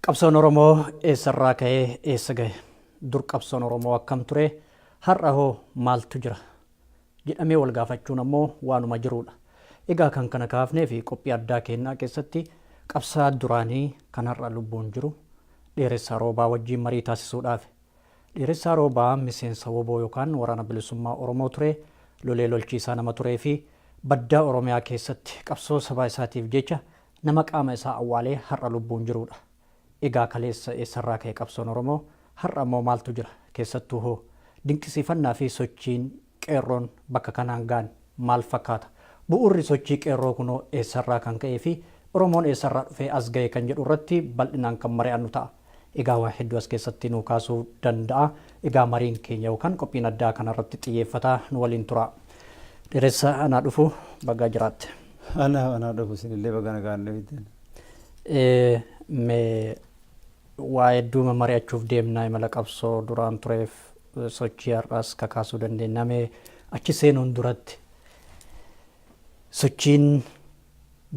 Qabsoon Oromoo eessarraa ka'ee eessa gahe? Dur qabsoon Oromoo akkam ture? Har'a hoo maaltu jira? Jedhamee wal gaafachuun ammoo waanuma jiruudha. Egaa kan kana kaafnee fi qophii addaa keennaa keessatti qabsaa'aa duraanii kan har'a lubbuun jiru Dheeressaa Roobaa wajjiin marii taasisuudhaafi. Dheeressaa Roobaa miseensa wbo yookaan Waraana Bilisummaa Oromoo ture, lolee lolchiisaa nama turee fi baddaa Oromiyaa keessatti qabsoo sabaa isaatiif jecha nama qaama isaa awwaalee har'a lubbuun jiruudha. Egaa kaleessa eessarraa ka'e qabsoon Oromoo? Har'a ammoo maaltu jira? Keessattuu hoo dinqisiifannaa fi sochiin Qeerroon bakka kanaan ga'an maal fakkaata? Bu'uurri sochii Qeerroo kunoo eessarraa kan ka'ee fi Oromoon eessarraa dhufee as ga'e kan jedhu irratti bal'inaan kan mari'annu ta'a. Egaa waa hedduu as keessatti nuu kaasuu danda'a. Egaa mariin keenya yookaan qophiin addaa kanarratti xiyyeeffata. Nu waliin turaa. Dheeressa anaa dhufu bagaa jiraatte. Anaa dhufu isinillee baga nagaan dhuftan. Mee waa hedduu mari'achuuf deemna imala qabsoo duraan tureef sochii har'aas kakaasuu dandeenya. Mee achi seenuun duratti sochiin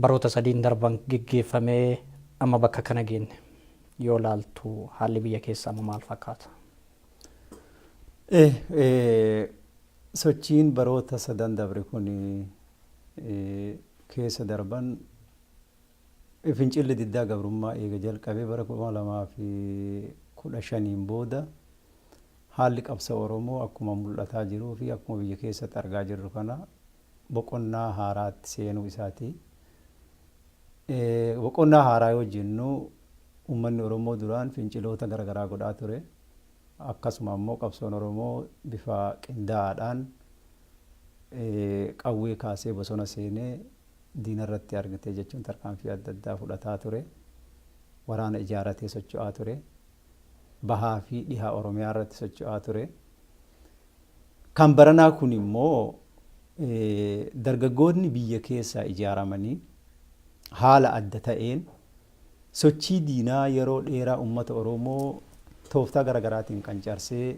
baroota sadiin darban geggeeffamee amma bakka kana geenne yoo laaltu haalli biyya keessaa amma maal fakkaata? Sochiin baroota sadan dabre kun keessa darban fincilli diddaa gabrummaa eega jalqabee bara 2015n booda haalli qabsoo Oromoo akkuma mul'ataa jiruu fi akkuma biyya keessatti argaa jirru kana boqonnaa haaraatti seenuu isaati. Boqonnaa haaraa yoo jennu uummanni Oromoo duraan finciloota garagaraa godhaa ture. Akkasuma ammoo qabsoon Oromoo bifa qindaa'aadhaan qawwee kaasee bosona seenee diina irratti argite jechuun tarkaanfii adda addaa fudhataa ture. Waraana ijaaratee socho'aa ture. Bahaa fi dhiha Oromiyaa irratti socho'aa ture. Kan baranaa kun immoo dargaggootni biyya keessaa ijaaramanii haala adda ta'een sochii diinaa yeroo dheeraa uummata Oromoo tooftaa garagaraatiin qancarsee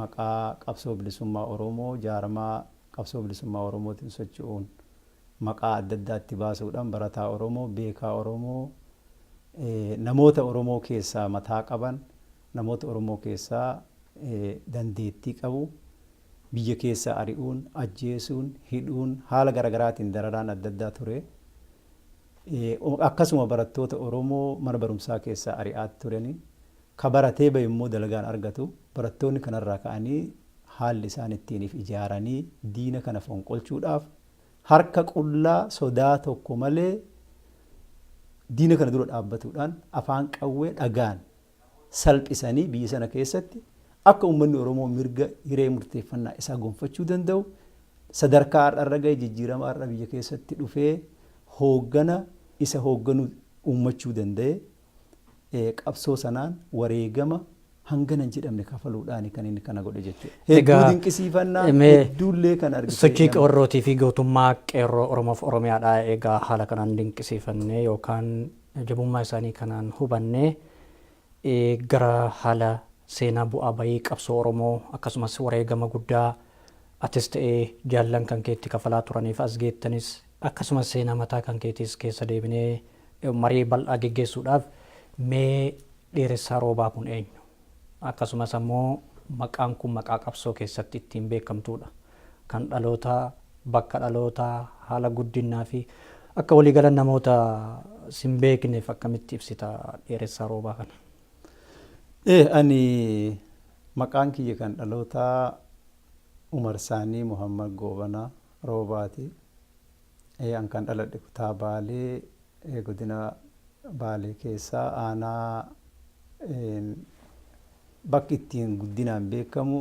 maqaa qabsoo bilisummaa Oromoo jaarmaa qabsoo bilisummaa Oromootiin socho'uun maqaa adda addaa itti baasuudhaan barataa Oromoo, beekaa Oromoo, namoota Oromoo keessaa mataa qaban, namoota Oromoo keessaa dandeettii qabu biyya keessaa ari'uun, ajjeesuun, hidhuun, haala garagaraatiin dararaan adda addaa ture. Akkasuma barattoota Oromoo mana barumsaa keessaa ari'aat turani. Ka baratee bahe immoo dalagaa hin argatu. Barattoonni kanarraa ka'anii haalli isaan ittiin if ijaaranii diina kana fonqolchuudhaaf harka qullaa sodaa tokko malee diina kana dura dhaabbatuudhaan afaan qawwee dhagaan salphisanii biyya sana keessatti akka uummanni Oromoo mirga hiree murteeffannaa isaa gonfachuu danda'u sadarkaa har'a irra gahe jijjiirama har'a biyya keessatti dhufee hooggana isa hoogganu uummachuu danda'e qabsoo sanaan wareegama hangana hin jedhamne kafaluudhaani kan inni kana godhe jechuudha. Hedduu Egaa, dinqisiifannaa mee hedduullee kan argite sochii nama. qeerrootii fi gootummaa qeerroo Oromoof Oromiyaadhaa egaa haala kanaan dinqisiifannee yookaan jabummaa isaanii kanaan hubannee gara haala seenaa bu'aa bayii qabsoo Oromoo akkasumas wareegama guddaa atis ta'ee jaallan kan keetti kafalaa turaniif as geettanis akkasumas seenaa mataa kan keetiis keessa deebinee marii bal'aa geggeessuudhaaf mee Dheeressaa Roobaa kun eenyu? Akkasumas ammoo maqaan kun maqaa qabsoo keessatti ittiin beekamtuudha. Kan dhalootaa, bakka dhalootaa, haala guddinnaa fi akka waliigala namoota sin beekneef akkamitti ibsita Dheeressaa Roobaa kana? Ani maqaan kiyya kan dhalootaa Umar Saanii Muhammad Goobanaa Roobaati. An kan dhaladhe kutaa Baalee godina Baalee keessaa aanaa bakki ittiin guddinaan beekamu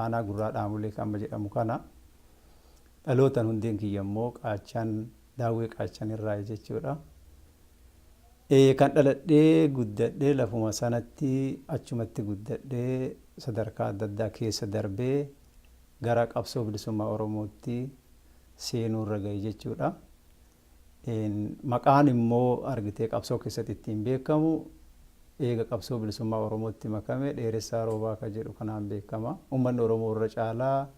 aanaa Gurraa Dhaamolee kan amma jedhamu kana. Dhalootaan hundeen kiyya immoo Qaachan Daawwee Qaachan irraayi jechuudha. Kan dhaladhee guddadhee lafuma sanatti achumatti guddadhee sadarkaa adda addaa keessa darbee gara qabsoo bilisummaa Oromootti seenuurra gahe jechuudha. Maqaan immoo argitee qabsoo keessatti ittiin beekamu eega qabsoo bilisummaa Oromootti makame Dheeressaa Roobaa ka jedhu kanaan beekama. Uummanni Oromoo irra caalaa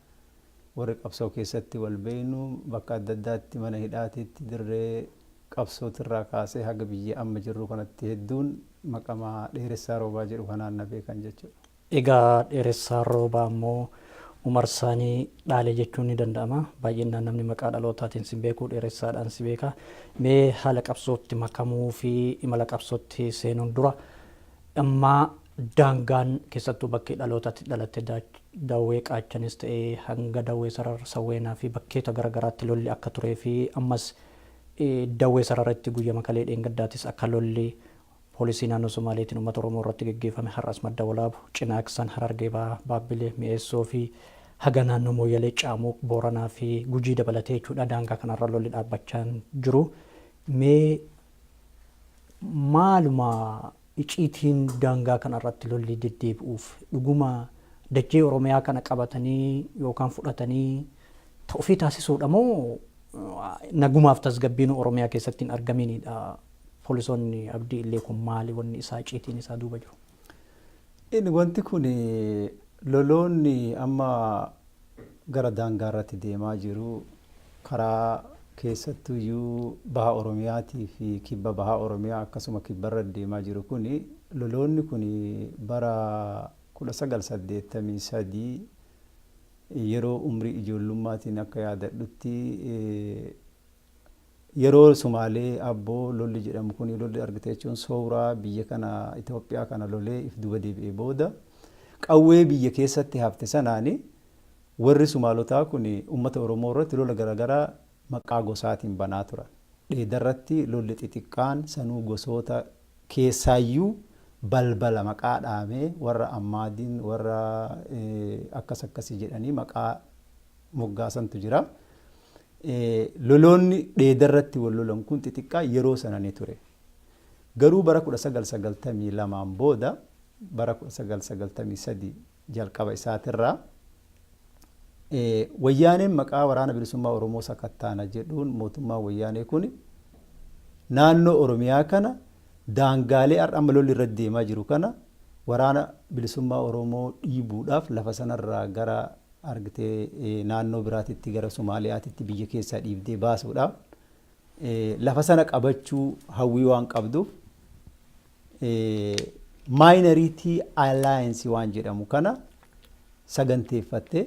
warri qabsoo keessatti wal beeynu bakka adda addaatti mana hidhaatiitti dirree qabsootirraa kaasee haga biyya amma jirru kanatti hedduun Maqama Dheeressaa Roobaa jedhu kanaan na beekan jechuudha. Egaa Dheeressaa Roobaa immoo Umar Saanii dhaale jechuun ni danda'ama. Baay'inaan namni maqaa dhalootaatiin si beeku Dheeressaadhaan si beeka. Mee haala qabsootti makamuu fi imala qabsootti seenuun dura ammaa daangaan keessattuu bakkee dhalootatti dhalatte Dawwee Qaachanis ta'ee hanga Dawwee Sarar Sawweenaa fi bakkeeta garaagaraatti lolli akka turee fi ammas Dawwee Sararatti guyya makalee dheengaddaatis akka lolli poolisii naannoo Somaaleetiin uummata Oromoo irratti geggeeffame, har'as Madda Walaabu, Cinaaksan, Harargee Bahaa, Baabbilee, Mi'eessoo fi haga naannoo Mooyyalee, Caamuq, Booranaa fi Gujii dabalatee jechuudha daangaa kanarra lolli dhaabbachaa jiru. Mee maaluma iciitiin daangaa kanarratti lolli deddeebi'uuf? Dhuguma dachee Oromiyaa kana qabatanii yookaan fudhatanii ofii taasisuudha moo nagumaaf tasgabbiin Oromiyaa keessatti hin argaminidha? Poolisoonni Abdii Illee kun maali wanni isaa iciitiin isaa duuba jiru? Inni wanti kun loloonni amma gara daangaa irratti deemaa jiru karaa keessattuyyuu baha Oromiyaatii fi kibba baha Oromiyaa akkasuma kibbarra deemaa jiru kun, loloonni kun bara 1983 yeroo umrii ijoollummaatiin akka yaadadhutti, yeroo Sumaalee abboo lolli jedhamu kun, lolli argite jechuun sooraa biyya kana Itoophiyaa kana lolee if duuba deebi'ee booda qawwee biyya keessatti hafte sanaani warri Sumaalotaa kun uummata Oromoo irratti lola garaagaraa maqaa gosaatiin banaa turan. Dheedarratti lolli xixiqqaan sanuu gosoota keessaayyuu balbala maqaa dhaamee warra Ammaadiin, warra akkas akkasii jedhanii maqaa moggaasantu jira. Loloonni dheedarratti wal lolan kun xixiqqaa yeroo sana ni ture. Garuu bara 1992 booda, bara 1993 jalqaba isaatirraa, Wayyaaneen maqaa Waraana Bilisummaa Oromoo sakattaana jedhuun mootummaan Wayyaanee kun naannoo Oromiyaa kana daangaalee har'a amma lolli irratti deemaa jiru kana Waraana Bilisummaa Oromoo dhiibuudhaaf lafa sanarraa gara argitee naannoo biraatitti, gara Somaaliyaatitti biyya keessaa dhiibdee baasuudhaaf lafa sana qabachuu hawwii waan qabduuf Minority Alliance waan jedhamu kana saganteeffattee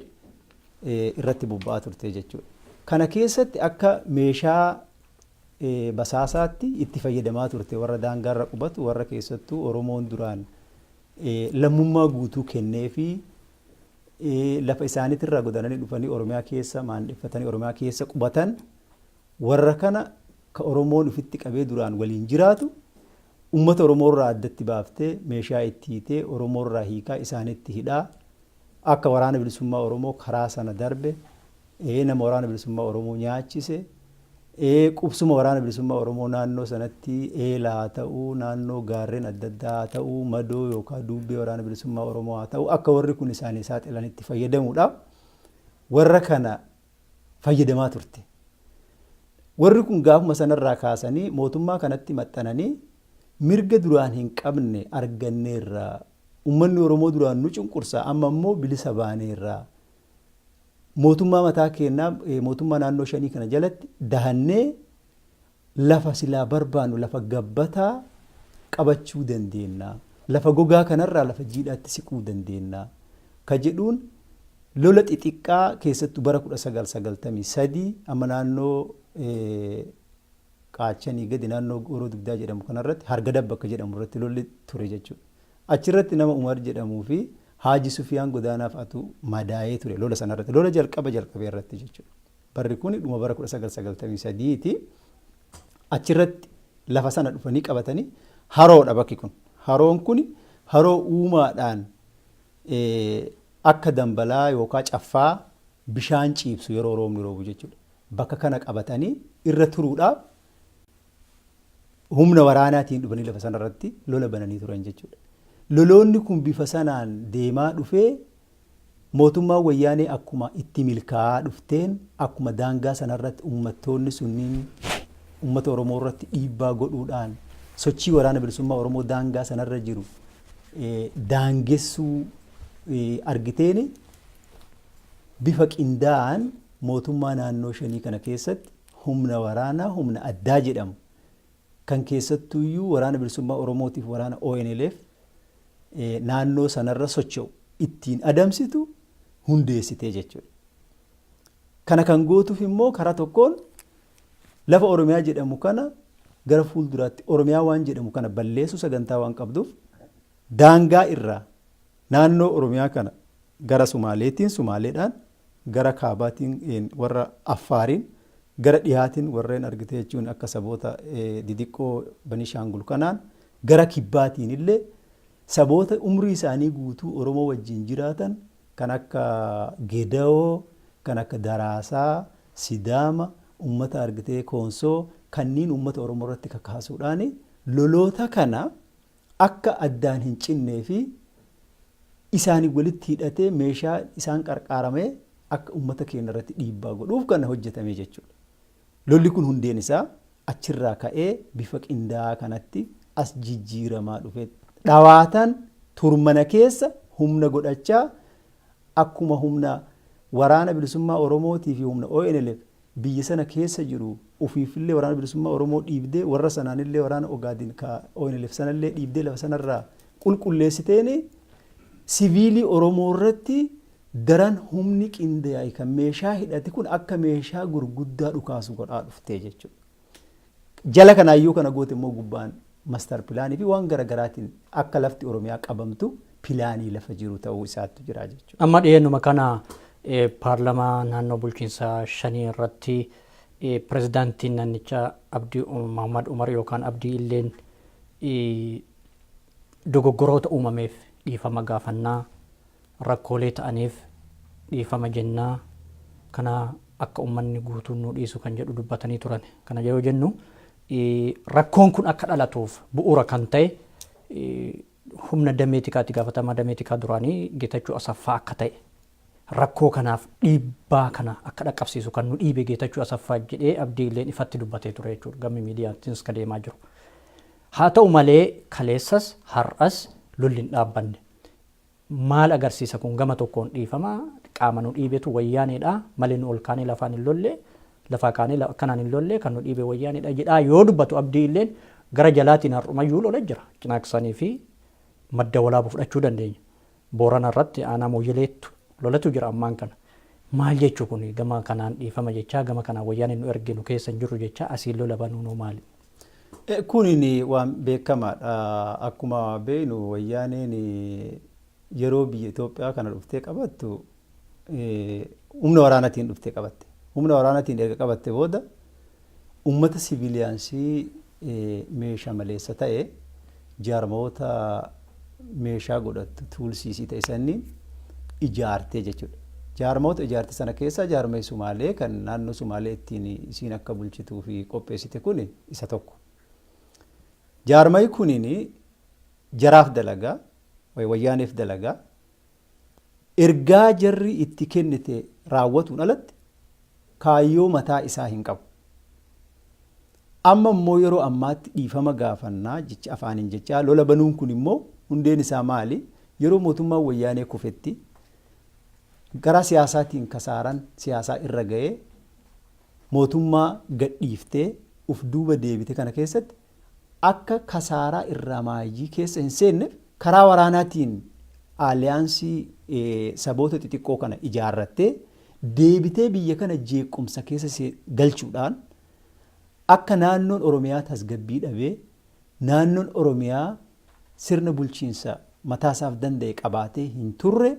irratti bobba'aa turte jechuudha. Kana keessatti akka meeshaa basaasaatti itti fayyadamaa turte warra daangaarra qubatu, warra keessattuu Oromoon duraan lammummaa guutuu kennee fi lafa isaaniitirraa godaananii dhufanii Oromiyaa keessa maandeffatanii Oromiyaa keessa qubatan, warra kana ka Oromoon ofitti qabee duraan waliin jiraatu uummata Oromoo irraa addatti baaftee meeshaa itti hiitee Oromoo irraa hiikaa isaanitti hidhaa akka Waraana Bilisummaa Oromoo karaa sana darbe, nama Waraana Bilisummaa Oromoo nyaachise, qubsuma Waraana Bilisummaa Oromoo naannoo sanatti eela haa ta'uu, naannoo gaarreen adda addaa haa ta'uu, madoo yookaan duubbee Waraana Bilisummaa Oromoo haa ta'uu, akka warri kun isaanii saaxilanitti fayyadamuudhaaf warra kana fayyadamaa turte. Warri kun gaafuma sanarraa kaasanii mootummaa kanatti maxxananii mirga duraan hin qabne arganneerra. Uummanni Oromoo duraan nu cunqursa, amma immoo bilisa baaneerra. Mootummaa mataa keenyaa, mootummaa naannoo shanii kana jalatti dahannee lafa silaa barbaannu, lafa gabbataa qabachuu dandeenya. Lafa gogaa kanarraa lafa jiidhaatti siquu dandeenya. Ka jedhuun lola xixiqqaa keessattuu bara 1993 amma naannoo Qaachanii gadi naannoo Gooroo Dugdaa jedhamu kanarratti, Hargadab bakka jedhamu irratti lolli ture jechuudha. Achirratti nama Umar jedhamuu fi Haaji Sufiyaan Godaanaaf atu madaa'ee ture lola sanarratti. Lola jalqaba jalqabee irratti jechuudha. Barri kun dhuma bara 1993ti. Achirratti lafa sana dhufanii qabatanii, haroodha bakki kun. Haroon kun haroo uumaadhaan akka dambalaa yookaan caffaa bishaan ciibsu yeroo roobni roobu jechuudha. Bakka kana qabatanii irra turuudhaaf humna waraanaatiin dhufanii lafa sanarratti lola bananii turan jechuudha. Loloonni kun bifa sanaan deemaa dhufee mootummaan Wayyaanee akkuma itti milkaa'aa dhufteen, akkuma daangaa sanarratti uummattoonni sunniin uummata Oromoo irratti dhiibbaa godhuudhaan sochii Waraana Bilisummaa Oromoo daangaa sanarra jiru daangessuu argiteen, bifa qindaa'aan mootummaa naannoo shanii kana keessatti humna waraanaa humna addaa jedhamu Kan keessattuyyuu Waraana Bilisummaa Oromootiif waraana ONLF naannoo sanarra socho'u ittiin adamsitu hundeessitee jechuudha. Kana kan gootuuf immoo karaa tokkoon lafa Oromiyaa jedhamu kana gara fuulduraatti Oromiyaa waan jedhamu kana balleessuu sagantaa waan qabduuf, daangaa irraa naannoo Oromiyaa kana gara Sumaaleetiin Sumaaleedhaan, gara kaabaatiin warra Affaariin, gara dhihaatiin warreen argite jechuun akka saboota didiqqoo Banishaangul kanaan, gara kibbaatiin illee saboota umrii isaanii guutuu Oromoo wajjin jiraatan kan akka Gedawoo, kan akka Daraasaa, Sidaama, ummata argitee Koonsoo kanneen ummata Oromoo irratti kakaasuudhaan loloota kana akka addaan hin cinnee fi isaanii walitti hidhatee meeshaa isaan qarqaaramee akka ummata keenya irratti dhiibbaa godhuuf kan hojjetame jechuudha. Lolli kun hundeen isaa achirraa ka'ee bifa qindaa'aa kanatti as jijjiiramaa dhufe. Dhawaatan turmana keessa humna godhachaa, akkuma humna Waraana Bilisummaa Oromootii fi humna ONLF biyya sana keessa jiru ofiifillee Waraana Bilisummaa Oromoo dhiibdee, warra sanaanillee waraana Ogaadin ka ONLF sanallee dhiibdee lafa sanarraa qulqulleessiteen, siviilii Oromoo irratti daran humni qindaa'e kan meeshaa hidhate kun akka meeshaa gurguddaa dhukaasu godhaa dhuftee jechuudha. Jala kanaayyuu kana goote immoo gubbaan master pilaanii fi waan garaagaraatiin akka lafti Oromiyaa qabamtu pilaanii lafa jiru ta'uu isaattu jira jechuudha. Amma dhiyeennuma kana paarlamaa naannoo bulchiinsa shanii irratti pirezidaantiin naannichaa Abdii Muhammad Umar yookaan Abdii Illeen dogoggoroota uumameef dhiifama gaafannaa, rakkoolee ta'aniif dhiifama jennaa, kana akka uummanni guutuun nu dhiisu kan jedhu dubbatanii turan. Kana yeroo jennu, rakkoon kun akka dhalatuuf bu'uura kan ta'e humna damee tikaatti gaafatamaa damee tikaa duraanii Geetachoo Asaffaa akka ta'e, rakkoo kanaaf dhiibbaa kana akka dhaqqabsiisu kan nu dhiibe Geetachoo Asaffaa jedhee Abdii Illeen ifatti dubbatee ture jechuudha. Gammi miidiyaattis ka deemaa jiru. Haa ta'u malee, kaleessas har'as lolli hin dhaabbanne. Maal agarsiisa kun? Gama tokkoon dhiifama, qaama nu dhiibetu Wayyaaneedha malee nu ol kaanee lafaan hin lolle, lafaa kaanee akkanaan hin lolle, kan nu dhiibe Wayyaaneedha jedhaa yoo dubbatu Abdii Illeen, gara jalaatiin har'umayyuu lola jira. Cinaaksanii fi Madda Walaabu fudhachuu dandeenya. Boorana irratti aanaa Mooyyaleettu lolatu jira ammaan kana. Maal jechuu kun? Gama kanaan dhiifama jechaa, gama kanaan Wayyaaneen nu erge, nu keessa hin jirru jechaa, asiin lola banuunoo maali? Kunin waan beekamaadha. Akkuma beeknu, Wayyaaneen yeroo biyya Itoophiyaa kana dhuftee qabattu humna waraanaatiin dhuftee qabatte. Humna waraanaatiin erga qabatte booda uummata siviiliyaansii meeshaa maleessa ta'e jaarmoota meeshaa godhattu tuulsiisii ta'e sanniin ijaartee jechuudha. Jaarmoota ijaarte sana keessaa jaarmee Sumaalee kan naannoo Sumaalee ittiin isiin akka bulchituu fi qopheessite kun isa tokko. Jaarmayi kunin jaraaf dalagaa, Wayyaaneef dalagaa, ergaa jarri itti kennite raawwatuun alatti kaayyoo mataa isaa hin qabu. Amma immoo yeroo ammaatti dhiifama gaafannaa jecha afaaniin jechaa lola banuun kun immoo hundeen isaa maali? Yeroo mootummaan Wayyaanee kufetti garaa siyaasaatiin kasaaran siyaasaa irra ga'ee mootummaa gadhiiftee uf duuba deebite kana keessatti akka kasaaraa irraa maayyii keessa hin seenneef karaa waraanaatiin aaliyaansii saboota xixiqqoo kana ijaarrattee deebitee biyya kana jeequmsa keessa galchuudhaan akka naannoon Oromiyaa tasgabbii dhabee, naannoon Oromiyaa sirna bulchiinsa mataasaaf danda'e qabaatee hin turre,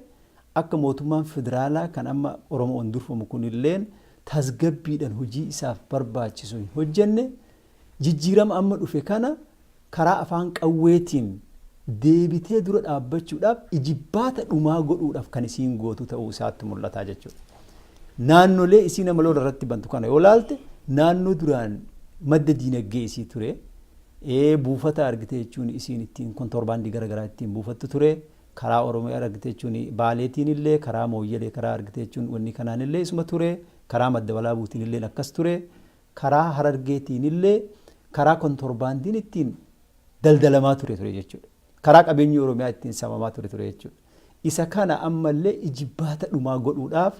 akka mootummaan federaalaa kan amma Oromoon durfamu kunilleen tasgabbiidhaan hojii isaaf barbaachisu hin hojjenne, jijjiirama amma dhufe kana karaa afaan qawweetiin deebitee dura dhaabbachuudhaaf ijibbaata dhumaa godhuudhaaf kan isiin gootu ta'uu isaatti mul'ata jechuudha. Naannolee isii nama lola irratti bantu kana yoo laalte, naannoo duraan madda diinagdee isii ture, buufata argite jechuun isiin ittiin kontorbaandii garaagaraa ittiin buufattu ture, karaa Oromiyaa argite jechuun Baaleetiin illee, karaa Mooyyalee karaa argite jechuun wanni kanaan illee isuma ture, karaa Madda Walaabuutiin illee akkas ture, karaa Harargeetiin illee karaa kontorbaandiin ittiin daldalamaa ture jechuudha. Karaa qabeenyi Oromiyaa ittiin samamaa ture jechuudha. Isa kana ammallee ijibbaata dhumaa godhuudhaaf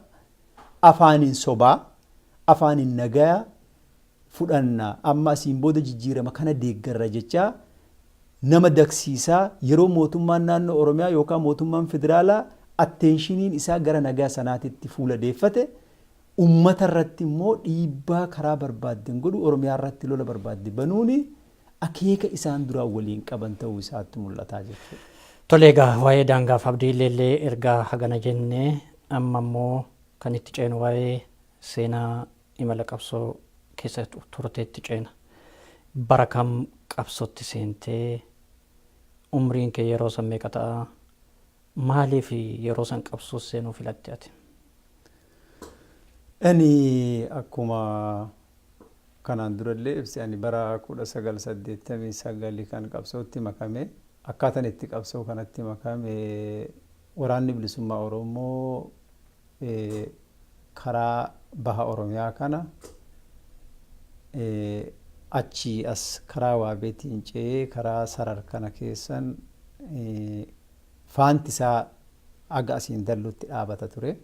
afaaniin sobaa, afaaniin nagayaa, Fudhanna, amma asiin booda jijjiirama kana deeggarra jechaa nama dagsiisaa, yeroo mootummaan naannoo Oromiyaa yookaan mootummaan federaalaa attentioniin isaa gara nagaa sanaatitti fuula deeffate, ummata irratti immoo dhiibbaa karaa barbaadden godhu, Oromiyaa irratti lola barbaadde banuuni akeeka isaan duraan waliin qaban ta'uu isaatti mul'ataa jechuudha. Tole, egaa waa'ee daangaaf Abdii Illeellee ergaa hagana jennee, amma immoo kan itti ceenu waa'ee seenaa imala qabsoo keessa turteetti ceena. Bara kam qabsootti seentee? Umriin kee yeroo san meeqa ta'a? Maaliif yeroo san qabsoo seenuu filatte ati? Ani akkuma kanaan durallee ibse, ani bara 1989 kan qabsootti makame. Akkaataan itti qabsoo kanatti makame, Waraanni Bilisummaa Oromoo karaa baha Oromiyaa kana achii as karaa Waabeetiin ce'ee karaa Sarar kana keessan faanti isaa aga asiin dalluutti dhaabata ture.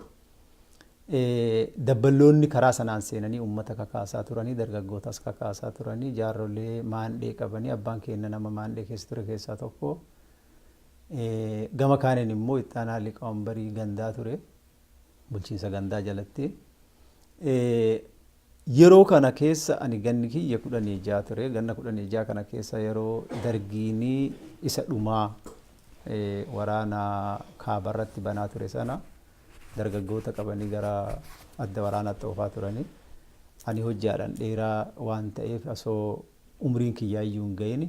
Dabballoonni karaa sanaan seenanii uummata kakaasaa turanii, dargaggootas kakaasaa turanii, jaarrolee maandhee qabanii, abbaan keenya nama maandhee keessa ture keessaa tokko. Gama kaaniin immoo ittaanaa liqaambarii gandaa ture, bulchiinsa gandaa jalatti. Yeroo kana keessa ani ganni kiyya 16 ture. Ganna 16 kana keessa yeroo dargiinii isa dhumaa waraana kaabarratti banaa ture sana, dargaggoota qabanii gara adda waraanaatti oofaa turanii. Ani hojjaadhaan dheeraa waan ta'eef, osoo umriin kiyyaa iyyuu hin gahin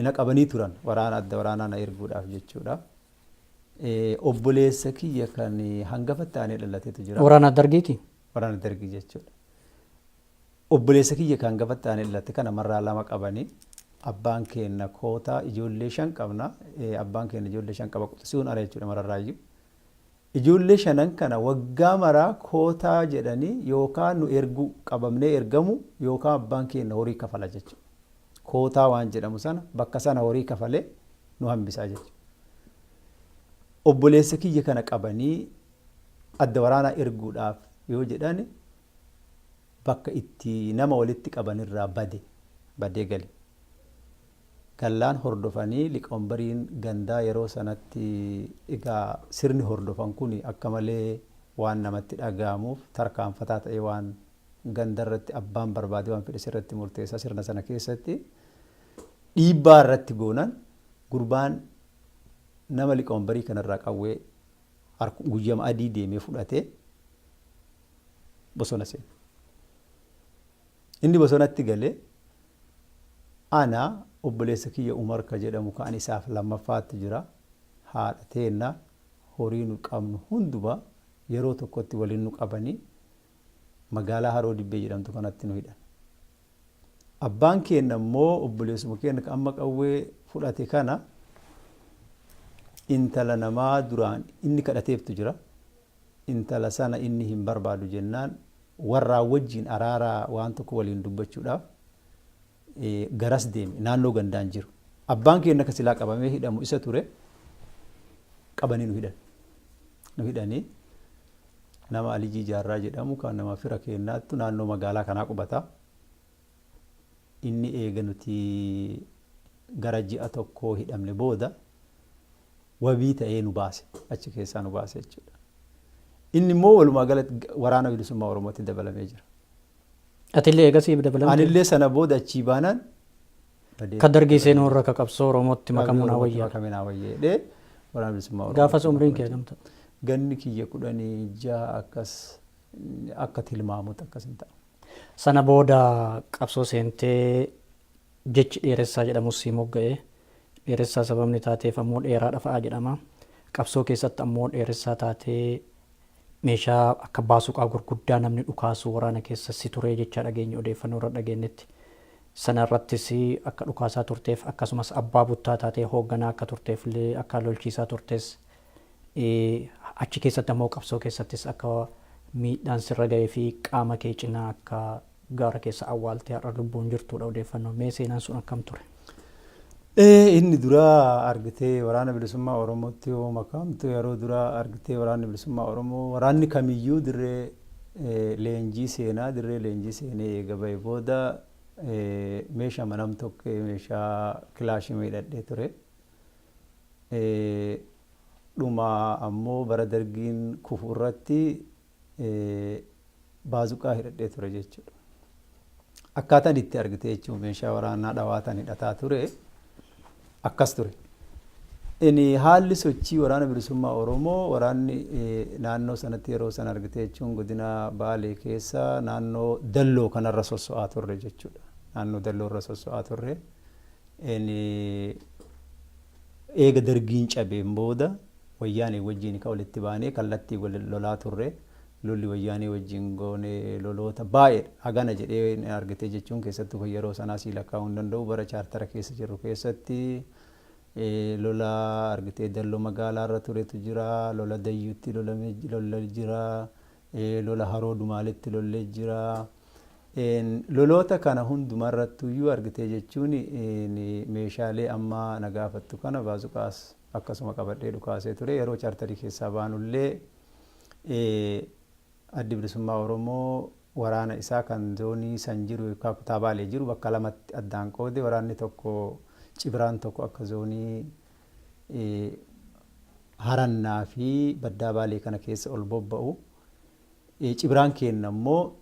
na qabanii turan, waraana adda waraanaa na erguudhaaf jechuudha. Obboleessa kiyya kan hangafatti aanee dhalatetu jira. Waraana dargiiti? Waraana dargii jechuudha. Obboleessa kiyya kan hangafatti aanee dhalate kana marraa lama qabanii, abbaan keenya kootaa ijoollee shan qabna. Abbaan keenya ijoollee shan qaba, quxisuun ana jechuudha mararraayyuu. Ijoollee shanan kana waggaa maraa kootaa jedhanii yookaan nu ergu, qabamnee ergamu, yookaan abbaan keenya horii kafala jechuudha. Kootaa waan jedhamu sana bakka sana horii kafalee nu hambisaa jechuudha. Obboleessa kiyya kana qabanii adda waraanaa erguudhaaf yoo jedhan, bakka itti nama walitti qabanirraa bade, badee gale. Gallaan hordofanii liqawanbariin gandaa yeroo sanatti, egaa sirni hordofan kun akka malee waan namatti dhaga'amuuf, tarkaanfataa ta'ee waan ganda irratti abbaan barbaade waan fedhe sirratti murteessaa, sirna sana keessatti dhiibbaa irratti goonan, gurbaan nama liqawanbarii kanarraa qawwee guyyama adii deemee fudhatee bosona seene. Inni bosonatti galee, ana, obboleessa kiyya Umar ka jedhamu ka ani isaaf lammaffaatti jira, haadha teenna, horii nu qabnu hundumaa yeroo tokkotti waliin nu qabanii magaalaa Haroo Dibbee jedhamtu kanatti nu hidhan. Abbaan keenya immoo obboleessuma keenya ka amma qawwee fudhate kana, intala namaa duraan inni kadhateeftu jira. Intala sana inni hin barbaadu jennaan, warraa wajjin araaraa waan tokko waliin dubbachuudhaaf garas deeme, naannoo gandaan jiru. Abbaan keenya akka silaa qabamee hidhamu isa ture, qabanii nu hidhan. Nu hidhanii, nama Alijii Jaarraa jedhamu kan nama fira keenyaattu naannoo magaalaa kanaa qubata. Inni eega nuti gara ji'a tokkoo hidhamne booda wabii ta'ee nu baase, achi keessaa nu baase jechuudha. Inni immoo walumaa galatti Waraana Bilisummaa Oromootti dabalamee jira. Atillee eegasii dabalamte? Anillee sana booda achii baanaan badee. Ka dargii seenuu irra ka qabsoo Oromootti makamuu naa wayyaa. Makamee naa wayya jedhee Waraana Bilisummaa Oromootti. Gaafas umriin kee hagam ta'a? Ganni kiyya 16 akkas, akka tilmaamutti akkas hin ta'a. Sana booda qabsoo seentee jechi dheeressaa jedhamus sii mogga'e. Dheeressaa sababni taateef ammoo dheeraadha fa'a jedhama. Qabsoo keessatti ammoo dheeressaa taatee meeshaa akka baasuqaa gurguddaa namni dhukaasu waraana keessa si turee jechaa dhageenye, odeeffannoo irra dhageenyetti. Sana irrattis akka dhukaasaa turteef, akkasumas abbaa buttaa taatee hoogganaa akka turteef illee, akka lolchiisaa turtes, achi keessatti ammoo qabsoo keessattis akka miidhaan sirra ga'ee fi qaama kee cinaa akka gaara keessa awwaaltee har'a lubbuun jirtudha odeeffannoo. Mee seenaan sun akkam ture? Inni duraa argitee Waraana Bilisummaa Oromootti yoo makamtu, yeroo duraa argitee Waraanni Bilisummaa Oromoo, waraanni kamiyyuu dirree Leenjii seenaa dirree leenjii seenee eega ba'e booda meeshaa manam tokko meeshaa kilaashii hidhadhee ture. Dhuma ammoo bara Dargiin kufu irratti baazuqaa hidhadhee ture jechuudha. Akkaataan itti argite jechuun meeshaa waraanaa dhawaatan hidhataa ture akkas ture. Inni haalli sochii Waraana Bilisummaa Oromoo, waraanni naannoo sanatti yeroo sana argite jechuun godina Baalee keessa naannoo Dalloo kanarra sosso'aa turre jechuudha. Naannoo Dalloo irra sosso'aa turre. Inni eega Dargiin cabeen booda Wayyaanee wajjin kan walitti baanee kallattii wal lolaa turre. Lolli Wayyaanee wajjin goone loloota baay'eedha. Hagana jedhee argite jechuun keessattuu kan yeroo sanaa sii lakkaa'uu hin danda'u. Bara chaartara keessa jirru keessatti lola argitee Dalloo magaalaa irra turetu jira. Lola Dayyuutti lola jira. Lola Haroo Dumaaletti lollee jira. Loloota kana hundumarrattuyyuu argitee jechuun meeshaalee amma na gaafattu kana baazuqaas akkasuma qabadhee dhukaasee ture. Yeroo chaartarii keessaa baanullee Addi Bilisummaa Oromoo waraana isaa kan zoonii san jiru yookaan kutaa Baalee jiru bakka lamatti addaan qoode. Waraanni tokko, Cibraan tokko, akka zoonii Harannaa fi Baddaa Baalee kana keessa ol bobba'u. Cibraan keenna immoo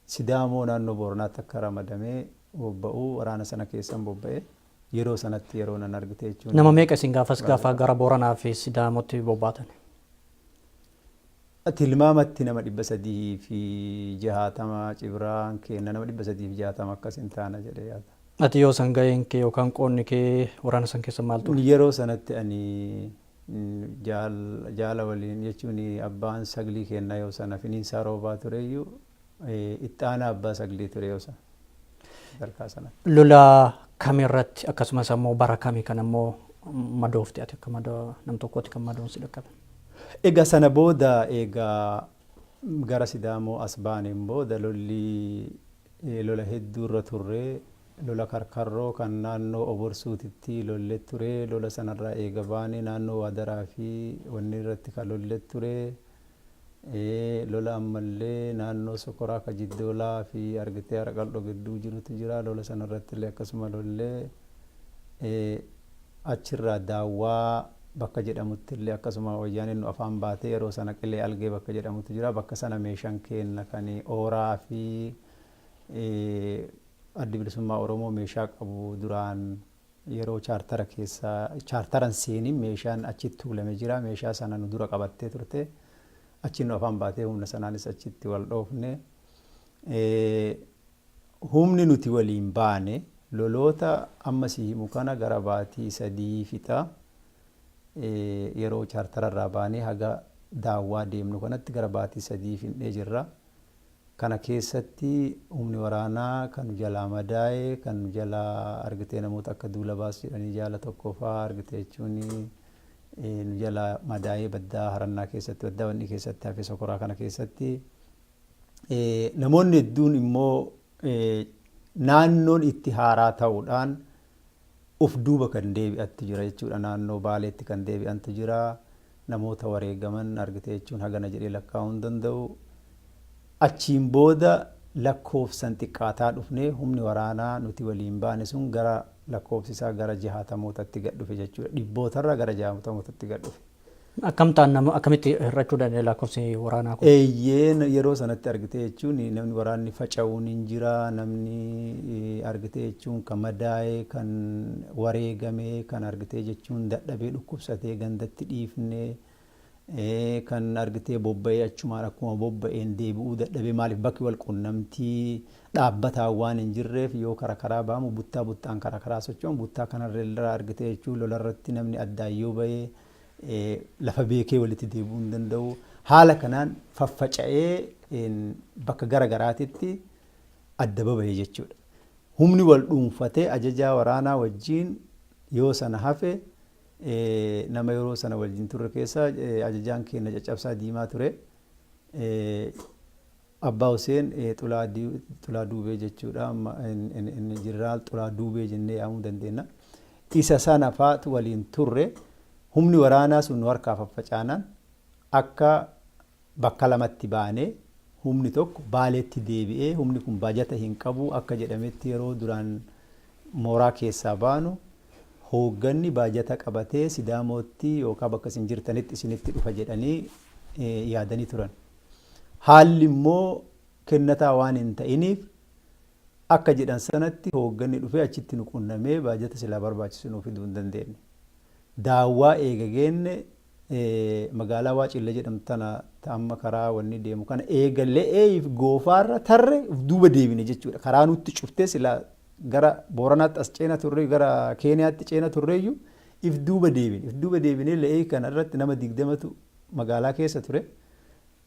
Sidaamoo naannoo Booranaatti akka ramadamee bobba'u waraana sana keessan bobba'e. Yeroo sanatti yeroo nan argite jechuun. Nama meeqa isin gaafas gaafa gara Booranaa fi Sidaamotti bobbaatan? Tilmaamatti nama 360, Cibraan keenna nama 360 akkas hin taana jedhee yaada. Ati yoo san gaheen kee yookaan qoonni kee waraana san keessa maal ture? Yeroo sanatti ani jaala waliin jechuun abbaan saglii keenna yoo sana Finiinsaa Roobaa tureyyuu, itti aanaa abbaa saglii ture yoo sana sadarkaa sanatti. Lola kamirratti akkasumas ammoo bara kami kan ammoo madoofte ati, akka madoo nam tokkotti kan madoon si dhaqqabe? Egaa sana booda, egaa gara Sidaamoo as baaneen booda lolli lola hedduu irra turre. Lola Karkarroo kan naannoo Oborsuutitti lolle ture. Lola sanarraa eega baane naannoo Waadaraa fi wanni irratti kan lolle ture. Lola ammallee naannoo Sokoraa ka Jiddoolaa fi argitee Haraqaldho gidduu jirutu jira. Lola sanarratti illee akkasuma lollee achirraa Daawwaa bakka jedhamutti illee akkasuma Wayyaaneen nu afaan baatee yeroo sana Qilee Algee bakka jedhamutu jira. Bakka sana meeshaan keenna kan ooraa fi Addi Bilisummaa Oromoo meeshaa qabu duraan yeroo chaartara keessa chaartaran seenin meeshaan achitti tuulame jira. Meeshaa sana nu dura qabattee turte. Achiin nu afaan baatee humna sanaanis achitti wal dhoofne. Humni nuti waliin baane loloota amma si himu kana gara baatii 3 fixa. Yeroo chaartararraa baanee haga Daawwaa deemnu kanatti gara baatii 3 fixnee jirra. Kana keessatti humni waraanaa kan nu jalaa madaa'e, kan nu jalaa argitee namoota akka Duula Baas jedhanii jaala tokko fa'aa argite jechuun nu jalaa madaa'ee baddaa Harannaa keessatti, baddaa Wanni keessatti hafe, Sokoraa kana keessatti. Namoonni hedduun immoo naannoon itti haaraa ta'uudhaan of duuba kan deebi'attu jira jechuudha. Naannoo Baaleetti kan deebi'antu jira. Namoota wareegaman argite jechuun hagana jedhee lakkaa'uu hin danda'u. Achiin booda lakkoofsan xiqqaataa dhufnee humni waraanaa nuti waliin baane sun gara lakkoofsi isaa gara jahaatamootatti gad dhufe jechuudha. Dhibbootarraa gara jahaatamootatti gad dhufe. Akkam ta'an nama akkamitti hir'achuu danda'e lakkoofsi waraanaa kun? Eeyyeen, yeroo sanatti argite jechuun namni waraanni faca'uun hin jira. Namni argite jechuun kan madaa'e, kan wareegame, kan argite jechuun dadhabee dhukkubsatee gandatti dhiifne, kan argitee bobba'ee achumaan akkuma bobba'een deebi'uu dadhabee, maaliif bakki wal qunnamtii dhaabbataan waan hin jirreef, yoo kara karaa ba'amu buttaa buttaan kara karaa socho'an, buttaa kanarra argitee jechuun lolarratti namni addaan yoo ba'e lafa beekee walitti deebi'uu hin danda'u. Haala kanaan faffaca'ee bakka gara garaatitti adda babahe jechuudha. Humni wal dhuunfatee ajajaa waraanaa wajjin yoo sana hafe, nama yeroo sana wajjin turre keessa ajajaan keenya Caccabsaa Diimaa ture. Abbaa Huseen Xulaa Duubee jechuudha. Jeneraal Xulaa Duubee jennee yaamuu dandeenya. Isa sana fa'aatu waliin turre. Humni waraanaa sun nu harkaa faffacaanaan akka bakka lamatti baanee Humni tokko Baaleetti deebi'ee, humni kun baajata hin qabu akka jedhametti, yeroo duraan mooraa keessaa baanu hoogganni baajata qabatee Sidaamootti yookaan bakka isin jirtanitti isinitti dhufa jedhanii yaadanii turan. Haalli immoo kennataa waan hin ta'iniif, akka jedhan sanatti hoogganni dhufee achitti nu qunnamee baajata silaa barbaachisu nuu fiduu hin dandeenye. Daawwaa eega geenne, magaalaa Waacille jedhamtu tana amma karaa wanni deemu kana eega Le'eef Goofaarra tarre of duuba deebine jechuudha. Karaa nutti cuftee silaa gara Booranaatti as ceena turre, gara Keeniyaatti ceena turreeyyuu if duuba deebine. If duuba deebinee Le'ee kana irratti nama 20tu magaalaa keessa ture.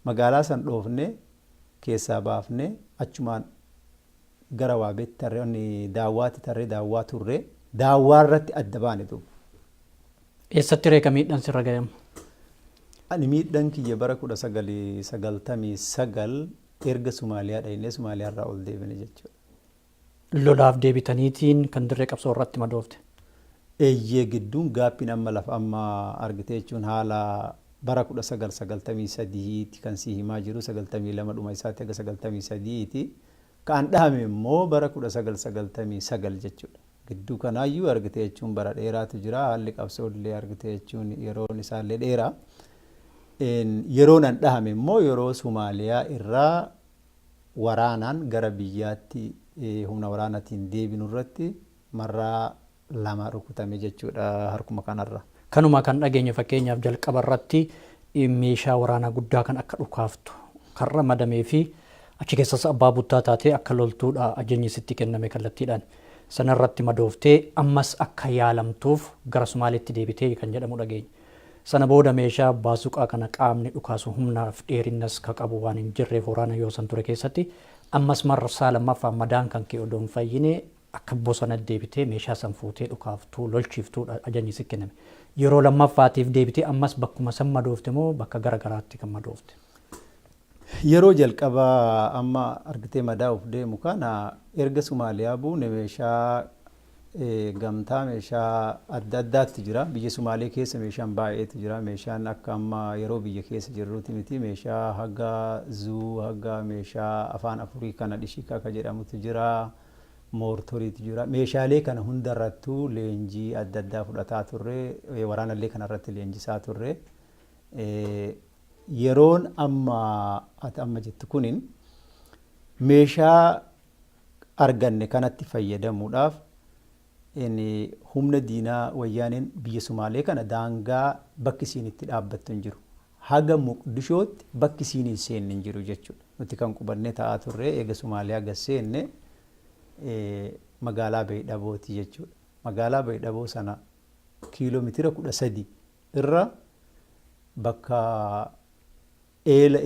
Magaalaa san dhoofnee keessaa baafnee achumaan gara Waabeetti tarree, Daawwaatti tarree, Daawwaa turre. Daawwaa irratti adda baane duuba. Eessatti reeka miidhaan sirra ga'e? Ani miidhaan kiyya bara 1999 erga Somaaliyaa dhaynee Somaaliyaa irraa ol deebine jechuudha. Lolaaf deebitaniitiin kan dirree qabsoo irratti madoofte. Eeyyee, gidduun gaappiin amma lafa amma argite jechuun haala bara 1993tti kan si himaa jiru, 92 dhuma isaatti haga 93ti. Kan dhahame immoo bara 1999 jechuudha. Gidduu kanaayyuu argite jechuun bara dheeraatu jira. Haalli qabsoo illee argite jechuun yeroon isaallee dheeraa. Yeroon an dhahame immoo yeroo Somaaliyaa irraa waraanaan gara biyyaatti humna waraanaatiin deebinu irratti marraa lama rukutame jechuudha harkuma kanarra. Kanuma kan dhageenye, fakkeenyaaf jalqaba irratti meeshaa waraanaa guddaa kan akka dhukaaftu kan ramadamee fi achi keessas abbaa buttaa taatee akka loltuudha ajajni sitti kenname kallattiidhaan. Sanarratti madooftee ammas akka yaalamtuuf gara Somaaliitti deebitee kan jedhamu dhageenya. Sana booda meeshaa baasuqaa kana qaamni dhukaasu humnaaf dheerinnas ka qabu waan hin jirreef, waraana yoo san ture keessatti ammas marsaa lammaffaa madaan kan kee odoo hin fayyine akka bosona deebitee meeshaa san fuutee dhukaaftuu lolchiiftuudha ajajni si kenname. Yeroo lammaffaatiif deebitee ammas bakkuma san madoofte moo bakka gara garaatti kan madoofte? Yeroo jalqabaa amma argitee madaa'uuf deemu kana, erga Somaaliyaa buune meeshaa gamtaa, meeshaa adda addaatti jira. Biyya Sumaalee keessa meeshaan baay'eetu jira. Meeshaan akka amma yeroo biyya keessa jirruuti miti. Meeshaa haga zuu, haga meeshaa afaan afurii kana dhishikaa ka jedhamutu jira. Moortoriitu jira. Meeshaalee kana hundarrattuu leenjii adda addaa fudhataa turre. Waraanallee kanarratti leenjisaa turre. Yeroon amma ati amma jettu kunin meeshaa arganne kanatti fayyadamuudhaaf humna diinaa Wayyaaneen biyya Sumaalee kana daangaa bakki isiin itti dhaabbattu hin jiru. Haga Muqdishootti bakki isiin hin seenne hin jiru jechuudha. Nuti kan qubannee taa'aa turre eega Somaaliyaa gad seenne magaalaa Baydhabooti jechuudha. Magaalaa Baydhaboo sana kiiloomeetira 13 irra bakka Eela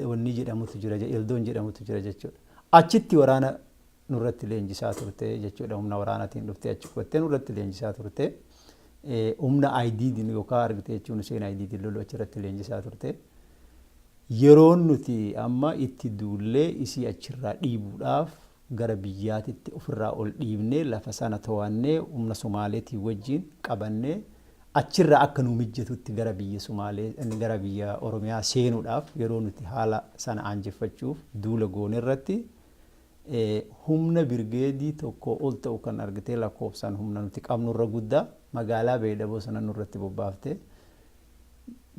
wanni jedhamutu jira, Eldoon jedhamutu jira jechuudha. Achitti waraana nurratti leenjisaa turte jechuudha. Humna waraanaatiin dhuftee achi qubattee nurratti leenjisaa turte. Humna IDD'n yookaan argite jechuun isheen IDD'n lolu achirratti leenjisaa turte. Yeroon nuti amma itti duullee isii achirraa dhiibuudhaaf gara biyyaatitti ofirraa ol dhiibnee lafa sana to'annee humna Somaaleetiin wajjin qabannee achirraa akka nu mijjatutti gara biyya Sumaalee, gara biyya Oromiyaa seenuudhaaf yeroo nuti haala sana aanjeffachuuf duula goone irratti, humna birgeedii tokko ol ta'u kan argitee lakkoofsaan humna nuti qabnurra guddaa magaalaa Baydhaboo sana nurratti bobbaafte.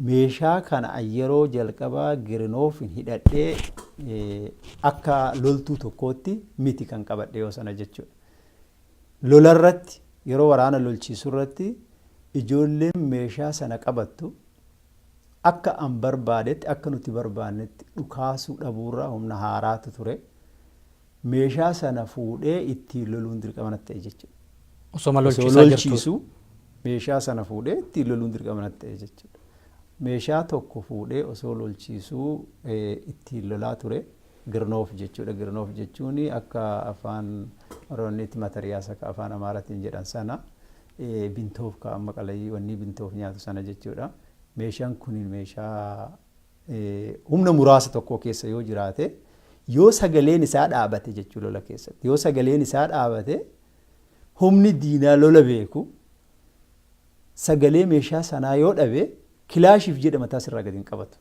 Meeshaa kana yeroo jalqabaa Girinoof hidhadhee akka loltuu tokkootti miti kan qabadhe yoo sana jechuudha. Lolarratti, yeroo waraana lolchiisu irratti, ijoolleen meeshaa sana qabattu akka an barbaadetti, akka nuti barbaannetti dhukaasuu dhabuurraa humna haaraatu ture. Meeshaa sana fuudhee ittiin loluun dirqama natti ta'e jechuudha. Osoma Osoo lolchiisaa jirtu. Lolchiisu meeshaa sana fuudhee ittiin loluun dirqama natti ta'e jechuudha. Meeshaa tokko fuudhee osoo lolchiisuu ittiin lolaa ture, Girnoof jechuudha. Girnoof jechuun akka afaan Oromoonitti matariyaasa akka afaan Amaaraatiin jedhan sana, bintoof ka amma qalayii wanni bintoof nyaatu sana jechuudha. Meeshaan kun meeshaa humna muraasa tokko keessa yoo jiraate, yoo sagaleen isaa dhaabate jechuu, lola keessatti yoo sagaleen isaa dhaabate, humni diinaa lola beeku sagalee meeshaa sanaa yoo dhabe kilaashiif jedha mataa sirraa gadi hin qabatu.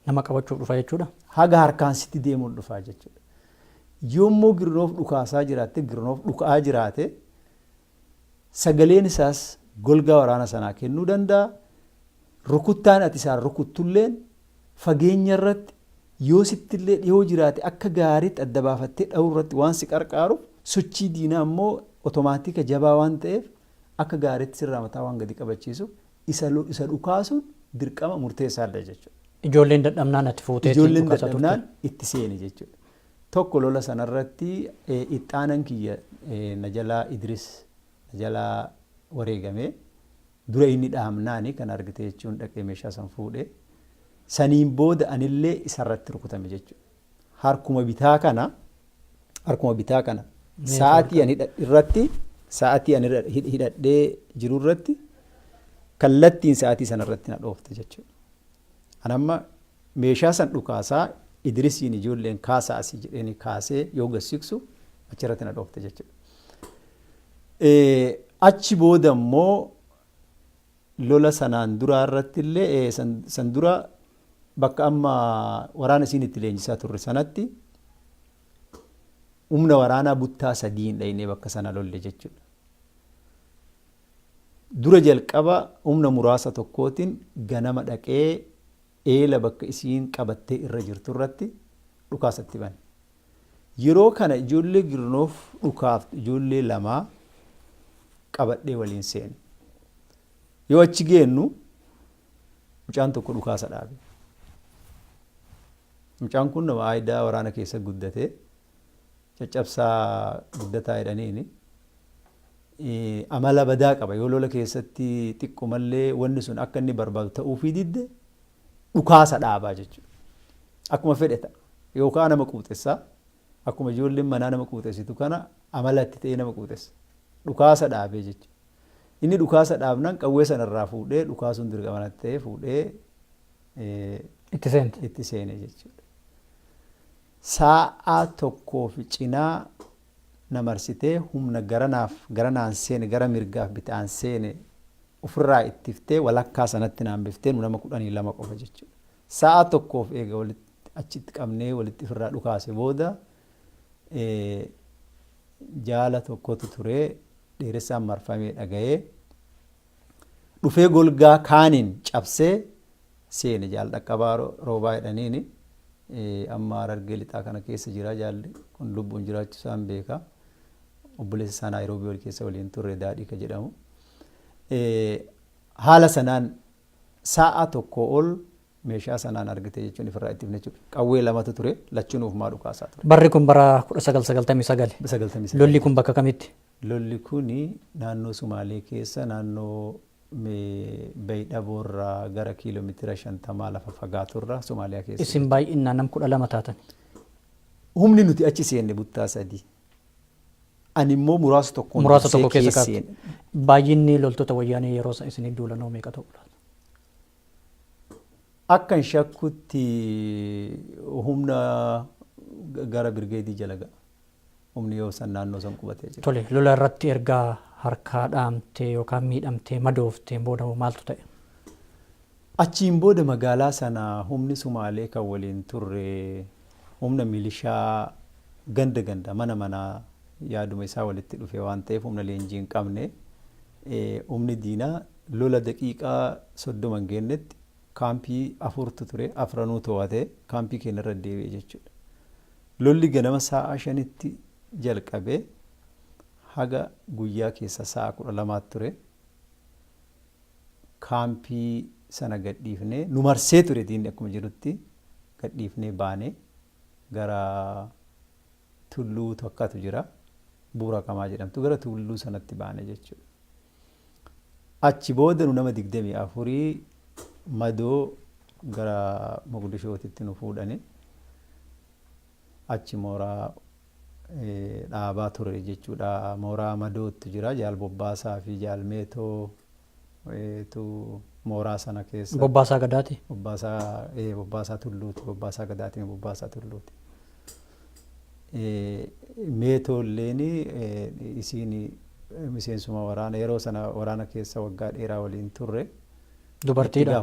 Nama qabachuuf dhufa jechuudha. Haga harkaan sitti deemuun dhufaa jechuudha. Yommuu Girnoof dhukaasaa jiraatte, Girnoof dhuka'aa jiraate, sagaleen isaas golgaa waraana sanaa kennuu danda'a. Rukuttaan ati isaan rukuttulleen fageenya irratti yoo sittillee dhihoo jiraate akka gaariitti adda baafattee dha'uu irratti waan si qarqaaruuf, sochii diinaa immoo otomaatika jabaa waan ta'eef akka gaariitti sirraa mataa waan gadi qabachiisuuf isa dhukaasuun dirqama murteessaadha jechuudha. Ijoolleen dadhabnaan ati fuutee Ijoolleen dadhabnaan itti seene jechuudha. Tokko lola sanarratti ixxaanan kiyya na jalaa Idris na jalaa wareegame. Dura inni dhaamnaani kan argite jechuun dhaqee meeshaa san fuudhe. Saniin booda anillee isarratti rukutame jechuudha. Harkuma bitaa kana, harkuma bitaa kana, sa'aatii ani irratti, sa'aatii ani hidhadhee jiru irratti kallattiin sa'aatii sana irratti na dhoofte jechuudha. An amma meeshaa san dhukaasaa Idrisiin ijoolleen kaasaa asii jedheeni kaasee yoo gad siqsu achirratti na dhoofte jechuudha. Achi booda immoo lola sanaan duraa irratti illee, san dura bakka amma waraana isiin itti leenjisaa turre sanatti humna waraanaa buttaa sadiin dhaynee bakka sana lolle jechuudha. Dura jalqaba humna muraasa tokkootiin ganama dhaqee eela bakka isiin qabattee irra jirtu irratti dhukaasatti bane. Yeroo kana ijoollee Girnoof dhukaaftu ijoollee lamaa qabadhee waliin seene. Yoo achi geennu mucaan tokko dhukaasa dhaabe. Mucaan kun nama aayidaa waraana keessa guddate, Caccabsaa Guddataa jedhaniini. Amala badaa qaba. Yoo lola keessatti xiqqoomallee wanni sun akka inni barbaadu ta'uufii didde dhukaasa dhaabaa jechuudha. Akkuma fedhe ta'a. Yookaan nama quuxessaa. Akkuma ijoolleen manaa nama quuxessitu kana amala itti ta'ee nama quuxessa. Dhukaasa dhaabee jechuudha. Inni dhukaasa dhaabnaan qawwee sanarraa fuudhee dhukaasuun dirqama natti ta'ee fuudhee Itti seente. Itti seene jechuudha. Sa'aa tokkoo fi cinaa na marsitee humna garanaaf garanaan seene, gara mirgaaf bitaan seene ofirraa ittiftee walakkaa sanatti na hambiftee nu nama 12 qofa jechuudha. Sa'aa tokkoof eega walitti achitti qabnee walitti ofirraa dhukaase booda jaala tokkotu ture, dheeressaan marfamee dhaga'ee dhufee golgaa kaaniin cabsee seene. Jaal Dhaqqabaa Roobaa jedhaniini, amma Harargee Lixaa kana keessa jira. Jaalli kun lubbuun jiraachuu isaan beeka. Obboleessa isaa Naayiroobii wal keessa waliin turre, Daadhii ka jedhamu. Haala sanaan sa'a tokko ol meeshaa sanaan argite jechuun ifirraa ittifne jechuudha. Qawwee lamatu ture, lachuun ofumaa dhukaasaa ture. Barri kun bara 1999. 99. Lolli kun bakka kamitti? Lolli kun naannoo Sumaalee keessa, naannoo Baydhaboorraa gara kiiloomeetira 50 lafa fagaaturra Somaaliyaa keessa. Isin baay'inaan nam 12 taatan. Humni nuti achi seenne buttaa sadii. Ani immoo muraasa tokkoon Muraasa tokko keessa kaafte. Baay'inni loltoota Wayyaanee yeroo san isinii duulanoo meeqa ta'u laata? Akkan shakkutti humna gara birgeedii jala ga'a. Humni yoo san naannoo san qubatee jira. Tole, lola irratti erga harkaa dhaamtee yookaan miidhamtee madoofteen booda hoo maaltu ta'e? Achiin booda magaalaa sana humni Sumaalee kan waliin turre humna milishaa ganda ganda mana manaa yaaduma isaa walitti dhufe waan ta'eef humna leenjii hin qabne, humni diinaa lola daqiiqaa 30 hin geennetti kaampii afurtu ture, afranuu to'atee kaampii keenya irra deebi'e jechuudha. Lolli ganama saa'aa 5tti jalqabee haga guyyaa keessa sa'a 12tti ture. Kaampii sana gadhiifnee, nu marsee ture diinni akkuma jirutti, gadhiifnee baanee gara tulluu tokkatu jira. Buura Kamaa jedhamtu, gara tulluu sanatti baane jechuudha. Achi booda nu nama 24 madoo gara Moqdishootitti nu fuudhani. Achi mooraa dhaabaa ture jechuudha. Mooraa madoottu jira. Jaal Bobbaasaa fi Jaal Meetoo tu mooraa sana keessa. Bobbaasaa Gadaati? Bobbaasaa, Bobbaasaa Tulluuti. Bobbaasaa Gadaati, Bobbaasaa Tulluuti. Meetoo illeen isiin miseensuma waraana yeroo sana waraana keessa waggaa dheeraa waliin turre. Dubartiidha.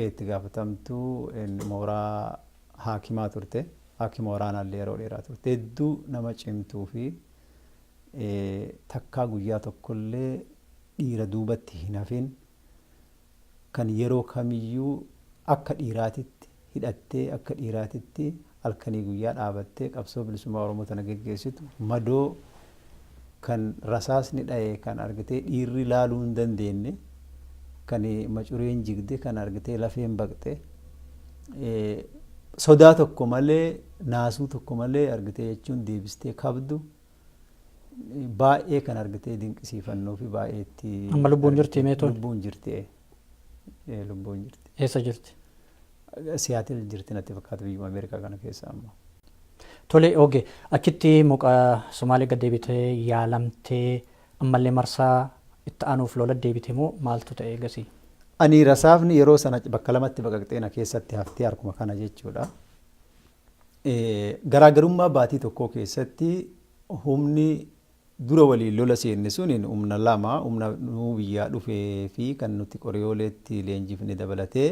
Itti gaafatamtuu mooraa haakimaa turte. Haakima waraanaallee yeroo dheeraa turte. Hedduu nama cimtuu fi takkaa guyyaa tokkollee dhiira duubatti hin hafin, kan yeroo kamiyyuu akka dhiiraatitti hidhattee, akka dhiiraatitti halkanii guyyaa dhaabattee qabsoo bilisummaa Oromoo tana geggeessitu, madoo kan rasaasni dha'e kan argitee dhiirri laaluu hin dandeenye, kan macureen jigde, kan argitee lafeen baqxe, sodaa tokko malee, naasuu tokko malee argitee jechuun deebistee kabdu, baay'ee kan argitee dinqisiifannoo fi baay'ee itti. Amma lubbuun jirti Meetoon? Lubbuun jirti. Lubbuun jirti. Eessa jirti? Siyaatil jirti natti fakkaata, biyyuma Ameerikaa kana keessa amma. Tole, oge achitti muka Somaalee gad deebitee yaalamtee, ammallee marsaa itti aanuuf lola deebite moo maaltu ta'e eegasii? Ani rasaafni yeroo sana bakka lamatti baqaqxee na keessatti haftee, harkuma kana jechuudha. Garaagarummaa baatii tokkoo keessatti humni dura waliin lola seenne suniin humna lama, humna nuu biyyaa dhufee fi kan nuti Qoriyooleetti leenjifne dabalatee,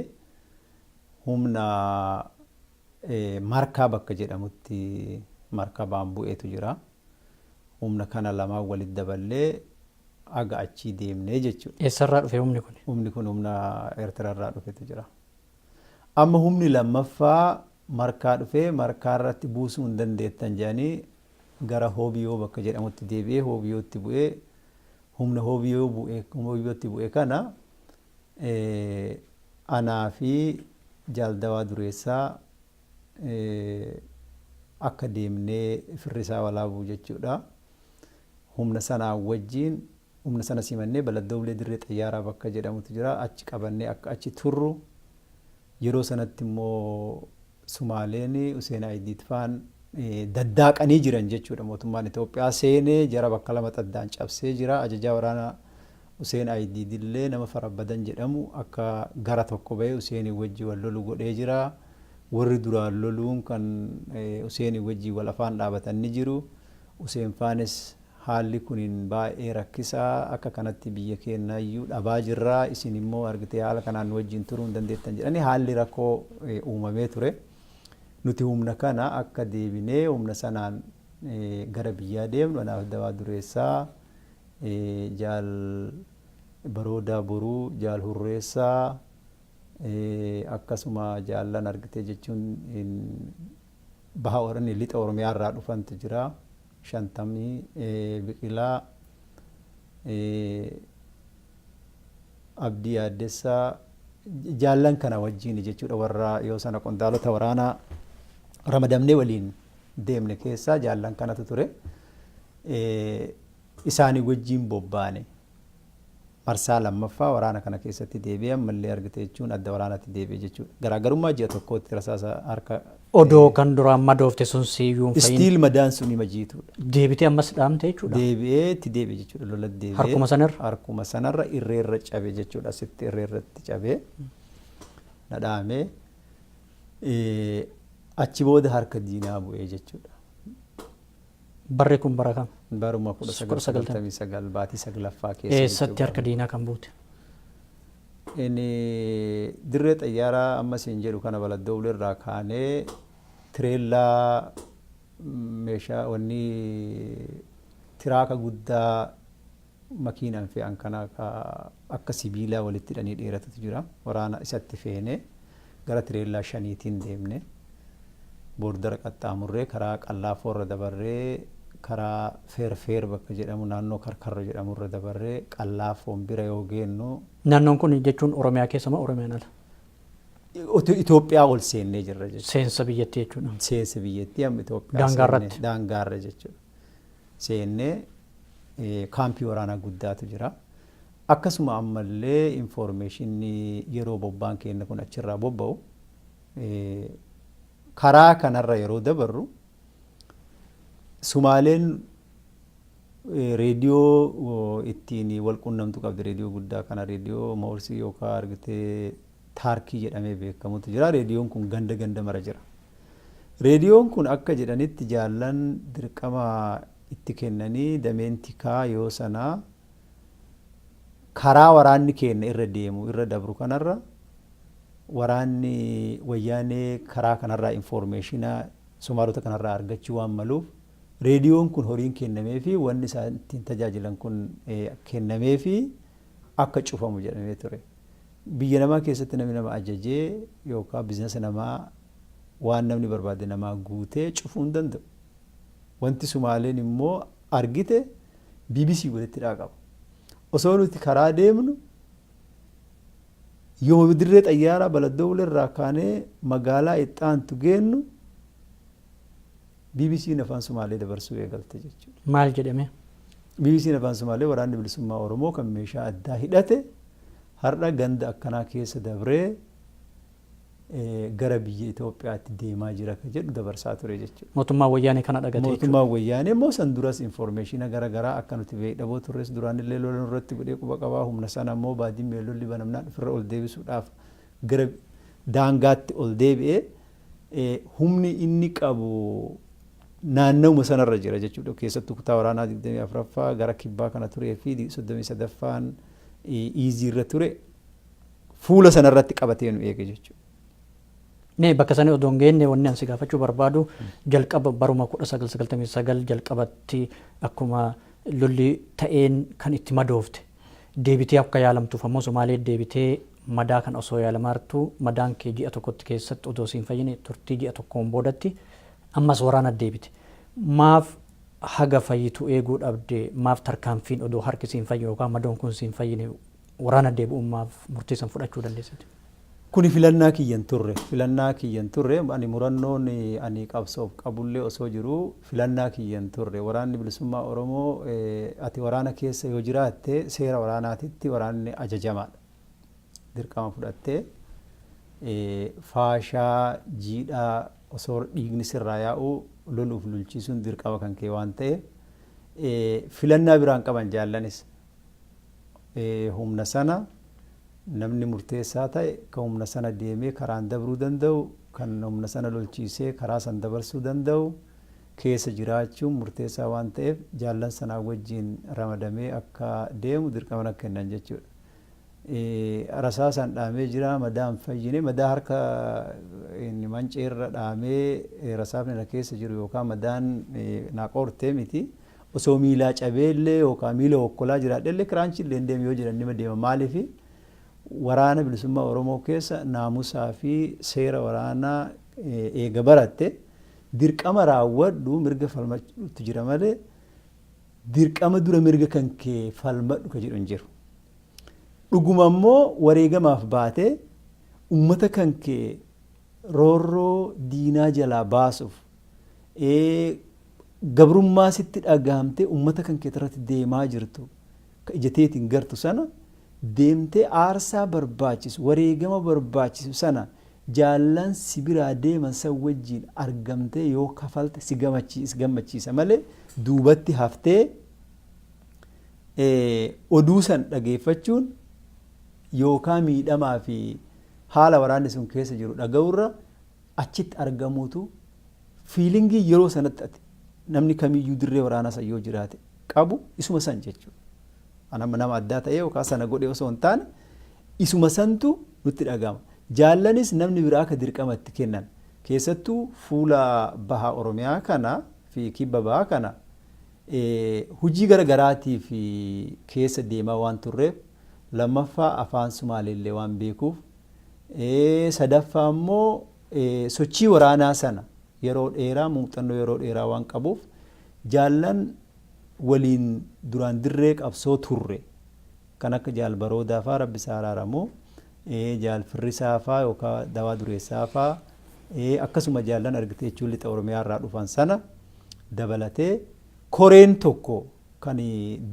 humna Markaa bakka jedhamutti markabaan bu'eetu jira. Humna kana lamaan walitti daballee aga achii deemnee jechuudha. Eessarraa dhufe humni kun? Humni kun humna Eertiraarraa dhufetu jira. Amma humni lammaffaa Markaa dhufee, Markaa irratti buusuu hin dandeettan jedhanii gara Hoobiyoo bakka jedhamutti deebi'ee Hoobiyootti bu'ee, humna Hoobiyoo bu'e, Hoobiyootti bu'e kana anaa fi Jaaldawaa Dureessaa akka deemnee Firrisaa Walaabuu jechuudha. Humna sanaa wajjin humna sana simannee Baladdooblee dirree xayyaaraa bakka jedhamutu jira. Achi qabannee akka achi turru, yeroo sanatti immoo Sumaaleen Huseen Ayidiit faan daddaaqanii jiran jechuudha. Mootummaan Itoophiyaa seenee jara bakka lama xaddaan cabsee jira. Ajajaa waraanaa Huseen Ayidiid illee nama Farabbadan jedhamu akka gara tokko bahee Huseenii wajji wal lolu godhee jira. Warri duraan loluun kan Huseenii wajjin wal afaan dhaabatan ni jiru. Huseen faanis haalli kunin baay'ee rakkisaa, akka kanatti biyya keenyaayyuu dhabaa jirra, isin immoo argitee haala kanaan nu wajjin turuu hin dandeettan jedhanii haalli rakkoo uumamee ture. Nuti humna kana akka deebinee humna sanaan gara biyyaa deemnu, anaaf Dawaa Dureessaa, Jaal Baroodaa Boruu, Jaal Hurreessaa, akkasuma jaallan argitee jechuun baha lixa Oromiyaa irraa dhufantu jira. Shantamii Biqilaa, Abdii Yaaddessaa, jaallan kana wajjin jechuudha, warra yoo sana qondaalota waraanaa ramadamnee waliin deemne keessaa jaallan kanatu ture. Isaanii wajjin bobbaane. Marsaa lammaffaa waraana kana keessatti deebi'ee ammallee argite jechuun adda waraanaatti deebi'e jechuudha. Garaagarummaa ji'a tokkootti rasaasa harka. Odoo kan duraan madoofte sun siyyuu hin fayin. Still madaan sun ima jiituudha. Deebitee ammas dhaamte jechuudha. Deebi'ee itti deebi'e jechuudha, lola deebi'ee. Harkuma sanarra? Harkuma sanarra irreerra cabe jechuudha. Asitti irreerratti cabee na dhaamee achi booda harka diinaa bu'ee jechuudha. Barri kun bara kam? Baruma 1999 baatii saglaffaa keessa. Eessatti harka diinaa kan buute? Inni dirree xayyaaraa amma siin jedhu kana Baladdooblee irraa kaanee tireellaa meeshaa wanni tiraaka guddaa makiinaan fe'an kana akka sibiilaa walitti hidhanii dheeratutu jira. Waraana isatti feenee gara tireellaa shaniitiin deemne. Boordara qaxxaamurree, karaa Qallaafoo irra dabarree, karaa Feerfeer bakka jedhamu, naannoo Karkarro jedhamu irra dabarree Qallaafoon bira yoo geennu. Naannoon kun jechuun Oromiyaa keessa moo Oromiyaan ala? Itoophiyaa ol seennee jirra jechuudha. Seensa biyyattii jechuudha. Seensa biyyattii amma Itoophiyaa. Daangaarratti. Daangaarra jechuudha. Seennee kaampii waraanaa guddaatu jira. Akkasuma ammallee informationni yeroo bobbaan keenya kun achirraa bobba'u, karaa kanarra yeroo dabarru Sumaaleen reediyoo ittiin wal qunnamtu qabdi. Reediyoo guddaa kana, reediyoo Moorsii yookaan argitee Taarkii jedhamee beekamutu jira. Reediyoon kun ganda ganda mara jira. Reediyoon kun akka jedhanitti jaallan dirqama itti kennanii dameen tikaa yoo sanaa Karaa waraanni keenya irra deemu irra dabru kanarra waraanni Wayyaanee karaa kanarraa informeeshina Somaalota kanarraa argachuu waan maluuf, reediyoon kun horiin kennamee fi wanni isaan ittiin tajaajilan kun kennamee fi akka cufamu jedhamee ture. Biyya namaa keessatti namni nama ajajee yookaan biizinasa namaa waan namni barbaade namaa guutee cufuu hin danda'u. Wanti Sumaaleen immoo argite BBC walitti hidhaa qaba. Osoo nuti karaa deemnu, yooma dirree xayyaaraa Baladdoo irraa kaanee magaalaa itti geennu, BBC'n afaan Sumaalee dabarsuu eegalte jechuudha. Maal jedhame? BBC'n afaan Sumaalee waraanni bilisummaa Oromoo kan meeshaa addaa hidhate har'a ganda akkanaa keessa dabree gara biyya Itoophiyaatti deemaa jira ka jedhu dabarsaa ture jechuudha. Mootummaan Wayyaanee kana dhagate jechuudha. Mootummaan Wayyaanee immoo san duras informeeshina gara garaa akka nuti beekdhaboo turres duraan illee lola nurratti godhee quba qabaa. Humna sana immoo baadimmee lolli banamnaan ofirra ol deebisuudhaaf gara daangaatti ol deebi'ee, humni inni qabu naannawuma sanarra jira jechuudha. Keessattuu kutaa waraanaa 24ffaa gara kibbaa kana turee fi 33ffaan iiziirra ture fuula sanarratti qabatee nu eege jechuudha. Mee bakka sanii odoo hin geenne, wanni ani si gaafachuu barbaadu, jalqaba baruma 1999 jalqabatti akkuma lolli ta'een kan itti madoofte, deebitee akka yaalamtuuf ammoo Somaalee deebitee madaa kan osoo yaalamaa jirtu, madaan kee ji'a tokkotti keessatti odoo siin fayyine, turtii ji'a tokkoon boodatti ammas waraana deebite. Maaf haga fayyitu eeguu dhabde? Maaf tarkaanfiin odoo harki siin fayyine yookaan madoon kun siin fayyine waraana deebi'uun maaf murtii san fudhachuu dandeessite? Kuni filannaa kiyyan turre. Filannaa kiyyan turre. Ani murannoon ani qabsoof qabullee osoo jiru filannaa kiyyan turre. Waraanni bilisummaa Oromoo, ati waraana keessa yoo jiraatte, seera waraanaatitti waraanni ajajamaadha. Dirqama fudhattee faashaa jiidhaa osoo dhiigni sirraa yaa'u loluuf lolchiisuun dirqama kan kee waan ta'eef, filannaa biraan qaban jaallanis. Humna sana namni murteessaa ta'e kan humna sana deemee karaan dabruu danda'u, kan humna sana lolchiisee karaa san dabarsuu danda'u keessa jiraachuun murteessaa waan ta'eef, jaallan sanaa wajjin ramadamee akka deemu dirqama na kennan jechuudha. Rasaasaan dhaamee jira, madaan fayyine, madaa harka manceerra dhaamee rasaafni na keessa jiru yookaan madaan na qortee miti. Osoo miilaa cabeellee yookaan miila hokkolaa jiraadhellee kiraanchii illee deemu yoo jedhan nima deema. Maaliifi? Waraana bilisummaa Oromoo keessa naamusaa fi seera waraanaa eega baratte, dirqama raawwadhu, mirga falmachuutu jira malee dirqama dura mirga kan kee falmadhu ka jedhu hin jiru. Dhuguma immoo wareegamaaf baatee ummata kan kee roorroo diinaa jalaa baasuuf, gabrummaa sitti dhagahamtee ummata kan kee irratti deemaa jirtu ka ija teetiin gartu sana deemtee aarsaa barbaachisu, wareegama barbaachisu sana jaallan si biraa deeman san wajjiin argamtee yoo kafalte si gammachiisa malee, duubatti haftee oduu san dhageeffachuun yookaan miidhamaa fi haala waraanni sun keessa jiru dhaga'urra achitti argamuutu feelingii yeroo sanatti ati namni kamiyyuu dirree waraanaa san yoo jiraate qabu isuma san jechuudha. Anama nama addaa ta'ee yookaan sana godhe osoo hin taane, isuma santu nutti dhaga'ama. Jaallanis namni biraa akka dirqama itti kennan, keessattuu fuula baha Oromiyaa kana fi kibba bahaa kana hojii gara garaatiif keessa deemaa waan turreef, lammaffaa afaan Sumaaleellee waan beekuuf, sadaffaa immoo sochii waraanaa sana yeroo dheeraa muuxannoo yeroo dheeraa waan qabuuf, jaallan waliin duraan dirree qabsoo turre kan akka jaal Baroodaa faa, Rabbi isaa araaramu, jaal Firrisaa faa yookaan Dawaa Dureessaa faa, akkasuma jaallan argite jechuun lixa Oromiyaa irraa dhufan sana dabalatee koreen tokko kan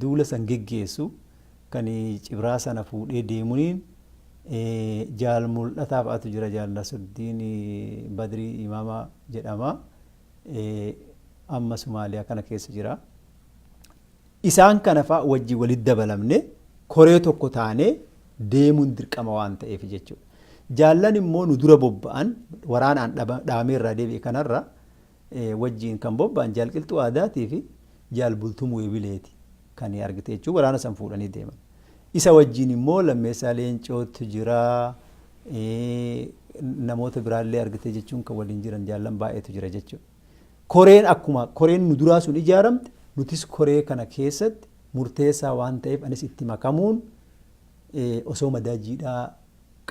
duula san geggeessu kan cibraa sana fuudhee deemuniin jaal Mul'ataa fa'atu jira, jaal Nasruddiin Badrii Imaama jedhama. Amma Somaaliyaa kana keessa jira. Isaan kana fa'a wajjin walitti dabalamne koree tokko taanee deemuun dirqama waan ta'eef jechuudha. Jaallan immoo nu dura bobba'an, waraanaan dhaamee irraa deebi'e kanarra wajjin kan bobba'an jaal Qilxuu Aadaatii fi jaal Bultumuu Ebileeti kan argite jechuun waraana san fuudhanii deeman. Isa wajjin immoo Lammeessaa Leencootu jira. Namoota biraallee argitee jechuun kan waliin jiran jaallan baay'eetu jira jechuudha. Koreen akkuma koreen nu duraa sun ijaaramte, nutis koree kana keessatti murteessaa waan ta'eef anis itti makamuun osoo madaa jiidhaa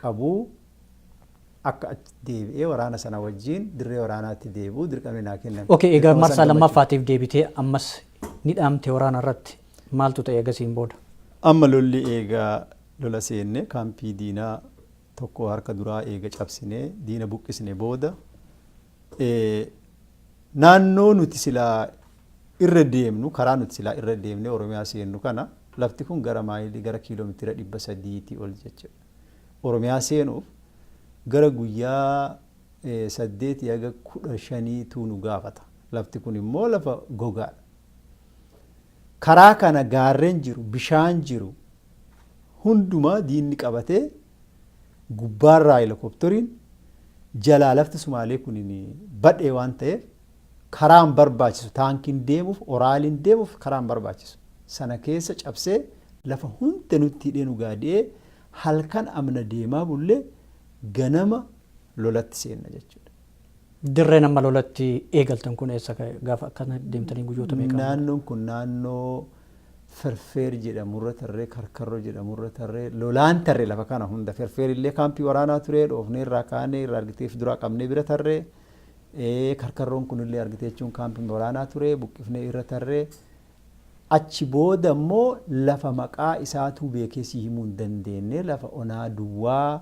qabuu akka achi deebi'ee waraana sana wajjin dirree waraanaatti deebi'uu dirqamni naa kenname. Okay, egaa Dirqama marsaa san gammachuu. lammaffaatiif deebitee ammas ni dhaamte waraana irratti, maaltu ta'e agasiin booda? Amma lolli eegaa lola seenne, kaampii diinaa tokko harka duraa eega cabsinee diina buqqisne booda, naannoo nuti silaa irra deemnu, karaa nuti silaa irra deemnee Oromiyaa seennu kana, lafti kun gara maayilii, gara kiiloomeetira 300 ol jechuudha. Oromiyaa seenuuf gara guyyaa 8 haga 15tu nu gaafata. Lafti kun immoo lafa gogaadha. Karaa kana gaarreen jiru, bishaan jiru hundumaa diinni qabatee, gubbaarraa helikopteriin, jalaa lafti Sumaalee kun badhee waan ta'eef karaan barbaachisu, taankiin deemuuf, oraaliin deemuuf karaan barbaachisu. Sana keessa cabsee lafa hunda nutti hidhee nu gaadi'ee, halkan amna deemaa bullee ganama lolatti seenna jechuudha. Dirreen amma lolatti eegaltan kun eessa gaafa akkana deemtanii guyyoota meeqa? Naannoon kun naannoo Ferfeer jedhamurra tarree, Karkarroo jedhamurra tarree, lolaan tarree lafa kana hunda. Ferfeer illee kaampii waraanaa ture, dhoofnee irraa kaanee irraa argitee duraa qabnee bira tarree. Karkarroon kunillee argitee jechuun kaampii waraanaa ture, buqqifnee irra tarree. Achi booda immoo lafa maqaa isaatuu beekee si himuu hin dandeenye, lafa onaa duwwaa,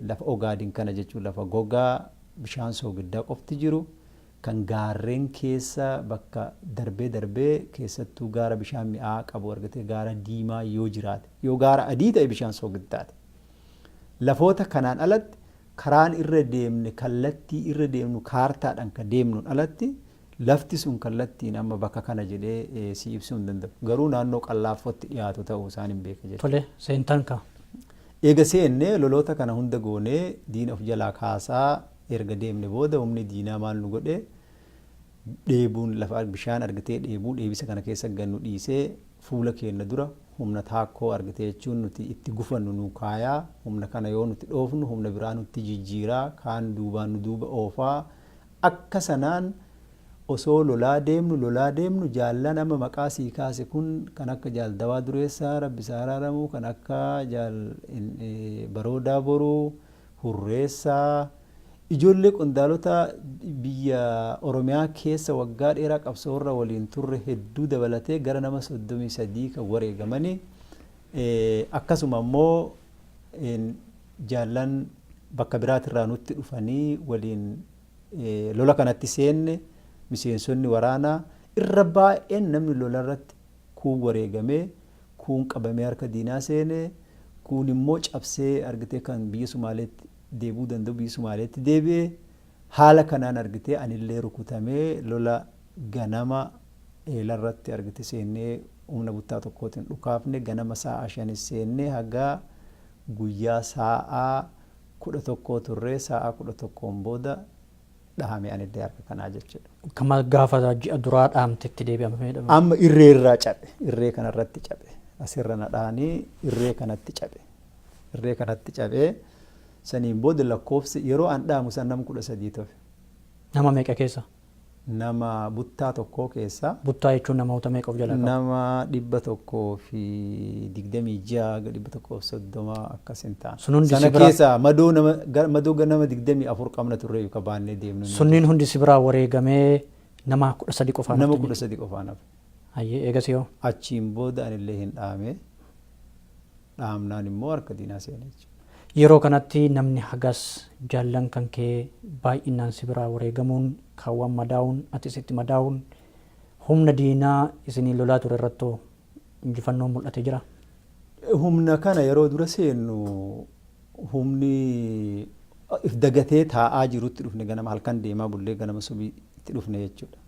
lafa Ogaadin kana jechuun, lafa gogaa bishaan soogiddaa qofti jiru, kan gaarreen keessa bakka darbee darbee, keessattuu gaara bishaan mi'aa qabu argatee, gaara diimaa yoo jiraate, yoo gaara adii ta'e bishaan soogiddaati. Lafoota kanaan alatti karaan irra deemne, kallattii irra deemnu kaartaadhaan kan deemnuun alatti, lafti sun kallattiin amma bakka kana jedhee si ibsuu hin danda'u. Garuu naannoo Qallaaffootti dhiyaatu ta'uu isaan hin beeka jechuudha. Tole, seentan kaa. Eega seenne, loloota kana hunda goonee diina of jalaa kaasaa erga deemne booda, humni diinaa maal nu godhe? Dheebuun lafa bishaan argatee, dheebuu dheebisa kana keessa gannu dhiisee, fuula keenya dura humna taakkoo argatee jechuun nuti itti gufannu nu kaayaa. Humna kana yoo nuti dhoofnu humna biraa nutti jijjiiraa, kaan duubaan nu duuba oofaa. Akka sanaan osoo lolaa deemnu, lolaa deemnu, jaallan amma maqaa sii kaase kun, kan akka Jaal Dawaa Dureessaa, Rabbi isaa araaramuu, kan akka Jaal Baroodaa Boruu, Hurreessaa, ijoollee qondaalota biyya Oromiyaa keessa waggaa dheeraa qabsoorra waliin turre hedduu dabalatee gara nama 33 kan wareegamanii, akkasuma immoo jaallan bakka biraatirraa nutti dhufanii waliin lola kanatti seenne, miseensonni waraanaa irra baay'een namni lolarratti kuun wareegamee, kuun qabamee harka diinaa seene, kuun immoo cabsee argitee kan biyya Sumaaleetti deebi'uu danda'u biyya Sumaaleetti deebi'e. Haala kanaan argitee anillee rukutamee, lola ganama eelarratti argite seennee humna buttaa tokkootiin dhukaafne, ganama sa'a 5 seennee haga guyyaa sa'a 11 turree, sa'a 11n booda dhahame anillee harka kanaa jechuudha. Kama gaafa ji'a duraa dhaamtetti deebi'amee dhama. Amma irree irraa cabe, irree kanarratti cabe, asirra na dhahanii irree kanatti cabe, irree kanatti cabee, saniin booda lakkoofsi yeroo an dhahamu san nama 13 ture. Nama meeqa keessa? Nama buttaa tokkoo keessa. Buttaa jechuun namoota meeqa of jalaa qaba? Nama 126 haga 130 akkas hin ta'an. Sun hundi Sana si biraa- keessa madoo nama madoo nama 24 qabna turre ka baannee deemnu. Sunniin hundi si biraa wareegamee nama 13 qofaan Nama hafte. 13 qofaan hafe. Hayyee, eegas yoo? Achiin booda anillee hin dhaame. Dhaamnaan immoo harka diinaa seene jechuudha. Yeroo kanatti namni hagas jaallan kan kee baay'inaan si biraa wareegamuun, kaawwan madaa'uun, atis itti madaa'uun, humna diinaa isiniin lolaa ture irrattoo injifannoon mul'ate jira? Humna kana yeroo dura seennu humni if dagatee taa'aa jirutti dhufne, ganama halkan deemaa bullee ganama subii itti dhufne jechuudha.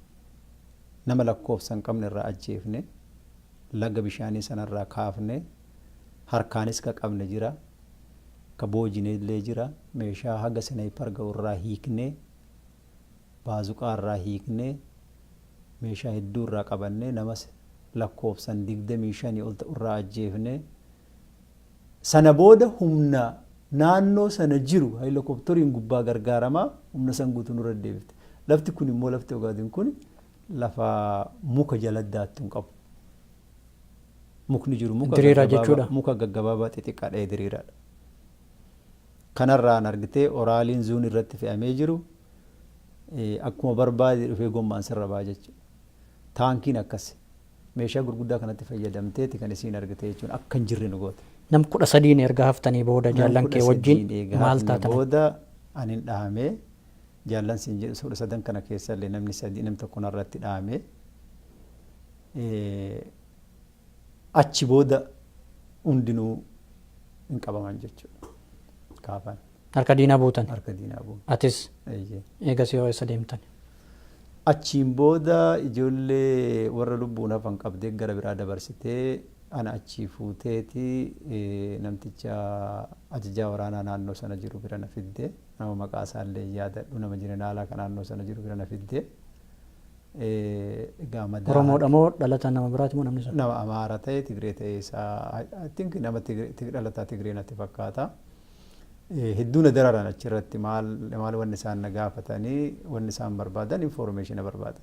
Nama lakkoofsa hin qabne irraa ajjeefne, laga bishaanii sanarraa kaafne, harkaanis ka qabne jira, ka boojine illee jira, meeshaa haga sniper ga'u irraa hiikne, baazuqaa irraa hiikne, meeshaa hedduu irraa qabanne, namas lakkoofsan 25 ol ta'u irraa ajjeefne. Sana booda humna naannoo sana jiru helikopteriin gubbaa gargaaramaa humna san guutuu nurra deebifte. Lafti kun immoo, lafti Ogaadin kun lafa muka jala daattu hin qabu. Mukni jiru muka Diriiraa jechuudha. Muka gaggabaabaa xixiqqaadha, diriiraadha. Kanarraan argitee oraaliin zuun irratti fe'amee jiru akkuma barbaade dhufee gommaan sirra ba'a jechuudha. Taankiin akkas meeshaa gurguddaa kanatti fayyadamteeti kan isiin argite jechuun akka hin jirre nu goote. Nam 13n erga haftanii booda jaallan kee wajjin maal taatan? Booda anin dhahamee, jaallan siin jedhu 13 kana keessa illee namni sadi, namni tokko narratti dhahamee, achi booda hundinuu hin qabaman jechuudha. Kaafan. Harka diinaa buutan. Harka diinaa buutan. Atis eegas yoo eessa deemtan? Achiin booda ijoollee warra lubbuun hafan qabdee gara biraa dabarsitee, ana achii fuuteeti namticha ajajaa waraanaa naannoo sana jiru bira na fidde. Nama maqaa isaallee yaadadhu, nama jeneraalaa kan naannoo sana jiru bira na fidde. Egaa madaa Oromoodha moo dhalata nama biraati moo namni sun? Nama Amaara ta'e, Tigree ta'e isaa, I think nama dhalataa Tigree natti fakkaata. Hedduu na dararan achirratti. Maal maal wanni isaan na gaafatanii, wanni isaan barbaadan information barbaadan.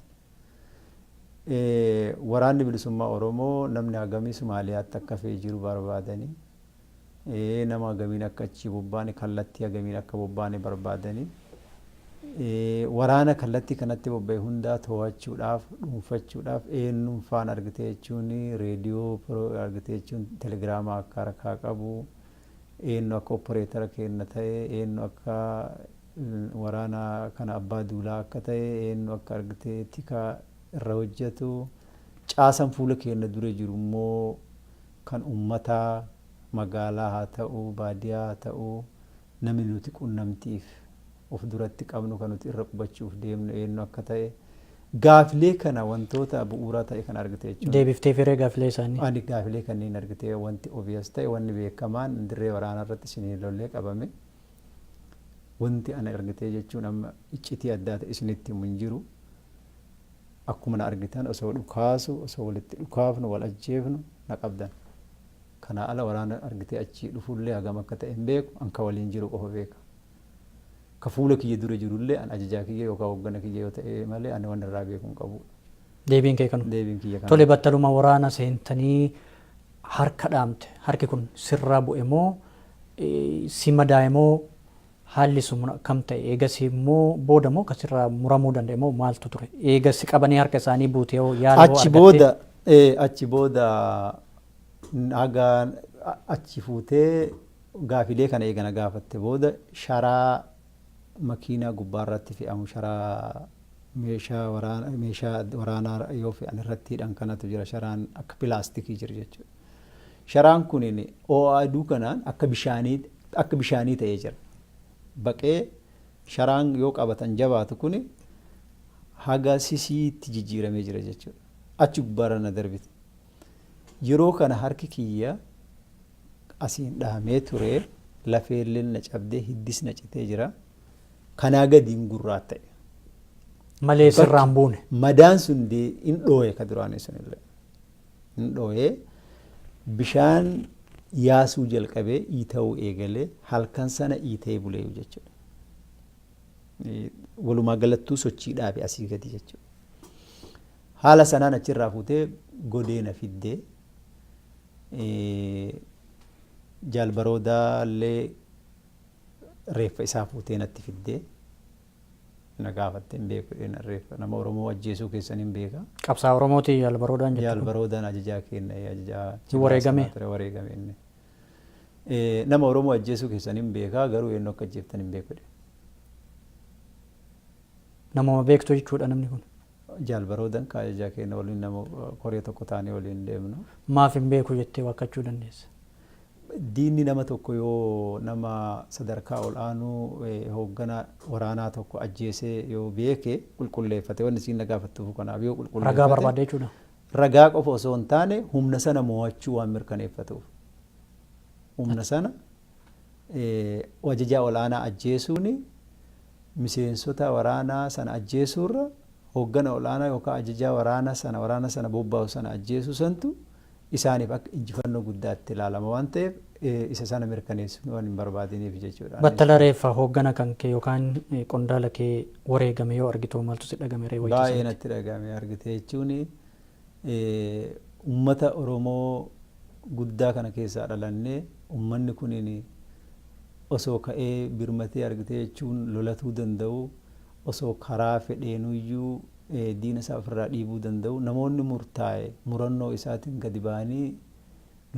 Waraanni Bilisummaa Oromoo namni hagamii Somaaliyaatti akka fe'ee jiru barbaadanii, nama hagamiin akka achii bobbaane, kallattii hagamiin akka bobbaane barbaadanii, waraana kallattii kanatti bobba'e hundaa to'achuudhaaf, dhuunfachuudhaaf, eenyuun faan argite jechuun reediyoo argite jechuun telegiraama akka harkaa qabu, eenyu akka operator kenna ta'e, eenyu akka waraana kana abbaa duulaa akka ta'e, eenyu akka argite tika irra hojjetu, caasan fuula keenya dura jiru immoo kan ummataa magaalaa haa ta'u, baadiyaa haa ta'u, namni nuti qunnamtiif of duratti qabnu, kan nuti irra qubachuuf deemnu eenyu akka ta'e, gaafilee kana, wantoota bu'uuraa ta'e kan argite jechuudha. Deebiftee firee gaafilee isaanii? Ani gaafilee kanneen argite, wanti obvious ta'e, wanni beekamaan dirree waraanaa irratti isinii lollee qabame. Wanti ana argite jechuun amma iccitii addaa ta'e isinitti himu hin jiru. Akkuma na argitan osoo dhukaasu, osoo walitti dhukaafnu, wal ajjeefnu na qabdan. Kanaa ala waraana argitee achii dhufullee hagam akka ta'e hin beeku, an ka waliin jiru qofa beeka. Ka fuula kiyya dura jirullee an ajajaa kiyya yookaan hoggana kiyya yoo ta'e malee ani waan irraa beeku hin qabu. Deebiin kee kanu. Deebiin kiyya kana. Tole, battaluma waraana seentanii harka dhaamte, harki kun sirraa bu'e moo si madaa'e moo, haalli sun akkam ta'e? Eegas immoo booda moo kasirraa muramuu danda'e moo maaltu ture? Eegas si qabanii harka isaanii buute hoo yaala hoo Achi argattee? booda achi booda haga achi fuutee gaafilee kana eegana gaafatte booda, sharaa makiinaa gubbaarratti fe'amu, sharaa meeshaa waraana, meeshaa waraanaa yoo fe'an irratti hidhan kanatu jira, sharaan akka pilaastikii jiru jechuudha. Sharaan kunin ho'a aduu kanaan akka bishaanii ta'ee jira. Baqee sharaan yoo qabatan jabaatu kuni haga sisiitti jijjiiramee jira jechuudha. Achi gubbaarra na darbite. Yeroo kana harki kiyya asiin dhahamee ture, lafeelleen na cabdee, hiddis na citee jira. Kanaa gadiin gurraatta'e. Malee sirraan buune. Madaan sun in dhooye, ka duraanii sunillee. In dhooye, bishaan yaasuu jalqabee, iita'uu eegalee, halkan sana iita'ee buleeyu jechuudha. Walumaa galattuu sochii dhaabe asii gadi jechuudha. Haala sanaan achirraa fuutee godeena fiddee, jaalbaroodaa illee reeffa isaa fuutee natti fiddee na gaafatte. Hin beeku, reeffa nama Oromoo ajjeesuu keessan hin beeka. Qabsaa Oromooti jaalbaroodaan jettu. Jaalbaroodaan ajajaa kenna, ajajaa Wareegame. ture, wareegame inni. Nama Oromoo ajjeesuu keessan hin beekaa, garuu eenyu akka ajjeeftan hin beeku. Namuma beektu jechuudha namni kun. Jaalbaroodan ka ajajaa kenna, waliin nama koree tokko taanee waliin deemnu. Maaf hin beeku jettee waakkachuu dandeessa? Diinni nama tokko yoo nama sadarkaa ol aanuu hooggana waraanaa tokko ajjeesee yoo beeke, qulqulleeffate, wanni isiin na gaafattuuf kanaaf, yoo qulqulleeffate. Ragaa barbaadde jechuudha. Ragaa qofa osoo hin taane, humna sana mo'achuu waan mirkaneeffatuuf. Humna sana ajajaa ol aanaa ajjeesuun miseensota waraanaa sana ajjeesuurra, hooggana ol aanaa yookaan ajajaa waraana sana, waraana sana bobbaasu sana ajjeesuu santu Isaaniif akka injifannoo guddaatti ilaalama waan ta'eef, isa sana mirkaneessuu waan hin barbaadiniif jechuudha. Battala reeffa hooggana kan kee yookaan qondaala kee wareegame yoo argitu maaltu si dhagame ree wayita Baay'ee sanatti? Natti dhagahame. Argite jechuun, uummata Oromoo guddaa kana keessaa dhalannee, uummanni kunin osoo ka'ee birmatee, argite jechuun, lolatuu danda'u, osoo karaa fedheenuyyuu diina isaa ofirraa dhiibuu danda'u, namoonni murtaa'e murannoo isaatiin gadi ba'anii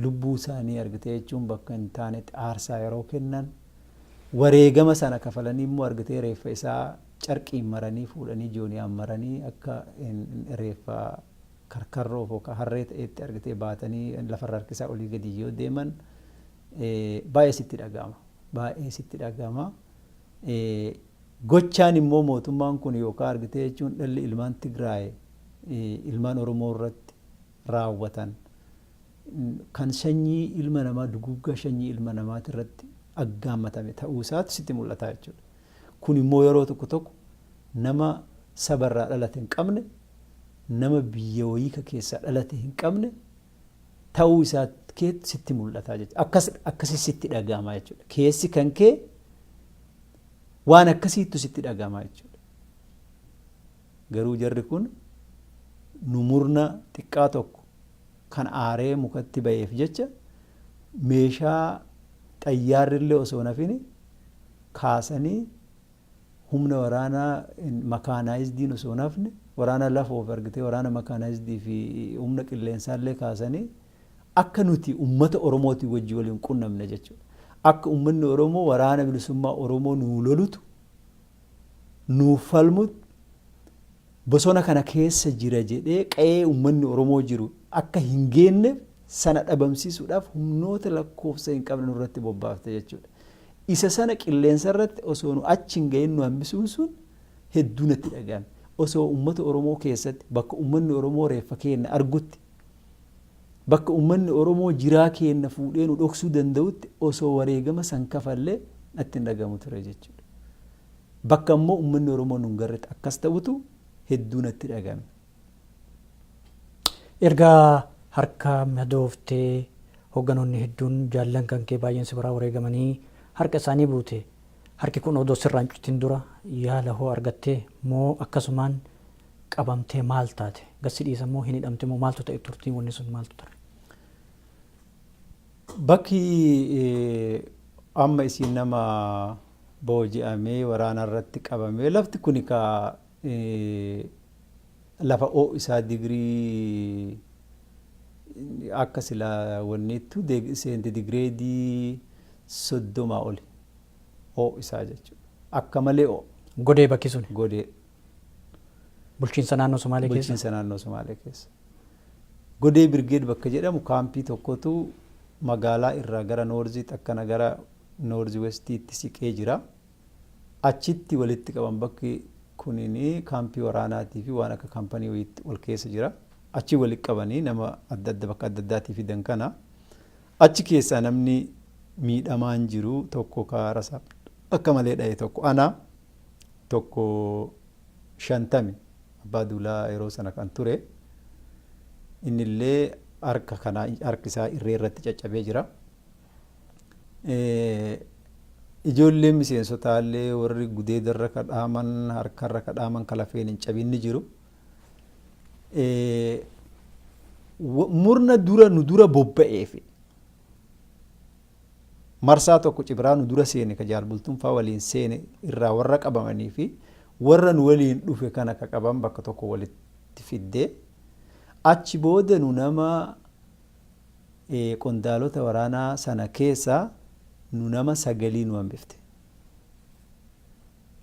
lubbuu isaanii, argite jechuun, bakka hin taanetti aarsaa yeroo kennan, wareegama sana kafalanii immoo, argitee, reeffa isaa carqiin maranii fuudhanii, jooniyaan maranii, akka reeffa karkarroo yookaan harree ta'etti, argitee, baatanii lafarra harkisaa olii gadi yoo deeman baay'ee sitti dhaga'ama. Baay'ee sitti dhaga'ama. Gochaan immoo mootummaan kun yookaan, argitee jechuun, dhalli ilmaan Tigraay ilmaan Oromoo irratti raawwatan kan sanyii ilma namaa, duguggaa sanyii ilma namaati irratti aggaammatame ta'uu isaatu sitti mul'ata jechuudha. Kun immoo yeroo tokko tokko nama sabarraa dhalate hin qabne, nama biyya wayii ka keessaa dhalate hin qabne ta'uu isaa keetu sitti mul'ata jechuudha. Akkas akkasi sitti dhaga'ama jechuudha. Keessi kan kee waan akkasiittu sitti dhaga'ama jechuudha. Garuu jarri kun nu murna xiqqaa tokko kan aaree mukatti ba'eef jecha meeshaa xayyaarrillee osoo nafini kaasanii, humna waraanaa mechanizediin osoo nafne, waraana lafoof, argitee, waraana mechanized fi humna qilleensaallee kaasanii akka nuti ummata Oromootiin wajji waliin qunnamne jechuudha. Akka ummanni Oromoo Waraana Bilisummaa Oromoo nuu lolutu, nuuf falmutu bosona kana keessa jira jedhee qa'ee ummanni Oromoo jiru akka hin geenneef sana dhabamsiisuudhaaf humnoota lakkoofsa hin qabne nurratti bobbaafte jechuudha. Isa sana qilleensa irratti osoo nu achi hin gahin nu hambisuun sun hedduu natti dhagahame. Osoo uummata Oromoo keessatti, bakka uummanni Oromoo reeffa keenya argutti, bakka uummanni Oromoo jiraa keenya fuudhee nu dhoksuu danda'utti osoo wareegama san kafallee natti hin dhagahamu ture jechuudha. Bakka immoo uummanni Oromoo nu hin garretti akkas ta'utu hedduu natti dhagahame. Erga harka madooftee, hoogganoonni hedduun, jaallan kan kee baay'een si biraa wareegamanii harka isaanii buute, harki kun odoo sirraan cutin dura yaala hoo argattee moo akkasumaan qabamtee maal taate? Gassi dhiisa moo hin hidhamte moo maaltu ta'e? Turtiin wanni sun maaltu ture? Bakki amma isiin nama booji'amee waraana irratti qabamee, lafti kun ka lafa isaa digirii akka sila wanniittu seentigireedii 30 oli isaa jechuudha. Akka malee ho'a. Godee bakki sun? Godee. Bulchiinsa naannoo Somaalee keessa? Bulchiinsa naannoo Somaalee keessa. Godee Birgeed bakka jedhamu kaampii tokkotu magaalaa irraa gara northiitti, akkana gara north westiitti siqee jira. Achitti walitti qaban. Bakki kunin kaampii waraanaatii fi waan akka kaampanii wayiitti wal keessa jira. Achi walitti qabanii nama adda adda bakka adda addaatii fidan kana. Achi keessaa namni miidhamaan jiru tokko kaarasa akka malee dha'e tokko ana, tokko Shantami Abbaa Duulaa yeroo sana kan ture, innillee harka kana, harki isaa irree irratti caccabee jira. Ijoolleen miseensotaallee warri gudeedarra kadhaaman, harkarra kadhaaman, kalafeen hin cabin ni jiru. Murna dura nu dura bobba'eefi marsaa tokko Cibraa nu dura seene, ka Jaalbultuun faa waliin seene irraa warra qabamanii fi warra nu waliin dhufe kana ka qaban bakka tokko walitti fiddee, achi booda nu nama qondaalota waraanaa sana keessaa nu nama sagalii nu hambifte.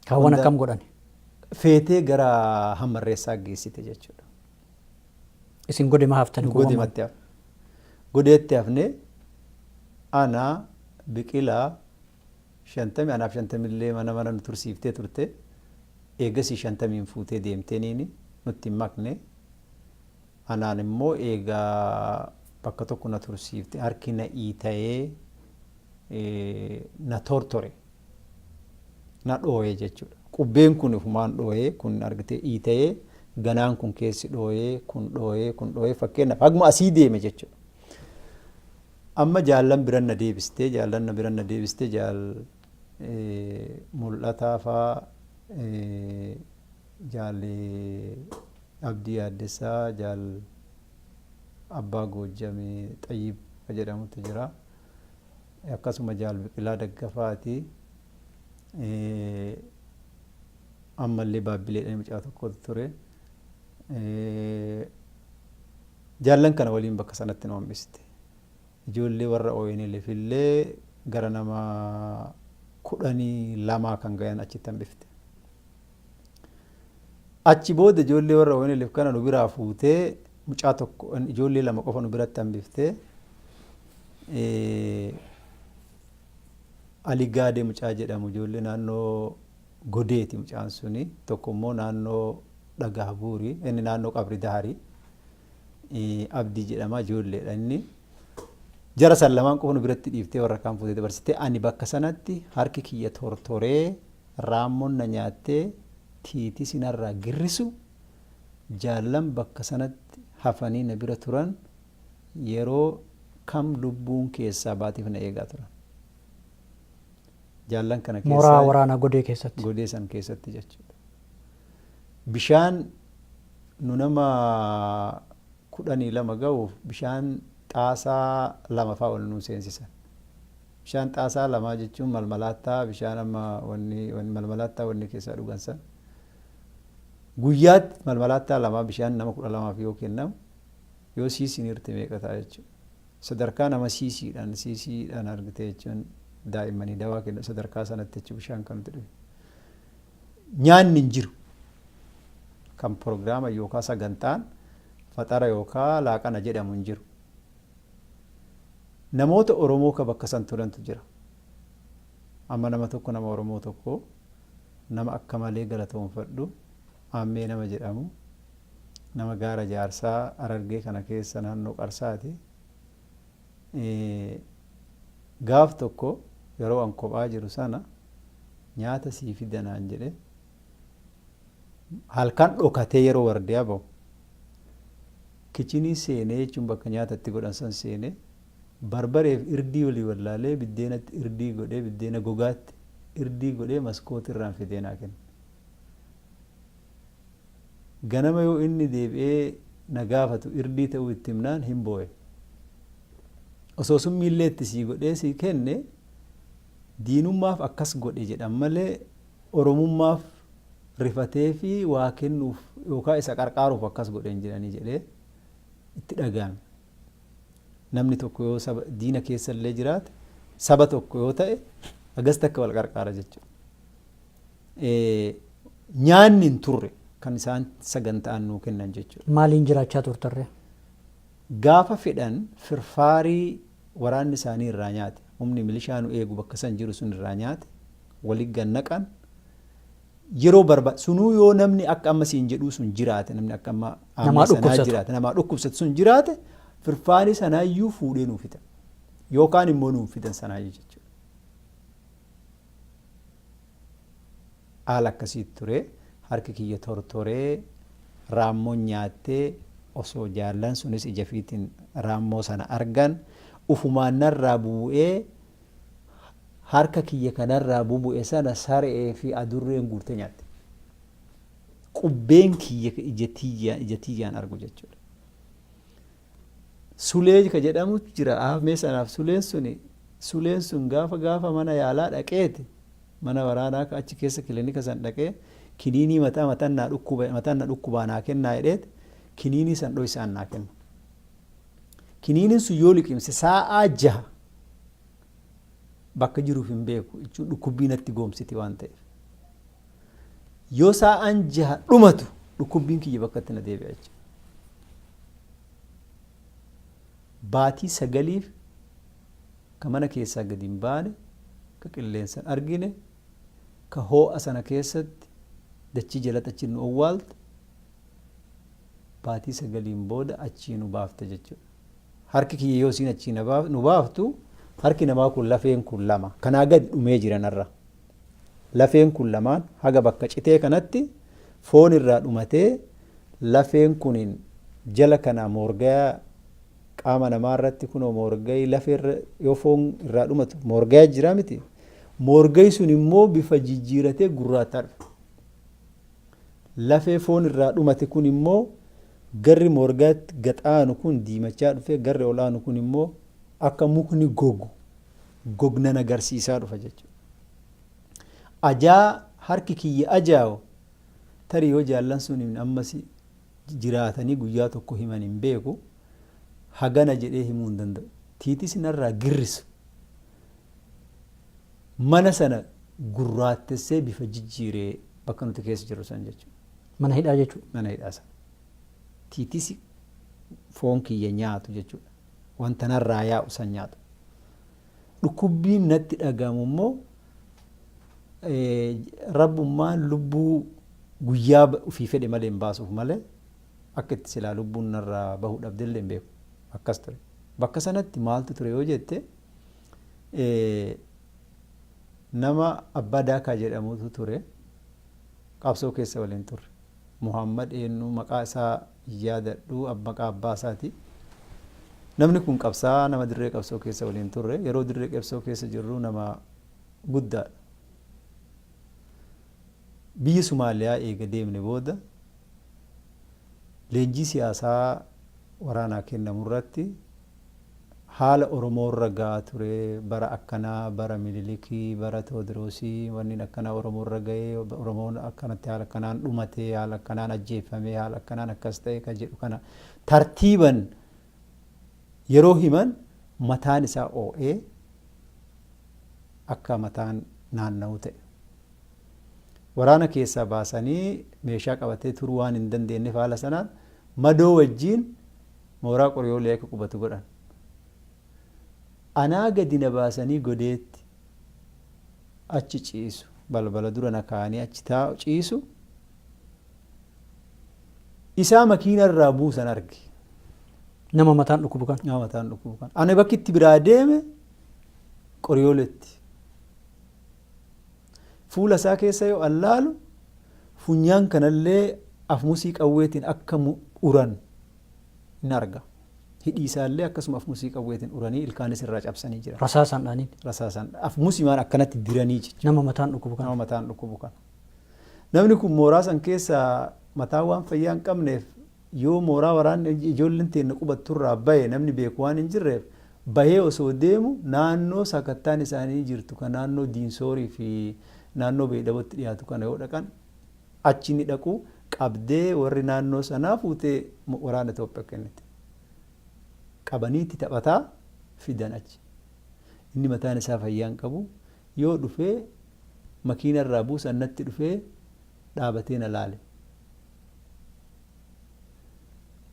Kaawwan akkam godhan? Feetee gara Hammarreessaa geessite jechuudha. Isin godema haftani? Nu godematti hafne. Godeetti hafne. Ana, Biqilaa, Shantami, anaaf Shantamillee mana mana nu tursiiftee turte. Eegasii Shantamiin fuutee deemteeniini nutti hin makne. Anaan immoo eegaa bakka tokko na tursiifte, harki na iita'ee na tortore. Na dhooye jechuudha. Qubbeen kun ufumaan dhooyee, kun argitee iita'ee, ganaan kun keessi dhooyee, kun dhooyee, kun dhooyee, fakkeenyaaf haguma asii deeme jechuudha. Amma jaallan biran na deebistee, jaallan na biran na deebistee, jaal Mul'ataa faa, jaal Abdii Yaaddessaa, jaal Abbaa Goojjamee Xayyib ka jedhamutu jira. Akkasuma jaal Biqilaa Daggafaati. Ammallee Baabbileedhaan mucaa tokkotu ture. Jaallan kana waliin bakka sanatti nu hambiste. Ijoollee warra ONLF illee gara nama 12 kan gayan achitti hambifte. Achi booda ijoollee warra ONLF kana nu biraa fuutee, mucaa tokko, ijoollee lama qofa nu biratti hambiftee, Ali Gaadee mucaa jedhamu, ijoollee naannoo Godeeti mucaan suni, tokko immoo naannoo Dhagaa Buuri, inni naannoo Qabri Daharii Abdii jedhama, ijoolleedha inni. Jara san lamaan qofa nu biratti dhiiftee warra kaan fuutee dabarsitee. Ani bakka sanatti harki kiyya tortoree, raammoon na nyaattee, tiitisi narraa girrisu, jaallan bakka sanatti hafanii na bira turan yeroo kam lubbuun keessaa baatiif na eegaa turan. Jaallan kana keessaa Mooraa waraanaa Godee keessatti. Godee san keessatti jechuudha. Bishaan nu nama 12 ga'uuf bishaan xaasaa lama fa'aa ol nuu seensisan. Bishaan xaasaa lamaa jechuun malmalaattaa bishaan amma wanni malmalaattaa wanni keessaa dhugan san. Guyyaatti malmalaattaa lamaa bishaan nama 12f yoo kennamu, yoo siisiin hirte meeqa ta'a jechuudha. Sadarkaa nama siisiidhaan argite jechuun daa'immanii dawaa kennu sadarkaa sanatti jechuun bishaan kan nuti dhugne. Nyaanni hin jiru. Kan proogiraama yookaan sagantaan faxara yookaan laaqana jedhamu hin jiru. Namoota Oromoo ka bakka san turantu jira. Amma nama tokko, nama Oromoo tokko, nama akka malee galatoonfadhu, Aammee nama jedhamu, nama gaara Jaarsaa Harargee kana keessa naannoo Qarsaati. Gaaf tokko yeroo an kophaa jiru sana nyaata sii fida naan jedhe. Halkan dhokatee yeroo wardiyaa bahu kichinii seenee, jechuun bakka nyaata itti godhan san seenee, barbareef irdii walii wallaalee biddeenatti irdii godhee, biddeena gogaatti irdii godhee maskootii irraan fidee naa kenne. Ganama yoo inni deebi'ee na gaafatu irdii ta'uu itti himnaan hin boo'e. Osoo summiillee itti sii godhee sii kenne, diinummaaf akkas godhe jedhan malee Oromummaaf rifatee fi waa kennuuf yookaan isa qarqaaruuf akkas godhe hin jedhanii jedhee itti dhaga'ame. Namni tokko yoo saba diina keessa illee jiraate, saba tokko yoo ta'e, hagas takka wal qarqaara jechuudha. Nyaanni hin turre kan isaan sagantaan nuu kennan jechuudha. Maaliin jiraachaa turtarree? Gaafa fedhan firfaarii waraanni isaanii irraa nyaate, humni milishaa nu eegu bakka san jiru sun irraa nyaate, wali gannaqan yeroo barbaade. Sunuu yoo namni akka amma siin jedhuu sun jiraate, namni akka amma namaa sanaa dhukkubsatu jiraate, namaa dhukkubsatu sun jiraate, firfaarii sanaayyuu fuudhee nuu fida yookaan immoo nuun fidan sanaayyuu jechuudha. Haala akkasii ture. Harki kiyya tortoree, raammoon nyaattee, osoo jaallan sunis ija fiitiin raammoo sana argan ufumaan narraa bubu'ee, harka kiyya kanarraa bubu'e sana saree fi adurreen guurtee nyaatte. Qubbeen kiyya ija tiyyaan argu jechuudha. Sulee ka jedhamu jira aafmee sanaaf. Suleen suni, suleen sun gaafa gaafa mana yaalaa dhaqeeti, mana waraanaa ka achi keessa kilinika san dhaqee, kiniinii mataa mataan naa dhukkuba, mataan na dhukkubaa naa kennaa jedheeti, kiniinii san dhoysaan naa kenna. Kiniiniin sun yoo liqimse saa'aa 6 bakka jiruuf hin beeku jechuun dhukkubbii natti goomsiti waan ta'eef. Yoo saa'aan 6 dhumatu dhukkubbiin kiyya bakka itti na deebi'a jechuudha. Baatii 9f ka mana keessaa gadi hin baane, ka qilleensa hin argine, ka hoo'a sana keessatti dachii jalatti achi nu owwaalte, baatii 9n booda achii nu baafte jechuudha. Harki kiyya yoo isiin achii nu baaftu, harki namaa kun lafeen kun lama kanaa gadi dhumee jira narra. Lafeen kun lamaan haga bakka citee kanatti foon irraa dhumatee, lafeen kuniin jala kanaa moorgayaa Qaama namaa irratti kunoo moorgayi lafeerra yoo foon irraa dhumatu moorgayaa jira miti. Moorgayi sun immoo bifa jijjiiratee gurraattaa dhufe. Lafee foon irraa dhumate kun immoo garri moorgaatti gaxaanu kun diimachaa dhufe, garri olaanu kun immoo akka mukni gogu gognan agarsiisaa dhufa jechuudha. Ajaa harki kiyya ajaa'u tarii yoo jaallan sun ammas jiraatanii guyyaa tokko himan hin beeku, hagana jedhee himuu hin danda'u. Tiitis narraa girrisu. Mana sana gurraattessee bifa jijjiiree bakka nuti keessa jirru san jechuudha. Mana hidhaa jechuudha. Mana hidhaa sana. Tiitisi foon kiyya nyaatu jechuudha. Wanta narraa yaa'u san nyaatu. Dhukkubbiin natti dhagahamu immoo rabbummaan lubbuu guyyaa ofii fedhe malee hin baasuuf malee akka itti silaa lubbuun narraa bahuu dhabdellee hin beeku. Akkas ture. Bakka sanatti maaltu ture yoo jette, nama Abbaa Daakaa jedhamutu ture. Qabsoo keessa waliin turre. Muhammad eenyu maqaa isaa hin yaadadhu, maqaa abbaa isaati. Namni kun qabsaa nama dirree qabsoo keessa waliin turre. Yeroo dirree qabsoo keessa jirru nama guddaadha. Biyya Somaaliyaa eega deemne booda leenjii siyaasaa waraanaa kennamu irratti haala Oromoorra ga'aa ture, bara akkanaa, bara Minilikii, bara Tewoodiroosii, wanni akkanaa Oromoorra ga'ee, Oromoon akkanatti haala akkanaan dhumate, haala akkanaan ajjeeffame, haala akkanaan akkas ta'e kan jedhu kana tartiiban yeroo himan mataan isaa oo'ee akka mataan naanna'u ta'e. Waraana keessaa baasanii meeshaa qabatee turuu waan hin dandeenyeef haala sanaan madoo wajjiin mooraa Qoriyoolee akka qubatu godhan. Anaa gadi na baasanii godeetti achi ciisu. Balbala dura na kaa'anii achi taa'u ciisu. Isaa makiina irraa buusan arge. Nama mataan dhukkubu kana. Nama mataan dhukkubu kana. Ani bakki itti biraa deeme Qoriyooleetti. Fuula isaa keessa yoo allaalu funyaan kanallee afmusii qawweetiin akka uran hin arga. Hidhii isaallee akkasuma afmusii qawweetiin uranii ilkaanis irraa cabsanii jiran. Rasaasaan dha'anii. Rasaasaan afmusimaan akkanatti diranii jechuudha. Nama mataan dhukkubu kana. Nama mataan dhukkubu kana. Namni kun mooraa san keessa mataa waan fayyaa hin qabneef yoo mooraa waraanni ijoolleen teenna qubatturraa bahe namni beeku waan hin jirreef bahee osoo deemu naannoo sakattaan isaanii jirtu kan naannoo Diinsoorii fi naannoo Beedhabootti dhiyaatu kana yoo dhaqan achi ni dhaqu, qabdee warri naannoo sanaa fuutee waraana Itoophiyaa kennite. Qabanii itti taphataa fidan achi. Inni mataan isaa fayyaa hin qabu. Yoo dhufee makiina irraa buusan natti dhufee dhaabatee na laale.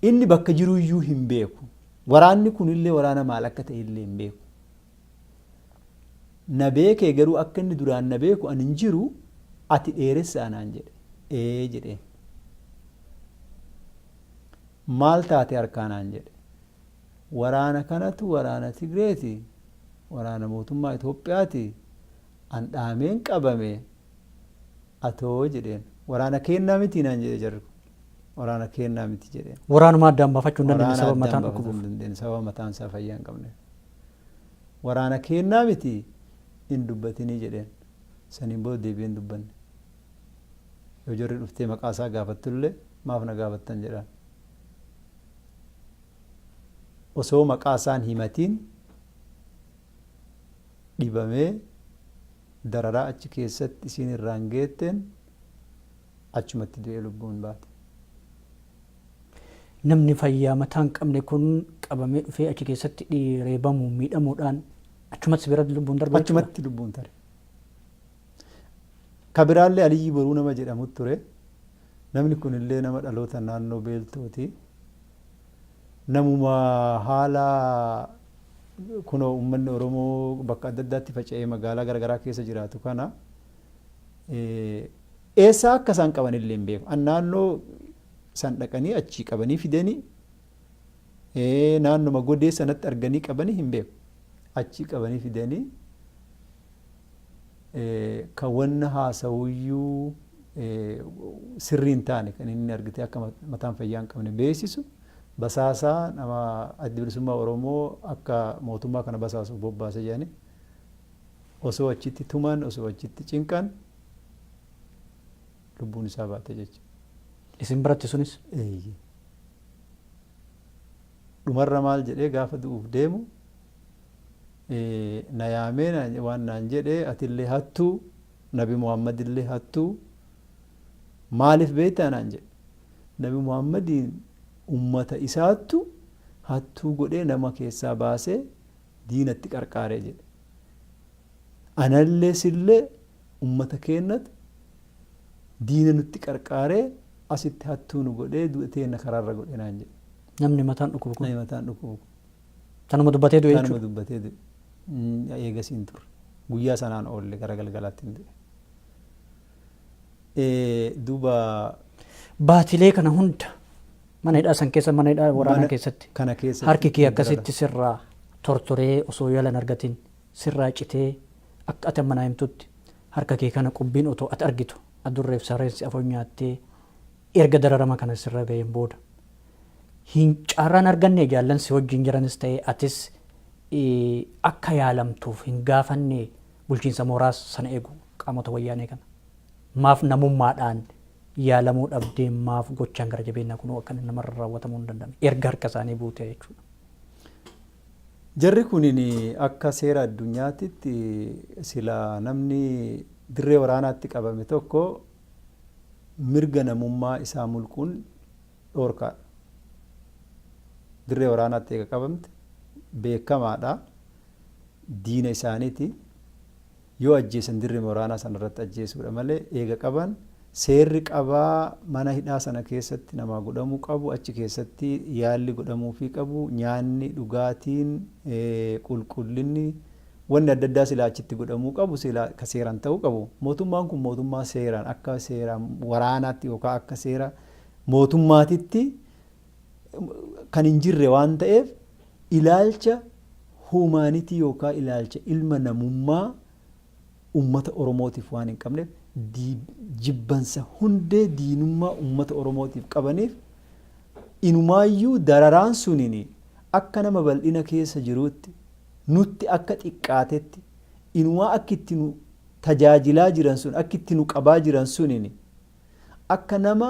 Inni bakka jiruyyuu hin beeku. Waraanni kunillee waraana maal akka ta'e illee hin beeku. Na beekee garuu akka inni duraan na beeku ani hin jiru, ati dheeressaa naan jedhe. Ee jedheen. Maal taate harkaa naan jedhe. Waraana kanatu waraana Tigreeti, waraana mootummaa Itoophiyaati, an dhaameen qabame atoo jedheen. Waraana keennaa miti naan jedhe jarri kun. Waraana keennaa miti jedheen. Waraanuma addaan baafachuu hin dandeenye Waraana sababa addaan mataan baafachuu dhukkubuuf. hin dandeenye sababa mataan isaa fayyaa hin qabneef. Waraana keennaa miti hin dubbatinii jedheen. Saniin booda deebi'ee hin dubbanne. Yoo jarri dhuftee maqaa isaa gaafattullee maaf na gaafattan jedhaan. Osoo maqaa isaan himatiin dhibamee dararaa achi keessatti isiin irraan geetteen achumatti du'ee lubbuun baate. Namni fayyaa mataa hin qabne kun qabamee dhufee achi keessatti reebamuun miidhamuudhaan achumatti si biratti lubbuun darbe jechuudha. Achumatti lubbuun tare. Ka biraallee Aliyyii Boruu nama jedhamu ture. Namni kunillee nama dhaloota naannoo Beeltooti. Namuma haala kunoo uummanni Oromoo bakka adda addaatti faca'ee magaalaa garaagaraa keessa jiraatu kana eessaa akka isaan qaban illee hin beeku. An naannoo san dhaqanii achii qabanii fidanii, naannoma godee sanatti arganii qabanii hin beeku. Achii qabanii fidanii kan wanna haasawuyyuu sirrii hin taane kan inni argitee akka mataan fayyaa hin qabne beeksisu. Basaasaa nama Addi Bilisummaa Oromoo akka mootummaa kana basaasuuf bobbaase jedhani osoo achitti tuman, osoo achitti cinqan lubbuun isaa baate jechuudha. Isin biratti sunis? Eeyyee. Dhumarra maal jedhee gaafa du'uuf deemu na yaamee waan naan jedhee, atillee hattuu, Nabi Muhammadillee hattuu, maaliif beektaa naan jedhe. Nabi Muhammadiin ummata isaattu hattuu godhee nama keessaa baasee diinatti qarqaaree jedhe. Anallee sillee ummata keennatu diina nutti qarqaaree asitti hattuu nu godhee du'a teenna karaarra godhe naan jedhe. Namni mataan dhukkubu kun. Namni mataan dhukkubu kun. Tanuma dubbatee du'e Tanuma jechuudha. dubbatee du'e. Eegasii hin turre. Guyyaa sanaan oolle, gara galgalaatti hin du'e. Duuba. Baatilee kana hunda mana hidhaa san keessa, mana hidhaa waraanaa keessatti kana keessatti harki kee akkasitti sirraa tortoree, osoo yaala hin argatin sirraa citee, akka ati amma naa himtutti harka kee kana qubbiin otoo ati argitu adurreef sareen si afoo nyaattee, erga dararama kana sirra ga'een booda hin carraan arganne, jaallan si wajjin jiranis ta'e atis akka yaalamtuuf hin gaafanne bulchiinsa mooraas sana eegu qaamota Wayyaanee kana? Maaf namummaadhaan yaalamuu dhabdee, maaf gochaan gara jabeenyaa kunuu akka namarra raawwatamuu hin danda'amne erga harka isaanii buutee jechuudha? Jarri kunin akka seera addunyaatitti sila namni dirree waraanaatti qabame tokko mirga namummaa isaa mulquun dhoorkaadha. Dirree waraanaatti eega qabamte beekamaadha. Diina isaaniiti. Yoo ajjeesan dirree waraanaa sana irratti ajjeesuudha malee, eega qaban seerri qabaa mana hidhaa sana keessatti namaa godhamuu qabu, achi keessatti yaalli godhamuufii qabu, nyaanni, dhugaatiin, qulqullinni, wanni adda addaa silaa achitti godhamuu qabu, silaa ka seeraan ta'uu qabu. Mootummaan kun mootummaa seeraan akka seera waraanaatti yookaan akka seera mootummaatitti kan hin jirre waan ta'eef, ilaalcha humanity yookaan ilaalcha ilma namummaa ummata Oromootiif waan hin qabneef, jibbansa hundee diinummaa ummata Oromootiif qabaniif, inumaayyuu dararaan suniin akka nama bal'ina keessa jiruutti nutti akka xiqqaatetti, inumaa akka itti nu tajaajilaa jiran sun, akka itti nu qabaa jiran suniin akka nama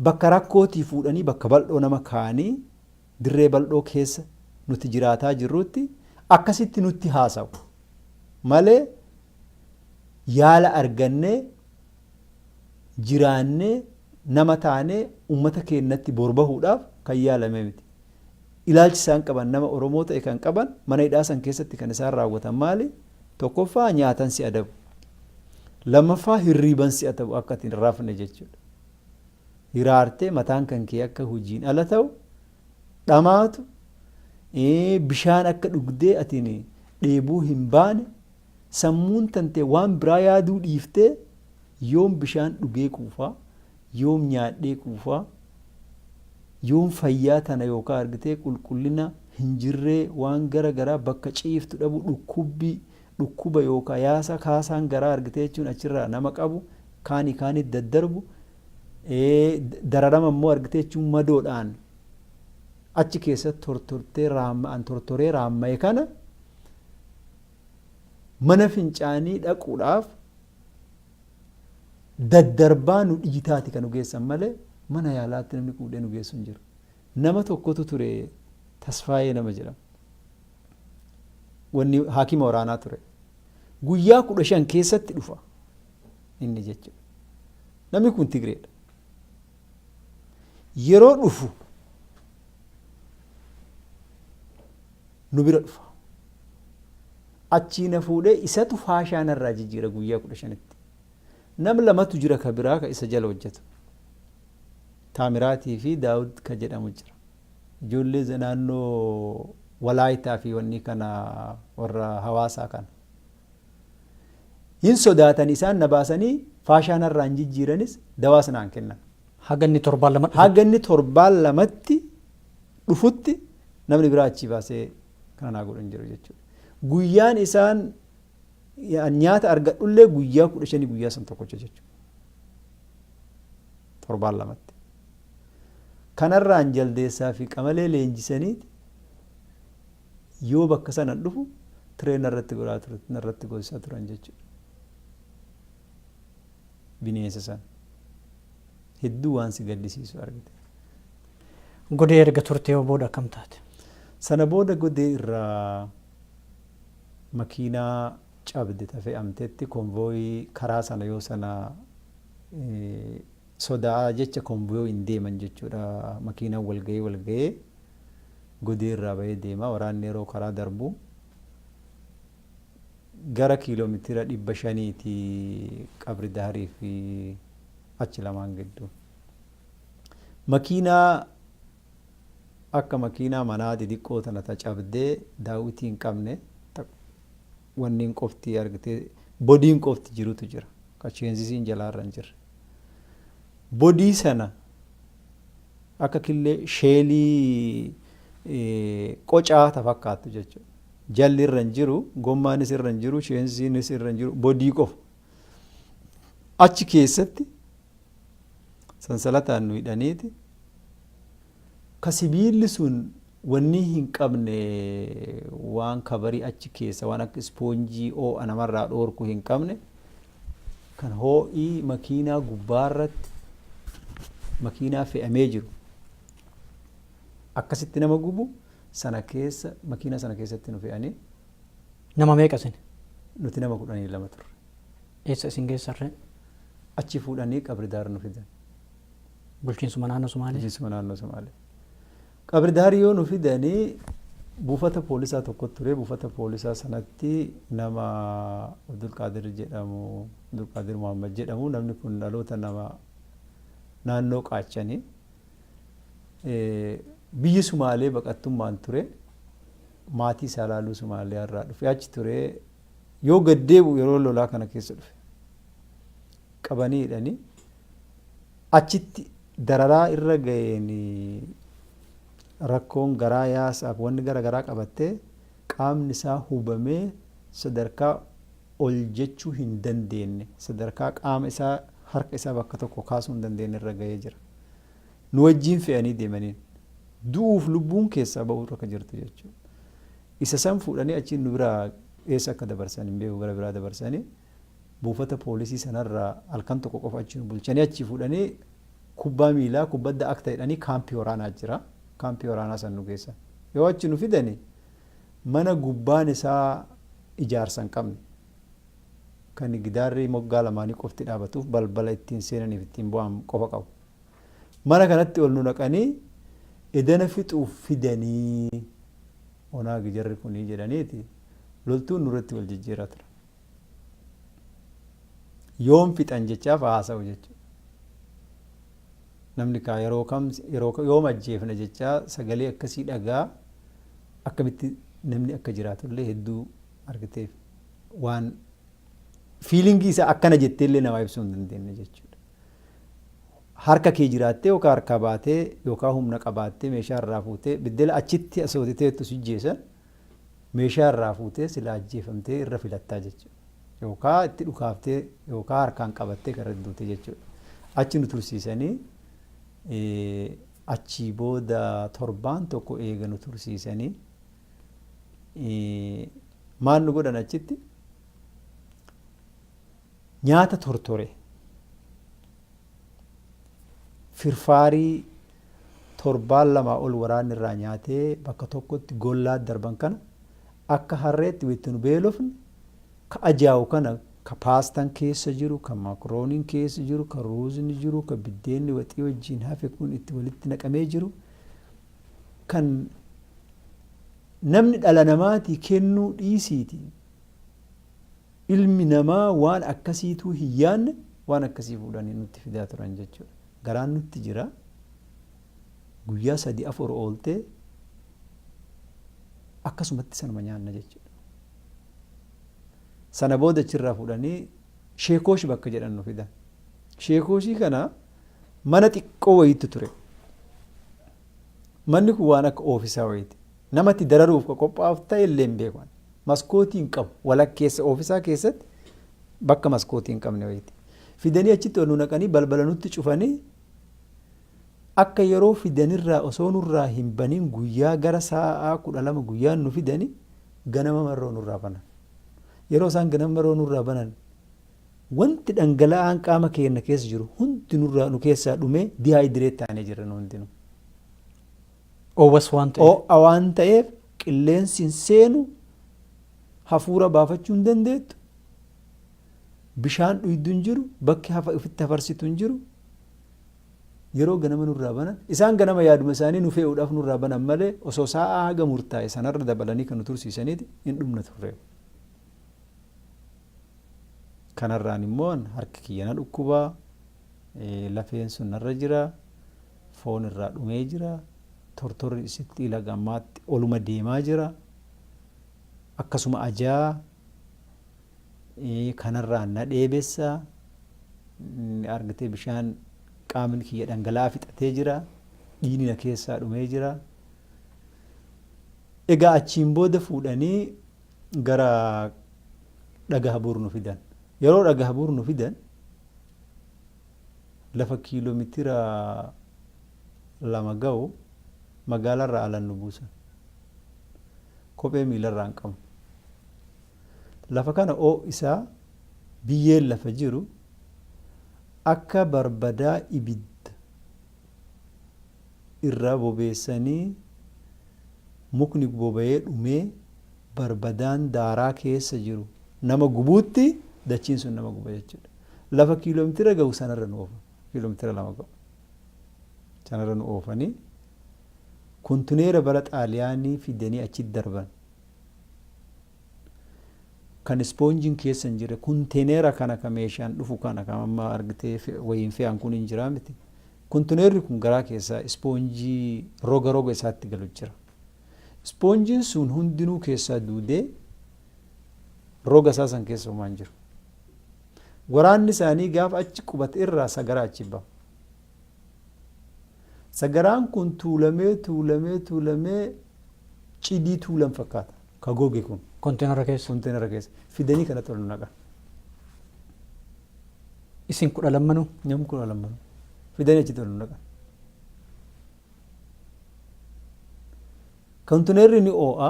bakka rakkootii fuudhanii bakka bal'oo nama kaa'anii dirree bal'oo keessa nuti jiraataa jirrutti akkasitti nutti haasawu malee, yaala argannee jiraannee nama taanee ummata keenyatti borbahuudhaaf kan yaalame miti. Ilaalchi isaan qaban, nama Oromoo ta'e kan qaban, mana hidhaa san keessatti kan isaan raawwatan maali? Tokkoffaa nyaatan si adabu. Lammaffaa hirriiban si adabu, akka ati hin rafne jechuudha. Hiraartee mataan kan kee akka hojiin ala ta'u dhamaatu, bishaan akka dhugdee atiin dheebuu hin baane, sammuun tantee waan biraa yaaduu dhiiftee yoom bishaan dhugee quufaa, yoom nyaadhee quufaa, yoom fayyaa tana yookaan argitee qulqullina hin jirree, waan gara garaa, bakka ciiftu dhabu, dhukkubbii dhukkuba yookaan yaasa kaasaan garaa argitee jechuun achirraa nama qabu, kaanii kaanitti daddarbu, dararama immoo argitee jechuun madoodhaan achi keessatti tortortee raamma'an, tortoree raamma'e kana mana fincaanii dhaquudhaaf daddarbaa nu dhiitaati kan nu geessan malee, mana yaalaatti namni quudhee nu geessu hin jiru. Nama tokkotu ture, Tasfaayee nama jedhamu. Wanni haakima waraanaa ture. Guyyaa 15 keessatti dhufa inni jechuudha. Namni kun Tigreedha. Yeroo dhufu nu bira dhufa. Achii na fuudhee isatu faashaa narraa jijjiira guyyaa 15tti. Nam lamatu jira ka biraa ka isa jala hojjetu. Taamiraatii fi Daawud ka jedhamu jira. Ijoollee naannoo Walaayitaa fi wanni kana, warra hawaasaa kana. Hin sodaatan, isaan na baasanii faashaa narraa hin jijjiiranis, dawaas naan kennan. Haga inni torbaan lama dhufutti. Haga inni torbaan lamatti dhufutti namni biraa achii baasee kana naa godhu hin jiru jechuudha. Guyyaan isaan nyaata argadhullee guyyaa 15, guyyaa san tokkocha jechuudha. Torbaan lamatti. Kanarraan jaldeessaa fi qamalee leenjisaniiti yoo bakka sana dhufu tiree narratti godhaa ture, narratti gosisaa turan jechuudha. Bineensa sana. Hedduu waan si gaddisiisu argite. Godee erga turtee hoo booda akkam taate? Sana booda Godee irraa makiinaa cabde ta fe'amtetti konvooyii karaa sana yoo sana sodaa jecha konvooyii hin deeman jechuudha. Makiinaan wal ga'ee wal ga'ee Godee irraa bahee deema. Waraanni yeroo karaa darbu gara kiiloomeetira 500ti Qabri Daharii fi achi lamaan gidduu. Makiinaa akka makiinaa manaa xixiqqoo tana ta cabdee daawwitii hin qabne, ta wanniin qofti argitee bodiin qofti jirutu jira. Ka cheenzisiin jalaarra hin jirre. Bodii sana akka killee sheelii qocaa ta fakkaattu jechuudha. Jalli irra hin jiru, gommaanis irra hin jiru, cheenzisiinis irra hin jiru, bodii qofa. Achi keessatti sansalataan nu hidhaniiti ka sibiilli sun wanni hin qabne, waan kabarii achi keessa waan akka ispoonjii oo'a namarraa dhoorku hin qabne, kan hoo'ii makiinaa gubbaarratti makiinaa fe'amee jiru akkasitti nama gubu sana keessa, makiinaa sana keessatti nu fe'anii. Nama meeqa isin? Nuti nama 12 turre. Eessa isin geessarree? Achi fuudhanii Qabri Daar nu fidan. Bulchiinsuma naannoo Sumaalee? Bulchiinsuma naannoo Sumaalee. Qabri Daar yoo nu fidanii buufata poolisaa tokko ture. Buufata poolisaa sanatti nama Abdulqaadir jedhamu, Abdulqaadir Muhammad jedhamu, namni kun dhaloota nama naannoo Qaachanii. Biyyi Sumaalee baqattummaan ture. Maatii isaa laaluu Sumaaliyaa irraa dhufe achi ture. Yoo gad deebi'u yeroo lolaa kana keessa dhufe. Qabanii hidhanii achitti dararaa irra ga'een rakkoon garaa yaasaaf wanni gara garaa qabattee qaamni isaa hubamee sadarkaa ol jechuu hin dandeenye, sadarkaa qaama isaa, harka isaa bakka tokko kaasuu hin dandeenye irra ga'ee jira. Nu wajjin fe'anii deemaniin du'uuf lubbuun keessaa ba'uu irra akka jirtu jechuudha. Isa san fuudhanii achiin nu biraa eessa akka dabarsan hin beeku, gara biraa dabarsanii buufata poolisii sanarraa halkan tokko qofa achi nu bulchanii achi fuudhanii kubbaa miilaa kubbadda akta jedhanii kaampii waraanaa jira. Kaampii waraanaa san nu geessan. Yoo achi nu fidani mana gubbaan isaa ijaarsa hin qabne, kan gidaarri moggaa lamaanii qofti dhaabatuuf balbala ittiin seenaniif ittiin bu'an qofa qabu. Mana kanatti ol nu naqanii edana fixuuf fidanii onaagi jarri kunii jedhaniiti loltuun nurratti wal jijjiiraa ture. Yoom fixan jechaaf haasa'u jechuudha. Namni kaa yeroo kam, yeroo yoom ajjeefna jechaa sagalee akkasii dhagaa akkamitti namni akka jiraatullee hedduu argiteef waan fiilingii isaa akkana jetteellee namaa ibsuu hin dandeenye jechuudha. Harka kee jiraattee yookaan harkaa baatee yookaan humna qabaattee meeshaa irraa fuutee biddela achitti asootiteettu si jeesan meeshaa irraa fuutee silaa ajjeefamtee irra filattaa jechuudha. Yookaan itti dhukaaftee yookaan harkaan qabattee kan irratti duute jechuudha. Achi nu tursiisanii, achii booda torbaan tokko eega nu tursiisanii maal nu godhan? Achitti nyaata tortore, firfaarii torbaan lamaa ol waraanni irraa nyaatee bakka tokkotti gollaa darban kana akka harreetti itti nu beelofne, ka ajaa'u kana, ka paastaan keessa jiru, ka makrooniin keessa jiru, ka ruuzni jiru, ka biddeenni waxii wajjin hafe kun itti walitti naqamee jiru, kan namni dhala namaatii kennuu dhiisiiti ilmi namaa waan akkasiituu hin yaanne, waan akkasii fuudhanii nutti fidaa turan jechuudha. Garaan nutti jira. Guyyaa sadi afur ooltee akkasumatti sanuma nyaanna jechuudha. Sana booda achirraa fuudhanii Sheekoosh bakka jedhan nu fidan. Sheekooshii kana mana xiqqoo wayiitu ture. Manni kun waan akka oofisaa wayiiti. Namatti dararuuf ka qophaa'uuf ta'e illee hin beeku. Maskootii hin qabu. Walakkeessa oofisaa keessatti bakka maskootii hin qabne wayiiti. Fidanii achitti ol nu naqanii balbala nutti cufanii. Akka yeroo fidanirraa osoo nurraa hin banin guyyaa gara sa'aa 12 guyyaan nu fidani, ganama marroo nurraa banan. Yeroo isaan ganama marroo nurraa banan, wanti dhangala'aan qaama keenya keessa jiru hundi nurraa nu keessaa dhumee dehydrate taanee jirra nu hundinuu. Oowwas waan ta'eef. Ho'a waan ta'eef qilleensi hin seenu, hafuura baafachuu hin dandeettu, bishaan dhuydu hin jiru, bakki hafa ofitti hafarsitu hin jiru. Yeroo ganama nurraa banan, isaan ganama yaaduma isaanii nu fe'uudhaaf nurraa banan malee, osoo sa'aa haga murtaa'e sanarra dabalanii kan nu tursiisaniiti hin dhumna turre. Kanarraan immoo harki kiyya na dhukkubaa, lafeen sun narra jira, foon irraa dhumee jira, tortorri isitti ilaga ammaatti oluma deemaa jira, akkasuma ajaa kanarraan na dheebessa, argitee, bishaan qaamni kiyya dhangala'aa fixatee jira, dhiigni na keessaa dhumee jira. Egaa achiin booda fuudhanii gara Dhagahabuur nu fidan. Yeroo Dhagahabuur nu fidan, lafa kiiloomeetira 2 ga'u magaalaarraa alan nu buusan. Kophee miilarraa hin qabnu. Lafa kana isaa biyyeen lafa jiru akka barbadaa ibidda irraa bobeessanii, mukni boba'ee dhumee barbadaan daaraa keessa jiru nama gubuutti dachiin sun nama guba jechuudha. Lafa kiiloomeetira ga'u sanarra nu oofan. Kiiloomeetira 2 ga'u. Sanarra nu oofanii kontineera bara Xaaliyaanii fidanii achitti darban. Kan ispoonjiin keessa hin jirre konteeneera kana, kan meeshaan dhufu kana, kan amma argitee wayiin fe'an kun hin jiraa miti. Kontineerri kun garaa keessaa ispoonjii roga roga isaatti galu jira. Ispoonjiin sun hundinuu keessaa duudee roga isaa san keessa homaa hin jiru. Waraanni isaanii gaafa achi qubate irraa sagaraa achi ba'a. Sagaraan kun tuulamee tuulamee tuulamee cidii tuulan fakkaata. Ka goge kun. Konteenara keessa. Konteenara keessa. Fidanii kanatti ol nu naqan. Isin 12nuu. Namni 12nuu. Fidanii achitti ol nu naqan. Kontineerri ni oo'a.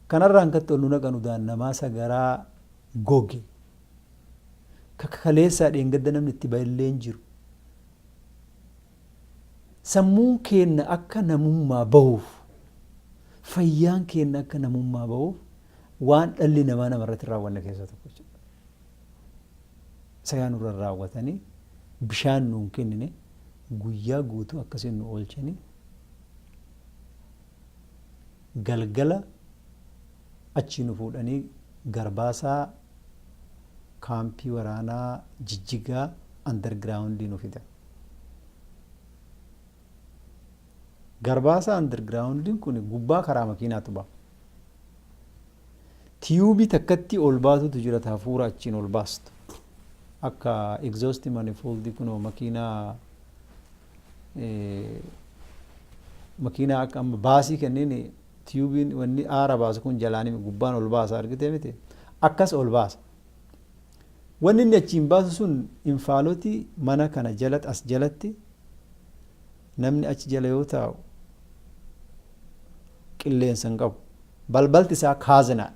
Kanarraan katti ol nu naqan udaan namaa sagaraa goge. Kakakaleessaa dheengadda namni itti ba'ellee hin jiru. Sammuun keenna akka namummaa bahuuf, fayyaan keenna akka namummaa bahuuf, waan dhalli namaa namarratti raawwanne keessaa tokko jechuudha. Isa yaa nurra raawwatanii bishaan nuun kennine, guyyaa guutuu akkasiin nu oolchanii, galgala achii nu fuudhanii Garbaasaa kaampii waraanaa Jijjigaa undergroundii nu fidan. Garbaasaa undergroundiin kun gubbaa karaa makiinaatu ba'a. Tiyuubii takkatti ol baatutu jira, hafuura achiin ol baastu. Akka exhaust manifold kunoo makiinaa akka amma baasii kenniin, tiyuubiin wanni aara baasu kun jalaan gubbaan ol baasa, argitee miti, akkas ol baasa. Wanni inni achiin baasu sun infaaloti mana kana jalatti, as jalatti namni achi jala yoo taa'u qilleensa hin qabu. Balbalti isaa kaazinaadha.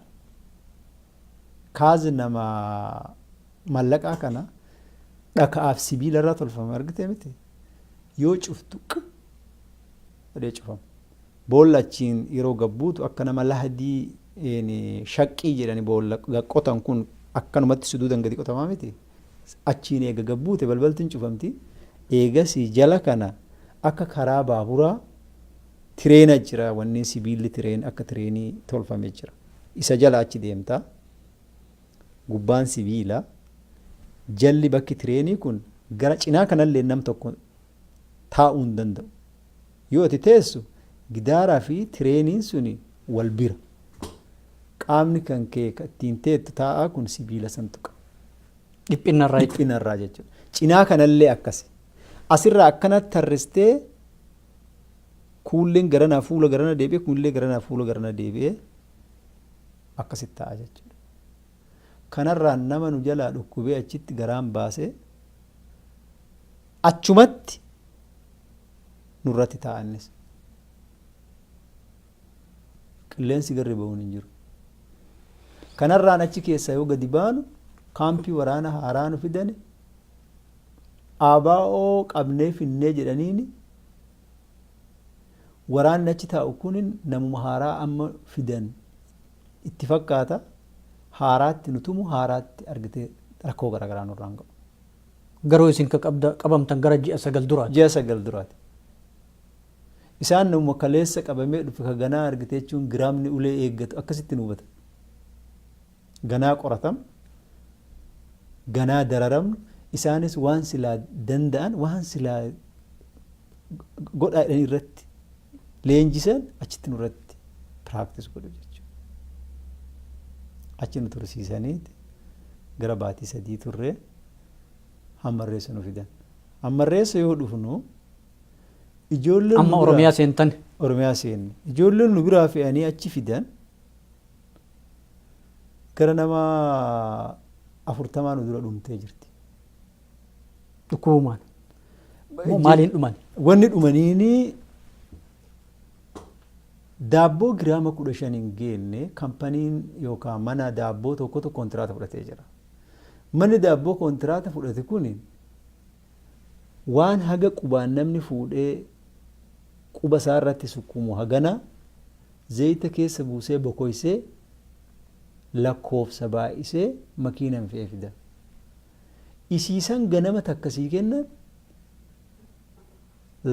Kaazinama mallaqaa kana dhaka'aaf sibiila irraa tolfame, argitee miti, yoo cuftu jedhee cufama. Boolla achiin yeroo gabbuutu akka nama lahdii shaqqii jedhani boolla qotan kun akkanumatti suduudan gadi qotamaa miti. Achiin eega gabbuute balbalti hin cufamti. Eegasii jala kana akka karaa baaburaa tireena jira, wanni sibiilli tireen akka tireenii tolfame jira. Isa jala achi deemta. Gubbaan sibiila. Jalli bakki tireenii kun gara cinaa kanallee nam tokko taa'uu hin danda'u. Yoo ati teessu gidaaraa fi tireeniin suni wal bira. Qaamni kan kee ittiin teettu taa'aa kun sibiila san tuqa. Dhiphinarraa jechuudha. Dhiphinarraa jechuudha. Cinaa kanallee akkasi. Asirraa akkanatti tarristee kuulleen garanaa fuula garana deebi'ee, kuullee garanaa fuula garana deebi'ee akkasitti ta'a jechuudha. Kanarraan nama nu jalaa dhukkubee achitti garaan baasee achumatti. Nurratti taa'annis. Qilleensi garri ba'uun hin jiru. Kanarraan achi keessaa yoo gadi baanu kaampii waraana haaraa nu fidani ABO qabnee finnee jedhaniini waraanni achi taa'u kun namuma haaraa amma fidan itti fakkaata haaraatti nu tumu haaraatti argitee rakkoo garaagaraa nurraan ga'u. Garuu isin ka qabamtan gara ji'a 9 duraati. Ji'a 9 duraati. Isaan namuma kaleessa qabamee dhufe ka ganaa argite jechuun giraamni ulee eeggatu akkasitti nu hubatan. Ganaa qoratam, ganaa dararamnu isaanis waan silaa danda'an waan silaa godhaa jedhanii irratti leenjisan achitti nurratti practice godhu jechuudha. Achi nu tursiisaniiti gara baatii 3 turree Hammarreessa nu fidan. Hammarreessa yoo dhufnu ijoolleen Amma nu biraa Oromiyaa seentan. Oromiyaa seenne. Ijoolleen nu biraa fe'anii achi fidan gara nama 40 nu dura dhumtee jirti. Dhukkubumaan. Moo maaliin dhuman? Wanni dhumaniini daabboo giraama 15 hin geenne kampaniin yookaan mana daabboo tokkotu kontiraata fudhatee jira. Manni daabboo kontiraata fudhate kun waan haga qubaan namni fuudhee quba isaa irratti sukkuumu hagana zayita keessa buusee bokoysee lakkoofsa baay'isee makiinan fe'ee fida. Isiisan ganama takka sii kennan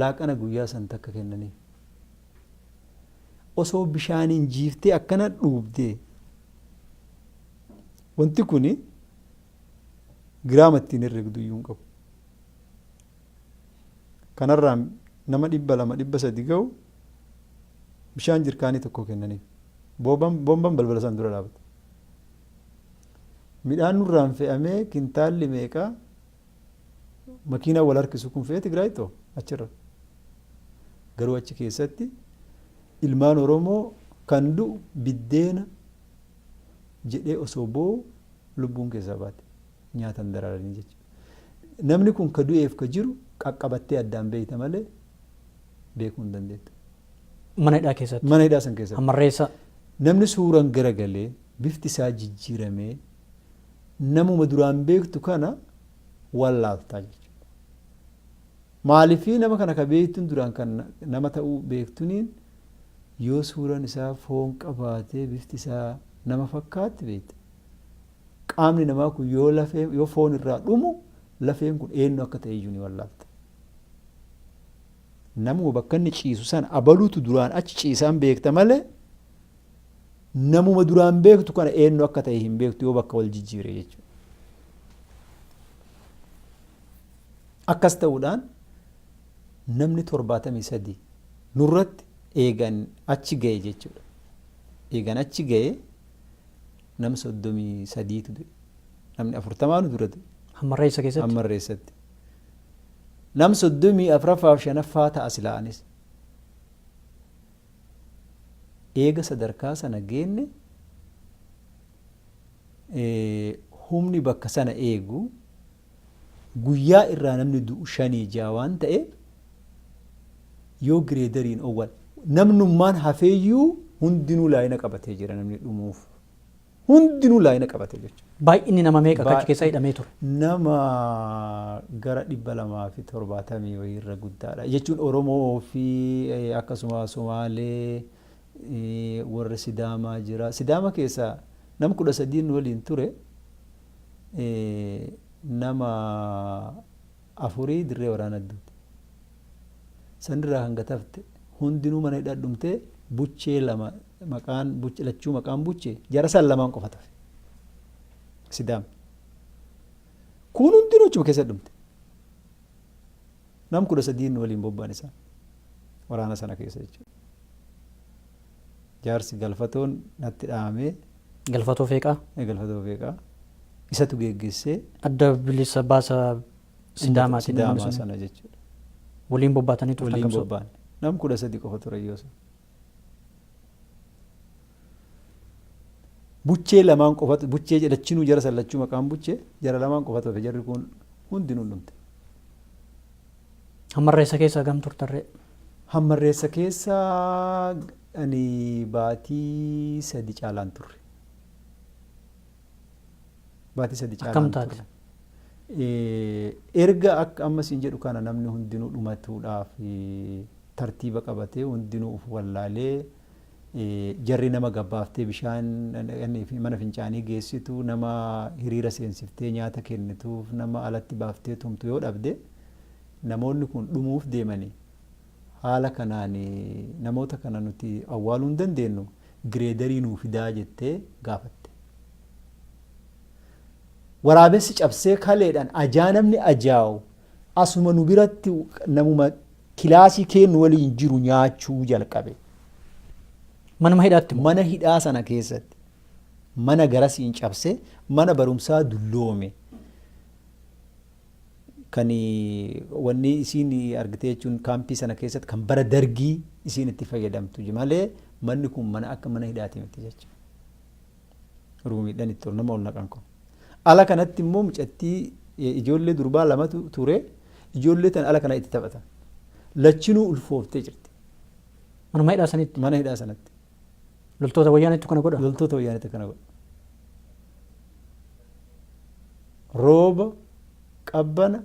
laaqana guyyaa san takka kennaniif. Osoo bishaaniin jiiftee akkana dhuubdee wanti kuni giraama ittiin herregdu iyyuu hin qabu. Kanarraan nama 200 300 ga'u bishaan jirkaanii tokko kennaniif. Boomban balbala san dura dhaabata. Midhaan nurraan fe'amee kintaalli meeqa makiinaa wal harkisu kun fe'ee Tigraay ta'u achirra. Garuu achi keessatti ilmaan Oromoo kan du'u biddeena jedhee osoo boo'u lubbuun keessaa baate. Nyaatan dararanii jechuudha. Namni kun ka du'eef ka jiru qaqqabattee addaan beekta malee beekuu hin dandeettu. Mana hidhaa keessatti. Mana hidhaa san keessatti. Hammarreessa. Namni suuran garagalee bifti isaa jijjiiramee namuma duraan beektu kana wallaaltaa jechuudha. Maaliifii nama kana ka beektuun duraan kan nama ta'uu beektuniin yoo suuran isaa foon qabaatee bifti isaa nama fakkaatti beekta. Qaamni namaa kun yoo lafee yoo foon irraa dhumu lafeen kun eenyu akka ta'e iyyuu ni wallaalta. Namuma bakka inni ciisu sana abaluutu duraan achi ciisaan beekta malee namuma duraan beektu kana eenyu akka ta'e hin beektu yoo bakka wal jijjiire jechuudha. Akkas ta'uudhaan namni 73 nurratti eegan achi ga'e jechuudha. Eegan achi ga'e nam 33tu du'e. Namni 40 nu dura du'e. Hammarreessa keessatti. Hammarreessatti. Nam 34ffaaf 5ffaa ta'a silaa anis. Eega sadarkaa sana geenne humni bakka sana eegu guyyaa irraa namni du'u 5 6 waan ta'eef yoo gireedariin owwal namnummaan hafeeyyuu hundinuu laayina qabatee jira namni dhumuuf. Hundinuu laayina qabate jechuudha. Baay'inni nama meeqa akka achi keessa hidhamee ture? Nama gara 270 wayiirra guddaadha. Jechuun Oromoo fi akkasuma Somaalee warra Sidaamaa jira. Sidaama keessaa nama 13 waliin ture nama afurii dirree waraanaa duute. Sanirraa hanga tafte hundinuu mana hidhaa dhumtee buchee lama maqaan buchee lachuu maqaan buchee jara san lamaan qofa tafe. Sidaam. Kun hundinuu achuma keessa dhumte. Nam 13 waliin bobba'an isaan waraana sana keessa jechuudha. Jaarsi Galfatoon natti dhaamee. Galfatoo Feeqaa. Galfatoo Feeqaa. Isatu geggeessee. Adda bilisa baasa Sidaamaatiin namoonni Sidaamaa sun sana jechuudha. Waliin bobbaatanii turtan Waliin qabsoo. bobbaane. Nam 13 qofa ture yoo sana. Buchee lamaan qofatu buchee lachinuu jara san lachuu maqaan buchee jara lamaan qofatu hafe jarri kun hundinuu dhumte. Hammarreessa keessa hagam turtarree? Hammarreessa keessa ani baatii 3 caalaan turre. Baatii 3 Akkam caalaan taate? turre. Erga akka amma siin jedhu kana namni hundinuu dhumatuudhaaf tartiiba qabatee hundinuu uf wallaalee, jarri nama gabbaaftee bishaan mana fincaanii geessitu, nama hiriira seensiftee nyaata kennituuf, nama alatti baaftee tumtu yoo dhabde, namoonni kun dhumuuf deemanii, haala kanaan namoota kana nuti awwaaluu hin dandeenyu, gireedarii nuu fidaa jettee gaafatte. Waraabessi cabsee kaleedhaan ajaa namni ajaa'u asuma nu biratti namuma kilaasii kennu waliin jiru nyaachuu jalqabe. Manuma hidhaatti moo? Mana hidhaa sana keessatti mana garasiin cabsee, mana barumsaa dulloome kan wanni isiin argitee jechuun kaampii sana keessatti kan bara Dargii isiin itti fayyadamtu malee, manni kun mana akka mana hidhaati miti jechuudha. Ruumiidhaan itti ol nama ol naqan kun. Ala kanatti immoo mucattii ijoollee durbaa lamatu ture, ijoollee tan ala kana itti taphatan. Lachinuu ulfooftee jirti. Manuma hidhaa sanitti? Mana hidhaa sanatti. Loltoota Wayyaaniitu kana godha? Loltoota Wayyaaniitu kana godha. Rooba, qabbana,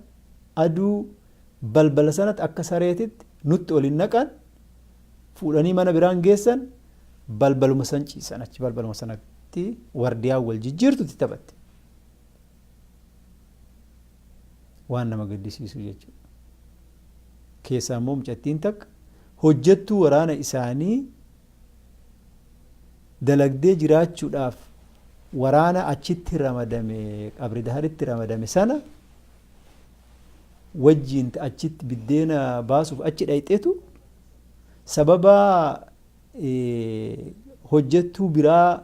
aduu, balbala sanatti akka sareetitti nutti ol hin naqan, fuudhanii mana biraan geessan, balbaluma san ciisan, achi balbaluma sanatti wardiyaa wal jijjiirtu itti taphatti. Waan nama gaddisiisu jechuudha. Keessaa immoo mucattiin takka hojjettuu waraana isaanii dalagdee jiraachuudhaaf waraana achitti ramadame, Qabri Daharitti ramadame sana wajjiin achitti biddeena baasuuf achi dhayxeetu, sababa hojjettuu biraa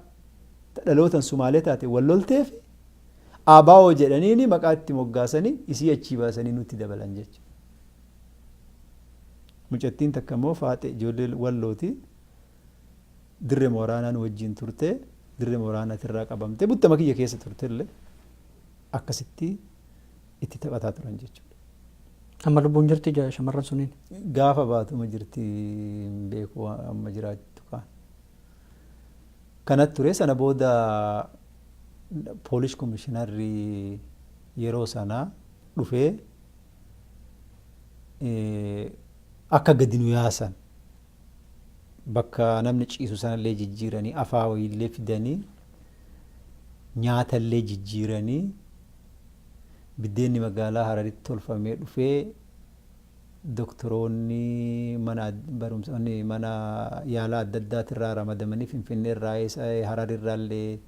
dhalootan Sumaalee taate wal lolteef, ABO jedhaniini maqaa itti moggaasanii isii achii baasanii nutti dabalan jechuudha. Mucattiin takka immoo Faaxee, ijoollee Wallooti, dirree waraanaa nu wajjin turte, dirree waraanaatirraa qabamte buttama kiyya keessa turte illee akkasitti itti taphataa turan jechuudha. Amma lubbuun jirti shamarran suniin? Gaafa baatuma jirti, hin beeku amma jiraattu kaan. Kanatti ture. Sana booda poolis komishinarri yeroo sanaa dhufee akka gadi nu yaasan, bakka namni ciisu sanallee jijjiiranii, afaa wayiillee fidanii, nyaatallee jijjiiranii, biddeenni magaalaa Hararitti tolfamee dhufee, doktoroonni mana barumsa, mana yaalaa adda addaatirraa ramadamanii, Finfinnee irraa, Hararirraallee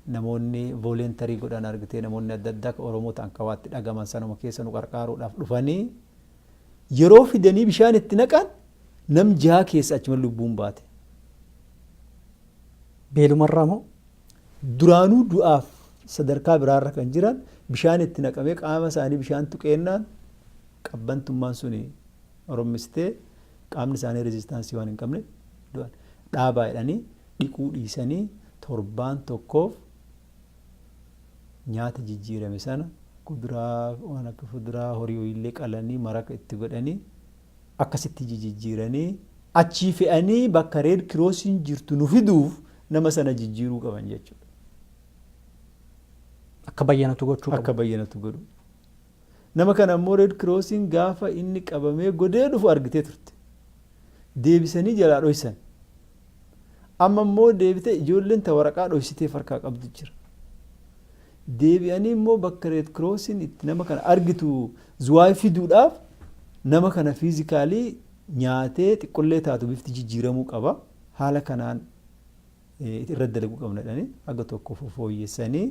namoonni voluntary godhan argitee, namoonni adda addaa kan Oromoo ta'an kan waatti dhagaman sanuma keessa nu qarqaaruudhaaf dhufanii, yeroo fidanii bishaan itti naqan nam 6 keessa achuma lubbuun baate. Beelumarraa moo? Duraanuu du'aaf sadarkaa biraarra kan jiran, bishaan itti naqamee qaama isaanii bishaan tuqeennaan qabbantummaan suni orommistee qaamni isaanii resistance waan hin qabne du'an. Dhaabaa jedhanii dhiquu dhiisanii torbaan tokkoof nyaata jijjiirame sana, kuduraa, waan akka fuduraa, horii wayiillee qalanii maraka itti godhanii akkasitti jijjiiranii achii fe'anii bakka Red Crossiin jirtu nu fiduuf nama sana jijjiiruu qaban jechuudha. Akka bayyanatu gochuu qabu. Akka bayyanatu godhu. Nama kana immoo Red Crossiin gaafa inni qabamee godee dhufu argitee turte. Deebisanii jalaa dhoysan. Amma immoo deebitee ijoolleen ta waraqaa dhoysitee farkaa qabdu jira. Deebi'anii immoo bakka Red Crossiin itti nama kana argitu Zuwaay fiduudhaaf, nama kana physically nyaatee xiqqollee taatu bifti jijjiiramuu qaba. Haala kanaan irratti dalaguu qabna jedhanii haga tokko fooyyessanii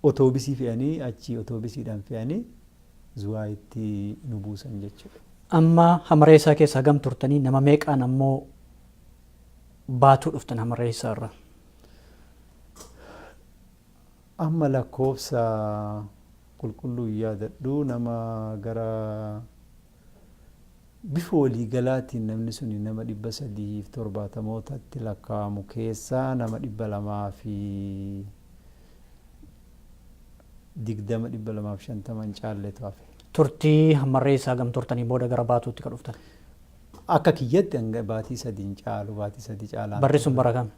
otoobisii fe'anii, achii otoobisiidhaan fe'anii Zuwaayitti nu buusan jechuudha. Amma Hamareessaa keessa hagam turtanii, nama meeqaan ammoo Baatuu dhuftan Hamareessaa irraa? Amma lakkoofsa qulqulluu hin yaadadhu, nama gara bifa waliigalaatiin namni suni nama 370mootatti lakkaa'amu keessaa nama 220, 250 hin caalletu hafe. Turtii Hammarreessaa hagam turtanii booda gara Baatuutti ka dhuftan? Akka kiyyatti hanga baatii 3 caalu, baatii 3 caalaan. Barri sun bara kam?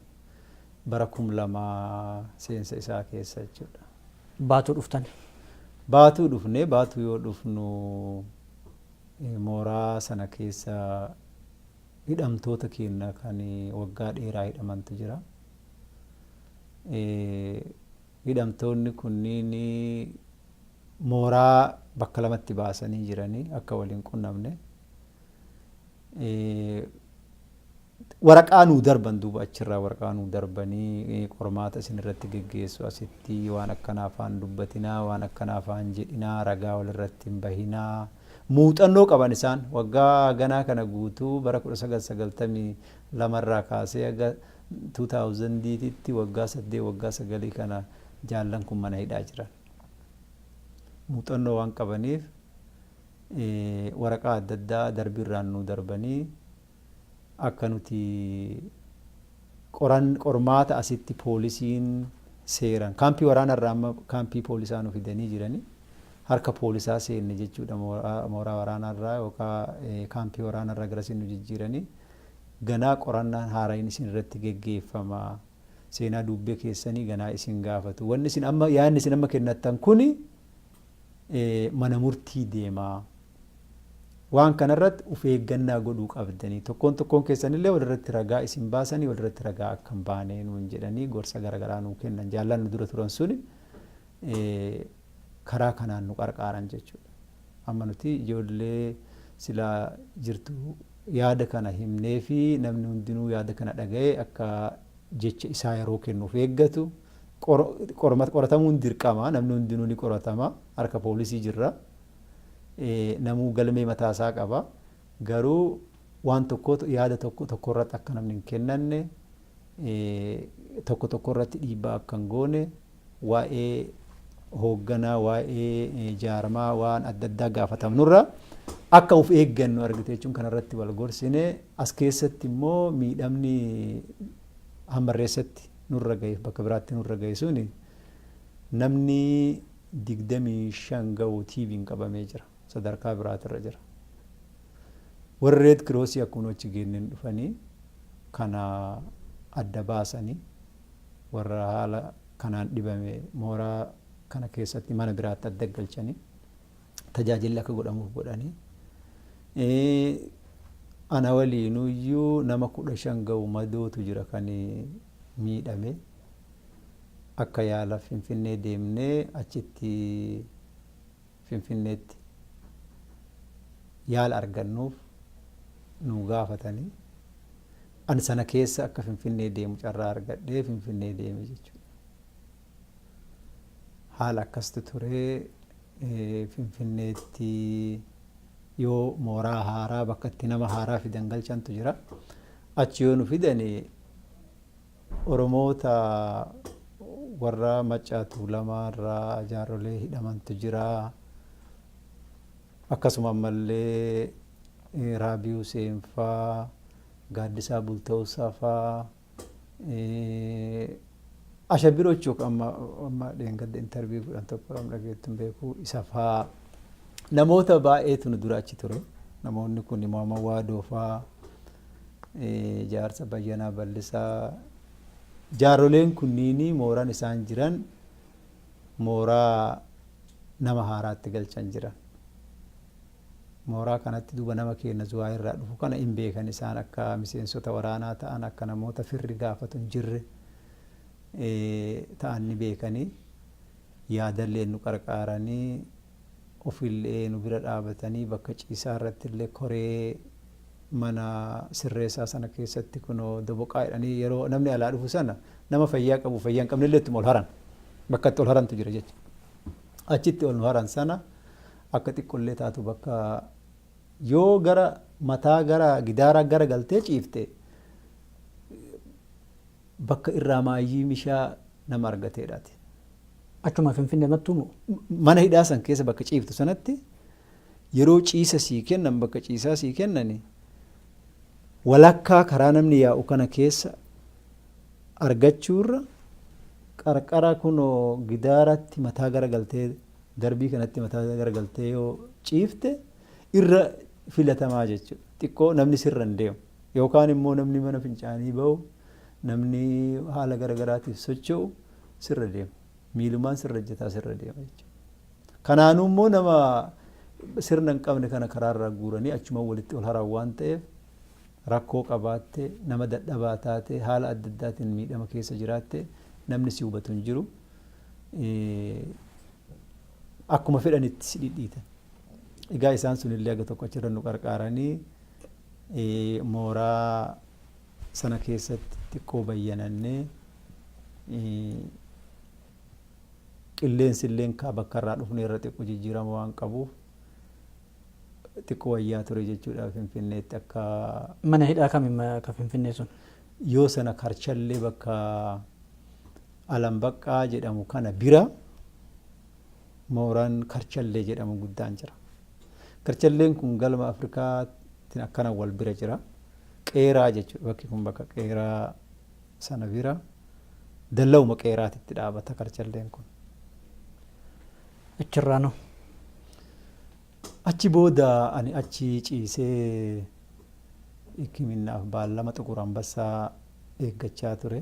Bara 2000 seensa isaa keessa jechuudha. Baatuu dhuftan? Baatuu dhufne. Baatuu yoo dhufnu mooraa sana keessa hidhamtoota keenya kan waggaa dheeraa hidhamantu jira. Hidhamtoonni kunniin mooraa bakka lamatti baasanii jiranii akka waliin qunnamne. Waraqaa nuu darban duuba achirraa waraqaa nuu darbanii, qormaata isin irratti geggeessu, asitti waan akkanaa afaan dubbatinaa, waan akkanaa afaan jedhinaa, ragaa walirratti hin bahinaa. Muuxannoo qaban isaan waggaa ganaa kana guutuu bara 1992 irraa kaasee haga 2000tti waggaa 8, waggaa 9 kana jaallan kun mana hidhaa jiran. Muuxannoo waan qabaniif waraqaa adda addaa darbiirraan nuu darbanii akka nuti qormaata asitti poolisiin seeran kaampii waraanarraa amma kaampii poolisaa nu fidanii jiranii, harka poolisaa seenne jechuudha. Mooraa waraanarraa yookaan kaampii waraanarraa garasiin nu jijjiiranii, ganaa qorannaan haaraan isin irratti geggeeffama, seenaa duubbee keessanii ganaa isin gaafatu, wanni isin amma yaadni isin amma kennattan kuni mana murtii deemaa, waan kanarratti of eeggannaa godhuu qabdanii, tokkoon tokkoon keessanillee walirratti ragaa isin baasanii walirratti ragaa akka hin baane nuun jedhanii gorsa garaagaraa nuu kennan. Jaallan nu dura turan suni karaa kanaan nu qarqaaran jechuudha. Amma nuti ijoollee silaa jirtu yaada kana himnee fi namni hundinuu yaada kana dhaga'ee akka jecha isaa yeroo kennuuf eeggatu. Qoratamuun dirqama, namni hundinuu ni qoratama, harka poolisii jirra. Namuu galmee mataa isaa qaba. Garuu waan tokko, yaada tokko tokko irratti akka namni hin kennanne, tokko tokko irratti dhiibbaa akka hin goone, waa'ee hoogganaa, waa'ee jaarmaa waan adda addaa gaafatamnurra akka of eeggannu argite jechuun kanarratti wal gorsine. As keessatti immoo miidhamni hammarreessatti nurra gaheef bakka biraatti nurra gahe suni namni 25 gahu TB'n qabamee jira, sadarkaa biraatirra jira. Warri Red Crossii akkuma achi geenneen dhufanii kana adda baasanii warra haala kanaan dhibame mooraa kana keessatti mana biraatti adda galchanii tajaajilli akka godhamuuf godhanii. Ana waliinuyyuu nama 15 gahu madootu jira kan miidhame. Akka yaala Finfinnee deemnee achitti Finfinneetti yaala argannuuf nu gaafatanii, ani sana keessa akka Finfinnee deemu carraa argadhee Finfinnee deeme jechuudha. Haala akkasitti ture. Finfinneetti yoo mooraa haaraa bakka itti nama haaraa fidan galchantu jira. Achi yoo nu fidani Oromoota warra Maccaa Tuulamaa irraa jaarrolee hidhamantu jira. Akkasuma ammallee Raabii Huseen faa, Gaaddisaa Bultoosaa faa, Ashabbirochuu amma dheengadda interview godhan tokko dhageettu hin beeku, isa faa, namoota baay'eetu nu dura achi ture. Namoonni kun Muhammad Waadoo faa, jaarsa Bayyanaa Bal'isaa, jaarroleen kunniin mooraan isaan jiran mooraa nama haaraatti galchan jiran. Mooraa kanatti duuba nama keenya Zuwaa irraa dhufu kana hin beekan, isaan akka miseensota waraanaa ta'an, akka namoota firri gaafatu hin jirre ta'an ni beekanii, yaadallee nu qarqaaranii, ofillee nu bira dhaabatanii, bakka ciisaa irratti illee koree mana sirreessaa sana keessatti kunoo doboqaa jedhanii yeroo namni alaa dhufu sana nama fayyaa qabu fayyaa hin qabne illee ittuma ol haran, bakka itti ol harantu jira jecha. Achitti ol nu haran sana akka xiqqollee taatu bakka yoo gara mataa gara gidaaraa gara galtee ciifte bakka irraa maayyii mishaa nama argateedhaati. Achuma Finfinnee mattuu moo? Mana hidhaa san keessa bakka ciiftu sanatti yeroo ciisa sii kennan, bakka ciisaa sii kennani, walakkaa karaa namni yaa'u kana keessa argachuurra qarqara kunoo gidaaratti mataa gara galtee, darbii kanatti mataa gara galtee yoo ciifte irra filatamaa jechuudha. Xiqqoo namni sirra hin deemu. Yookaan immoo namni mana fincaanii bahu, namni haala garaagaraatiif socho'u sirra deema. Miilumaan sirra ejjetaa sirra deema jechuudha. Kanaanuu immoo nama sirna hin qabne kana karaarraa guuranii achuma walitti ol haran waan ta'eef, rakkoo qabaatte, nama dadhabaa taate, haala adda addaatiin miidhama keessa jiraatte, namni si hubatu hin jiru. Akkuma fedhanitti si dhidhiitan. Egaa isaan sunillee haga tokko achirra nu qarqaaranii mooraa sana keessatti xiqqoo bayyanannee, qilleensi illee kaa bakka irraa dhufne irra xiqqoo jijjiirama waan qabuuf xiqqoo wayyaa ture jechuudha Finfinneetti akka. Mana hidhaa kami ka Finfinnee sun? Yoo sana Karchallee, bakka Alambaqqaa jedhamu kana bira mooraan Karchallee jedhamu guddaan jira. Karchalleen kun Galma Afrikaatiin akkana wal bira jira. Qeeraa jechuudha, bakki kun bakka qeeraa sana bira dallawuma qeeraatitti dhaabata Karchalleen kun. Achirraanoo? Achi booda ani achi ciisee hikkiminnaaf baallama Xuqur Ambassaa eeggachaa ture.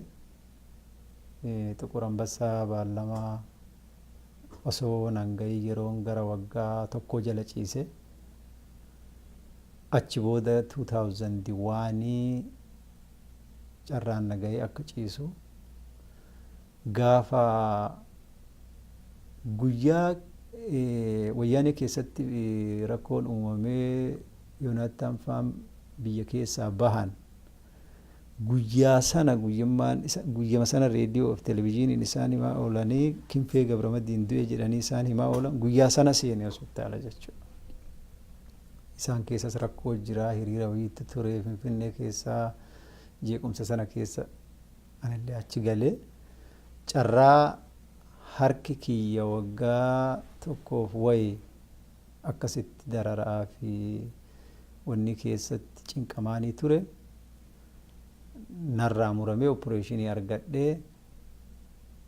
Xuqur Ambassaa baallama osoo nan gahin yeroon gara waggaa tokkoo jala ciise. Achi booda 2001 carraan na gahee akka ciisu, gaafa guyyaa Wayyaanee keessatti rakkoon uumamee Yoonaattaan faan biyya keessaa bahan, guyyaa sana, guyyummaan guyyama sana reediyoo fi televizyiiniin isaan himaa oolanii, Kinfee Gabramadiin du'e jedhanii isaan himaa oolan, guyyaa sana seene hospitaala jechuudha. Isaan keessas rakkoo jira, hiriira wayiitti ture Finfinnee keessaa, jeequmsa sana keessa anillee achi galee, carraa harki kiyya waggaa tokkoof wayi akkasitti dararaa fi wanni keessatti cinqamaanii ture narraa muramee, opereeshinii argadhee,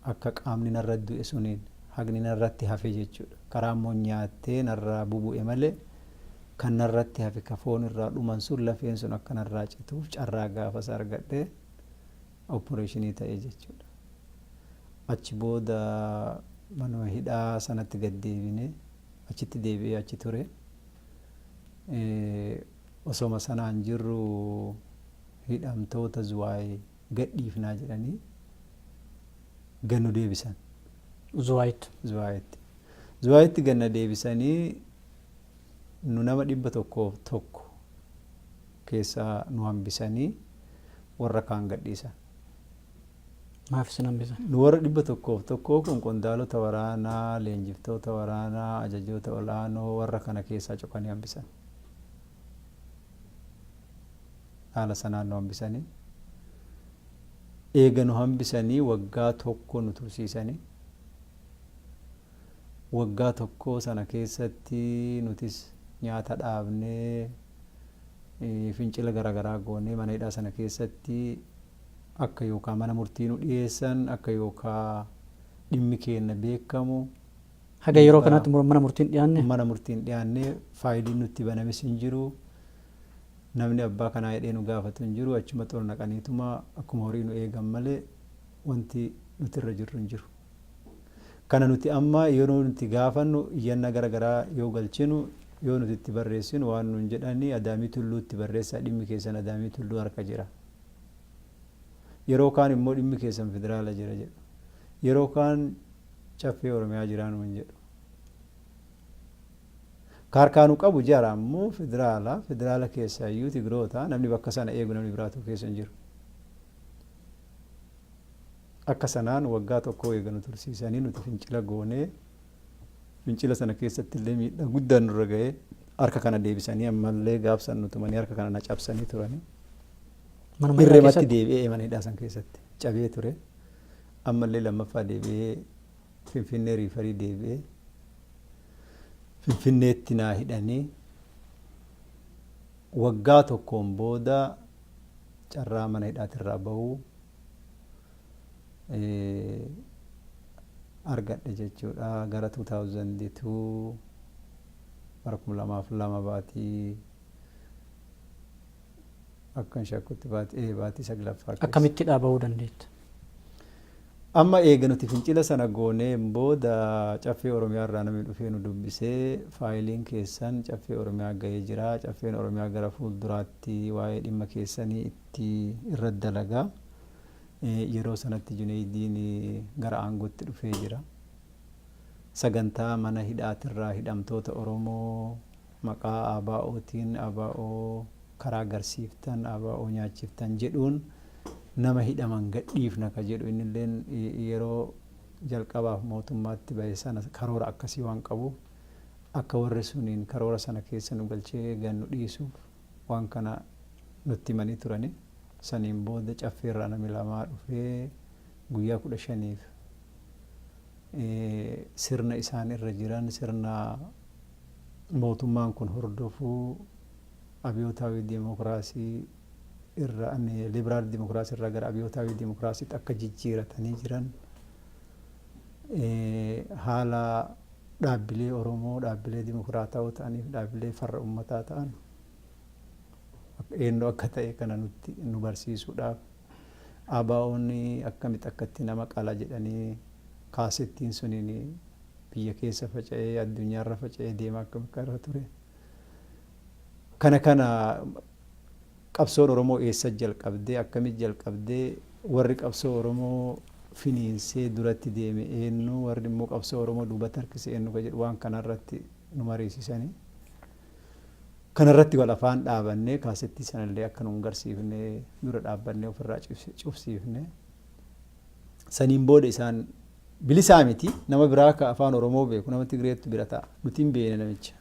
akka qaamni narra du'e suniin haqni narratti hafe jechuudha. Karaa immoo nyaattee narraa bubu'e malee kan narratti hafe, ka foon irraa dhuman sun, lafeen sun akka narraa cituuf carraa gaafas argadhee opereeshinii ta'e jechuudha. Achi booda manuma hidhaa sanatti gad deebine, achitti deebi'ee achi ture. Osoma sanaan jirru hidhamtoota Zuwaay gadhiifnaa jedhanii gad nu deebisan. Zuwaayitti. Zuwaayitti. Zuwaayitti gad na deebisanii, nu nama 101 keessaa nu hambisanii warra kaan gadhiisan. Maaf isin hambisan? Nu warra 101 kun qondaalota waraanaa, leenjiftoota waraanaa, ajajoota ol'aanoo, warra kana keessaa cuqanii hambisan. Haala sanaan nu hambisanii. Eega nu hambisanii waggaa tokko nu tursiisanii. Waggaa tokko sana keessatti nutis nyaata dhaabnee, fincila garaagaraa goonee, mana hidhaa sana keessatti akka yookaan mana murtii nu dhiyeessan, akka yookaan dhimmi keenya beekamu. Haga yeroo kanaatti mana murtiin dhiyaanne? Mana murtiin dhiyaanne, faayiliin nutti banames hin jiru. Namni abbaa kanaa jedhee nu gaafatu hin jiru. Achuma xol naqaniituma akkuma horii nu eegan malee wanti nuti irra jirru hin jiru. Kana nuti amma yeroo nuti gaafannu, iyyannaa gara garaa yoo galchinu, yoo nuti itti barreessinu, waan nuun jedhani Adaamii Tulluutti barreessaa, dhimmi keessan Adaamii Tulluu harka jira. Yeroo kaan immoo dhimmi keessan federaala jira jedhu. Yeroo kaan Caffee Oromiyaa jiraa nuun jedhu. Kaarkaanu qabu jara ammoo federaala, federaala keessaa iyyuu Tigiroota, namni bakka sana eegu namni biraatu keessa hin jiru. Akka sanaan waggaa tokko eega nu tursiisanii, nuti fincila goonee, fincila sana keessatti illee miidhaa guddaan nurra ga'ee, harka kana deebisanii ammallee gaafsan nu tumanii, harka kana na cabsanii turanii. Manuma hidhaa Irreematti keessatti? Deebi'ee mana hidhaa san keessatti cabee ture. Ammallee lammaffaa deebi'ee Finfinnee refer deebi'ee Finfinneetti naa hidhanii, waggaa tokkoon booda carraa mana hidhaatirraa bahuu argadhe jechuudha. Gara 2002, bara 2002, baatii Akkan shakkutti baatii 9ffaa keessa. Akkamitti dhaaba'uu dandeetta? Amma eega nuti fincila sana goonee booda Caffee Oromiyaa irraa namni dhufee nu dubbisee, faayiliin keessan Caffee Oromiyaa gahee jira. Caffeen Oromiyaa gara fuulduraatti waa'ee dhimma keessanii itti irra dalagaa. Yeroo sanatti Juneeydiin gara aangootti dhufee jira. Sagantaa mana hidhaatirraa hidhamtoota Oromoo maqaa ABO'tiin ABO karaa agarsiiftan, ABO nyaachiftan jedhuun nama hidhaman gadhiifna ka jedhu, innilleen yeroo jalqabaaf mootummaatti bahe sana karoora akkasii waan qabuuf, akka warri suniin karoora sana keessa nu galchee gannu dhiisuuf waan kana nutti himanii turani. Saniin booda Caffeerraa namni lamaa dhufee guyyaa 15f sirna isaan irra jiran, sirna mootummaan kun hordofuu, abiyootaawii dimokiraasii irra liberaal dimokiraasii irraa gara abiyootaawii dimokiraasiitti akka jijjiiratanii jiran, haala dhaabbilee Oromoo dhaabbilee dimokiraatawoo ta'aniif dhaabbilee farra uummataa ta'an eenyu akka ta'e kana nutti nu barsiisuudhaaf, ABO'n akkamitti akkatti nama qala jedhanii kaasettiin suniin biyya keessa faca'ee addunyaarra faca'ee deemaa akka irra ture. Kana qabsoon Oromoo eessa jalqabdee, akkamitti jalqabdee, warri qabsoo Oromoo finiinsee duratti deeme eenyu, warri immoo qabsoo Oromoo duubatti harkise eenyu ka jedhu waan kanarratti nu mariisisanii. Kanarratti wal afaan dhaabannee kaasettii sanallee akka nu hin garsiifne dura dhaabbannee ofirraa cufsiifne. Saniin booda isaan bilisaa miti, nama biraa ka afaan Oromoo beeku, nama Tigreettu bira ta'a. Nuti hin beekne namicha.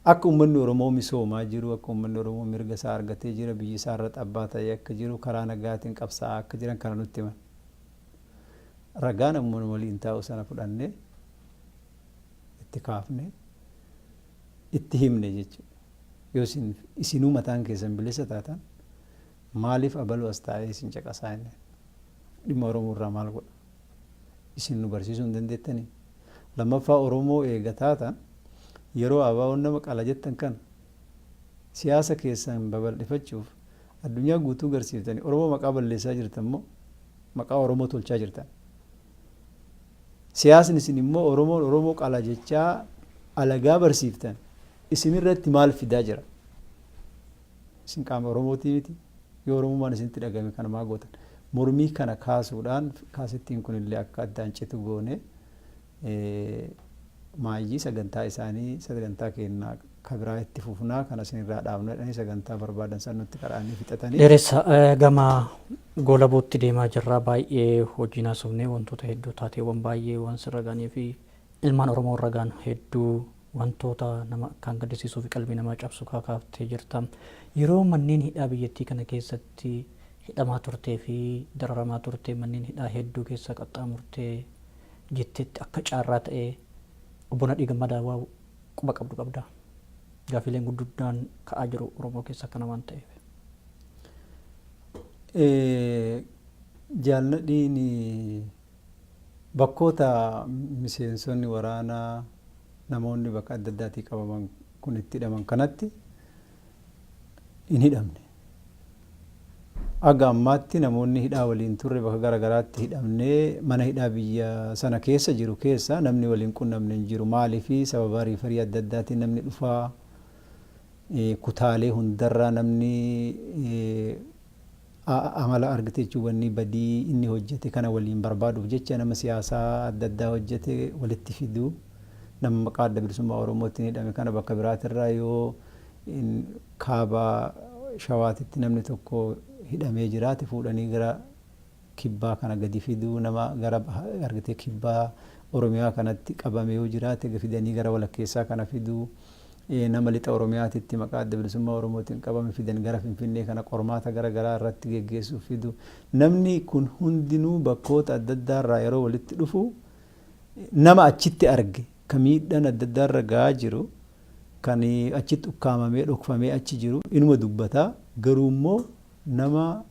Akka uummanni Oromoo misoomaa jiru, akka uummanni Oromoo mirga isaa argatee jira, biyyi isaa irra xabbaa ta'ee akka jiru, karaa nagaatiin qabsaa'aa akka jiran kana nutti himan. Ragaa namuma waliin taa'u sana fudhannee itti kaafne, itti himne jechuudha. Yoo isin isinuu mataan keessan bilisa taatan, maaliif abaluu as taa'ee isin caqasaa inni? Dhimma Oromoo irraa maal godha? Isin nu barsiisuu hin dandeettanii? Lammaffaa, Oromoo eega taatan, yeroo ABO'n nama qala jettan kana siyaasa keessan babal'ifachuuf addunyaa guutuu garsiiftanii Oromoo maqaa balleessaa jirtan moo maqaa Oromoo tolchaa jirtan? Siyaasni isin immoo Oromoon Oromoo qala jechaa alagaa barsiiftan isinirratti maal fidaa jira? Isin qaama Oromootii miti? Yoo Oromummaan isinitti dhagahame kana maa gootan? Mormii kana kaasuudhaan kaasettiin kunillee akka addaan citu goone. Maayyii sagantaa isaanii sagantaa keenya kabiraa itti fufnaa, kana isinirraa dhaabna jedhanii sagantaa barbaadan san nutti qara'anii fixatanii. Dheeressa, gama goolabuutti deemaa jirra. Baay'ee hojiin haasofnee wantoota hedduu, taateewwan baay'ee waan sirra ga'anii fi ilmaan Oromoo irra ga'an hedduu, wantoota nama akkaan gaddisiisuu fi qalbii namaa cabsu kakaaftee jirta. Yeroo manneen hidhaa biyyattii kana keessatti hidhamaa turtee fi dararamaa turtee, manneen hidhaa hedduu keessa qaxxaamurtee jettetti, akka caarraa ta'ee obbo Nadhii Gammadaa waa quba qabdu qabdaa? Gaafiileen gurguddaan ka'aa jiru Oromoo keessa kana waan ta'eef. Jaal Nadhiin bakkoota miseensonni waraanaa, namoonni bakka adda addaatii qabaman kun itti hidhaman kanatti hin hidhamne. Aga ammaatti namoonni hidhaa waliin turre, bakka gara garaatti hidhamnee mana hidhaa biyya sana keessa jiru keessa namni waliin qunnamne hin jiru. Maaliifi sababa refer adda addaatiin namni dhufaa, kutaalee hundarraa namni amala argite jechuun wanni badii inni hojjete kana waliin barbaaduuf jecha nama siyaasaa adda addaa hojjete walitti fiduu, nama maqaa Adda Bilisummaa Oromootiin hidhame kana bakka biraatirraa, yoo kaaba Shawaatitti namni tokko hidhamee jiraate, fuudhanii gara kibbaa kana gadi fiduu, nama gara argitee kibbaa Oromiyaa kanatti qabame yoo jiraate fidanii gara walakkeessaa kana fiduu, nama lixa Oromiyaatitti maqaa Adda Bilisummaa Oromootiin qabame fidan gara Finfinnee kana qormaata gara garaa irratti geggeessuuf fidu. Namni kun hundinuu bakkoota adda addaarraa yeroo walitti dhufu, nama achitti arge ka miidhaan adda addaarra gahaa jiru, kan achitti ukkaamamee dhokfamee achi jiru inuma dubbata. Garuu immoo nama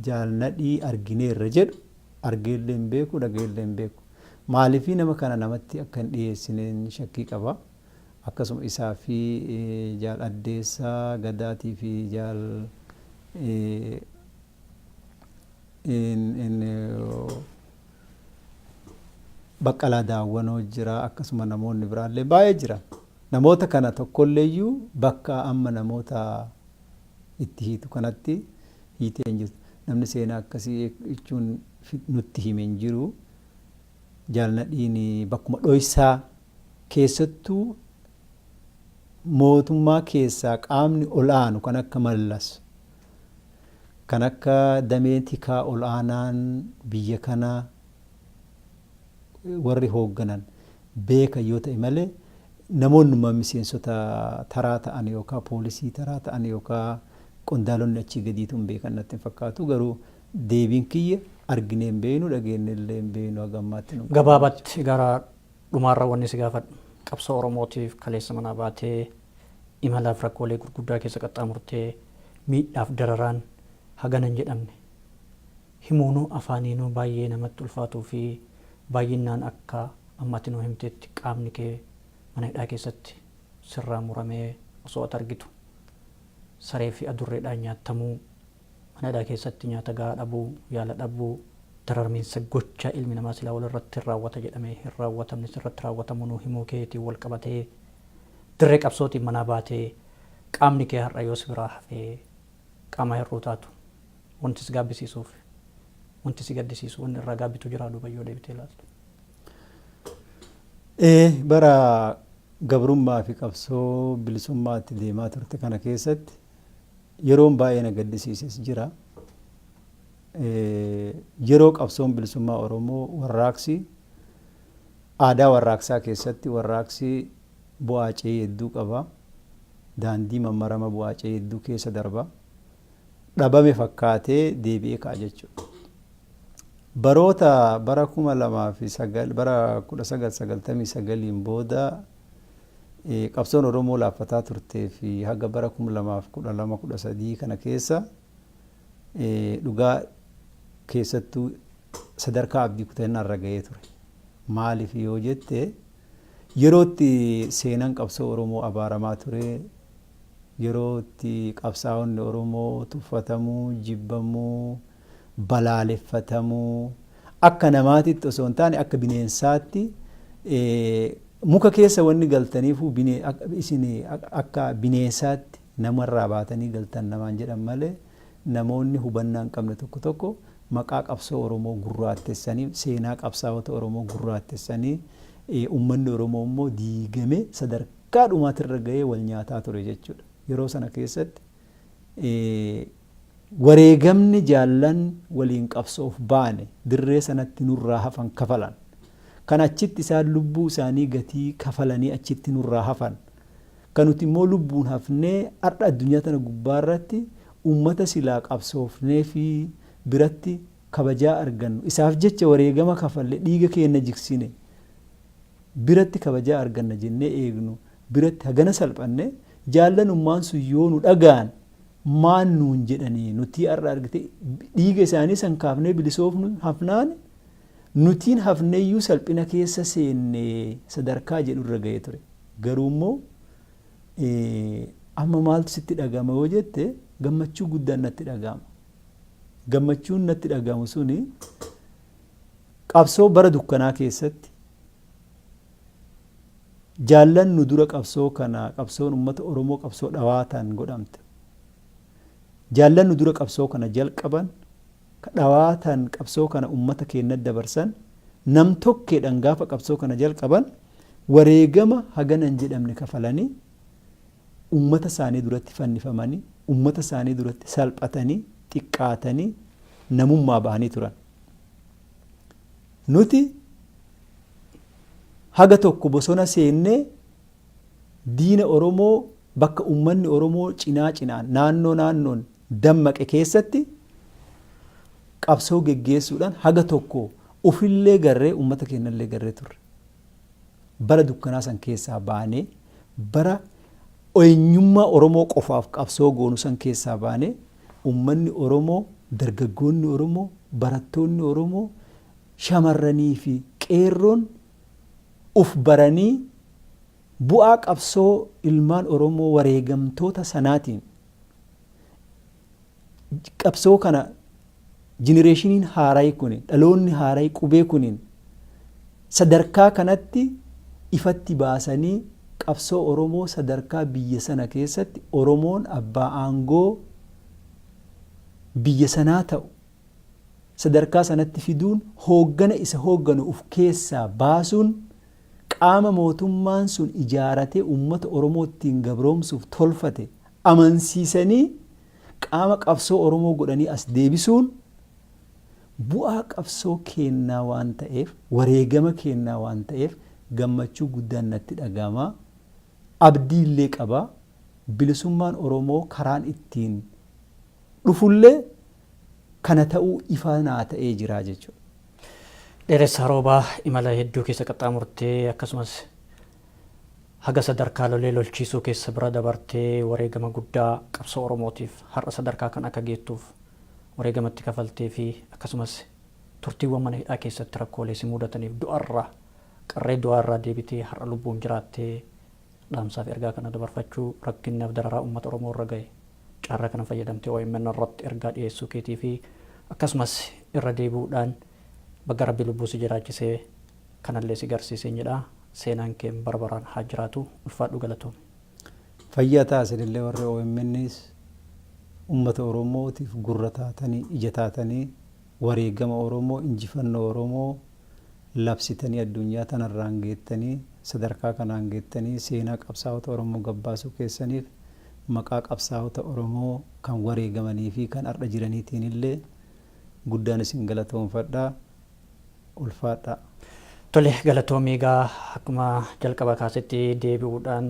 Jaal Nadhii argineerra jedhu argeellee hin beeku, dhagayeellee hin beeku. Maaliifii nama kana namatti akka hin dhiyeessineen shakkii qaba. Akkasuma isaa fi Jaal Addeessaa Gadaatii fi Jaal Baqqalaa Daawwanoo jira, akkasuma namoonni biraallee baay'ee jira. Namoota kana tokkolleeyyuu bakka amma namoota itti hiitu kanatti hiitee hin jirtu. Namni seenaa akkasii jechuun nutti hime hin jiru. Jaal Nadhiin bakkuma dhoysaa keessattuu mootummaa keessaa qaamni ol aanu kan akka Mallas, kan akka damee tikaa ol aanaan biyya kanaa warri hoogganan beekan yoo ta'e malee, namoonnuma miseensota taraa ta'an yookaan poolisii taraa ta'an yookaan qondaalonni achii gadiitu hin beekan natti hin fakkaatu. Garuu deebiin kiyya arginee hin beeknu, dhageenye illee hin beeknu, haga ammaatti nu. Gabaabatti gara dhumaarra wanni si gaafadhu, qabsoo Oromootiif kaleessa manaa baatee imalaaf rakkoolee gurguddaa keessa qaxxaamurtee, miidhaaf dararaan hagana hin jedhamne himuunuu afaaniinuu baay'ee namatti ulfaatuu fi baay'innaan akka amma ati nuu himteetti qaamni kee mana hidhaa keessatti sirraa muramee osoo ati argitu saree fi adurreedhaan nyaattamuu, mana hidhaa keessatti nyaata gahaa dhabuu, yaala dhabuu, dararmiinsa gocha ilmi namaa silaa walirratti hin raawwata jedhamee hin raawwatamne sirratti raawwatamuu nuu himuu keetiin wal qabatee, dirree qabsootiin manaa baatee qaamni kee har'a yoo si biraa hafee qaama hir'uu taatu, wanti si gaabbisiisuuf wanti si gaddisiisu, wanni irraa gaabbitu jiraa duuba yoo deebitee ilaaltu? Ee, bara gabrummaa fi qabsoo bilisummaatti deemaa turte kana keessatti yeroon baay'ee na gaddisiises jira. Yeroo qabsoon bilisummaa Oromoo, warraaqsi aadaa warraaqsaa keessatti warraaqsi bu'aa ce'ii hedduu qaba. Daandii mammarama bu'aa ce'ii hedduu keessa darba. Dhabame fakkaatee deebi'ee ka'a jechuudha. Baroota bara 2009, bara 1999n booda qabsoon Oromoo laaffataa turtee fi haga bara 2012, 13 kana keessa dhugaa keessattuu sadarkaa abdii kutannaa irra ga'ee ture. Maaliif yoo jette, yeroo itti seenaan qabsoo Oromoo abaaramaa ture, yeroo itti qabsaa'onni Oromoo tuffatamuu, jibbamuu, balaaleffatamuu, akka namaatitti osoo hin taane akka bineensaatti, muka keessa wanni galtaniifuu isin akka bineensaatti namarraa baatanii galtan namaan jedhan malee, namoonni hubannaa hin qabne tokko tokko maqaa qabsoo Oromoo gurraattessanii, seenaa qabsaa'ota Oromoo gurraattessanii, uummanni Oromoo immoo diigame sadarkaa dhumaatirra ga'ee wal nyaataa ture jechuudha. Yeroo sana keessatti wareegamni jaallan waliin qabsoof baane dirree sanatti nurraa hafan kafalan, kan achitti isaan lubbuu isaanii gatii kafalanii achitti nurraa hafan, kan nuti immoo lubbuun hafnee har'a addunyaa tana gubbaarratti uummata silaa qabsoofnee fi biratti kabajaa argannu, isaaf jecha wareegama kafalle, dhiiga keenya jigsine biratti kabajaa arganna jennee eegnu biratti hagana salphanne, jaallanummaan sun yoo nu dhagaan maan nuun jedhanii, nutii har'a argite dhiiga isaanii san kaafnee bilisoofnu hafnaan nutiin hafneeyyuu salphina keessa seenne sadarkaa jedhu irra ga'ee ture. Garuu immoo amma maaltu sitti dhaga'ama yoo jette, gammachuu guddaan natti dhaga'ama. Gammachuun natti dhaga'amu suni qabsoo bara dukkanaa keessatti jaallan nu dura qabsoo kana, qabsoon uummata Oromoo qabsoo dhawaataan godhamte. Jaallan nu dura qabsoo kana jalqaban, dhawaataan qabsoo kana uummata keenyatti dabarsan, nam tokkeedhaan gaafa qabsoo kana jalqaban wareegama hagana hin jedhamne kafalanii, uummata isaanii duratti fannifamanii, uummata isaanii duratti salphatanii, xiqqaatanii namummaa bahanii turan. Nuti haga tokko bosona seennee diina Oromoo bakka uummanni Oromoo cinaa cinaan, naannoo naannoon dammaqe keessatti qabsoo geggeessuudhaan haga tokko ofillee garree uummata keenyallee garree turre. Bara dukkanaa san keessaa baanee, bara eenyummaa Oromoo qofaaf qabsoo goonu san keessaa baanee, uummanni Oromoo, dargaggoonni Oromoo, barattoonni Oromoo, shamarranii fi qeerroon uf baranii Bu'aa qabsoo ilmaan Oromoo wareegamtoota sanaatiin qabsoo kana generationiin haarayi kun, dhaloonni haarayi qubee kuniin sadarkaa kanatti ifatti baasanii, qabsoo Oromoo sadarkaa biyya sana keessatti Oromoon abbaa aangoo biyya sanaa ta'u sadarkaa sanatti fiduun, hooggana isa hoogganu uf keessaa baasuun, qaama mootummaan sun ijaaratee uummata Oromoo ittiin gabroomsuuf tolfate amansiisanii qaama qabsoo Oromoo godhanii as deebisuun bu'aa qabsoo keennaa waan ta'eef, wareegama keennaa waan ta'eef, gammachuu guddaan natti dhaga'ama. Abdiillee qaba. Bilisummaan Oromoo karaan ittiin dhufullee kana ta'uu ifa naa ta'ee jira jechuudha. Dheeressaa Roobaa, imala hedduu keessa qaxxaamurtee, akkasumas haga sadarkaa lolee lolchiisuu keessa bira dabartee, wareegama guddaa qabsoo Oromootiif har'a sadarkaa kan akka geettuuf wareegamatti kafaltee fi akkasumas turtiiwwan mana hidhaa keessatti rakkoolee si mudataniif du'arraa qarree du'aarraa deebitee har'a lubbuun jiraattee dhaamsaaf ergaa kana dabarfachuu, rakkinnaaf dararaa uummata Oromoo irra gahe carraa kana fayyadamtee OMN irratti ergaa dhiyeessuu keetii fi akkasumas irra deebi'uudhaan baga Rabbi lubbuu si jiraachisee kanallee si garsiiseen jedha. Seenaan kee bara baraan haa jiraatu. Ulfaadhu, galatoomi. Fayyaa ta'a. Isinillee warri OMNs uummata Oromootiif gurra taatanii, ija taatanii, wareegama Oromoo, injifannoo Oromoo labsitanii addunyaa tanarraan geettanii, sadarkaa kanaan geettanii, seenaa qabsaa'ota Oromoo gabbaasuu keessaniif maqaa qabsaa'ota Oromoo kan wareegamanii fi kan har'a jiraniitiin illee guddaan isin galatoonfadha. Ulfaadha. Tole, galatoomii. Egaa akkuma jalqaba kaasetti deebi'uudhaan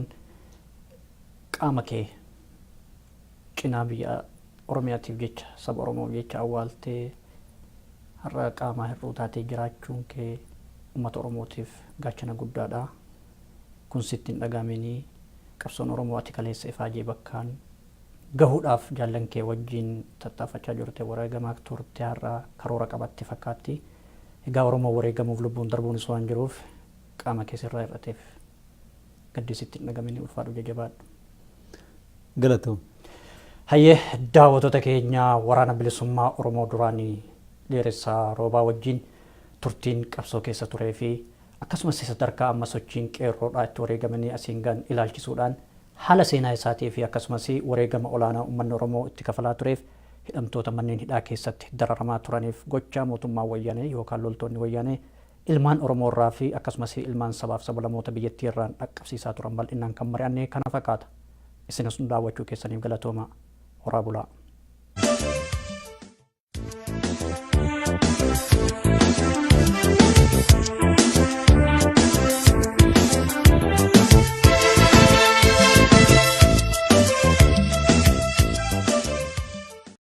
qaama kee cinaa biyya Oromiyaatiif jecha, saba Oromoof jecha awwaaltee har'a qaama hir'uu taatee jiraachuun kee uummata Oromootiif gaachana guddaadha. Kun sitti hin dhaga'aminii, qabsoon Oromoo ati kaleessa ifaajee bakkaan gahuudhaaf jaallan kee wajjin tattaaffachaa jirte, wareegamaa turte, har'a karoora qabatti fakkaatti. Egaa Oromoo wareegamuuf lubbuun darbuunis waan jiruuf qaama kee sirraa hir'ateef gaddi sitti hin dhagaminii, ulfaadhu, jajabaadhu. Galatoom. Hayyee, daawwattoota keenya, Waraana Bilisummaa Oromoo duraanii Dheeressaa Roobaa wajjin turtiin qabsoo keessa turee fi akkasumas sadarkaa amma sochiin qeerroodhaa itti wareegamanii asiin gan ilaalchisuudhaan haala seenaa isaatii fi akkasumas wareegama olaanaa uummanni Oromoo itti kafalaa tureef, hidhamtoota manneen hidhaa keessatti dararamaa turaniif gochaa mootummaa Wayyaanee yookaan loltoonni Wayyaanee ilmaan Oromoo irraa fi akkasumas ilmaan sabaaf sablamoota biyyattii irraan dhaqqabsiisaa turan bal'inaan kan mari'anne kana fakkaata. Isinis nu daawwachuu keessaniif galatooma. Horaa bulaa.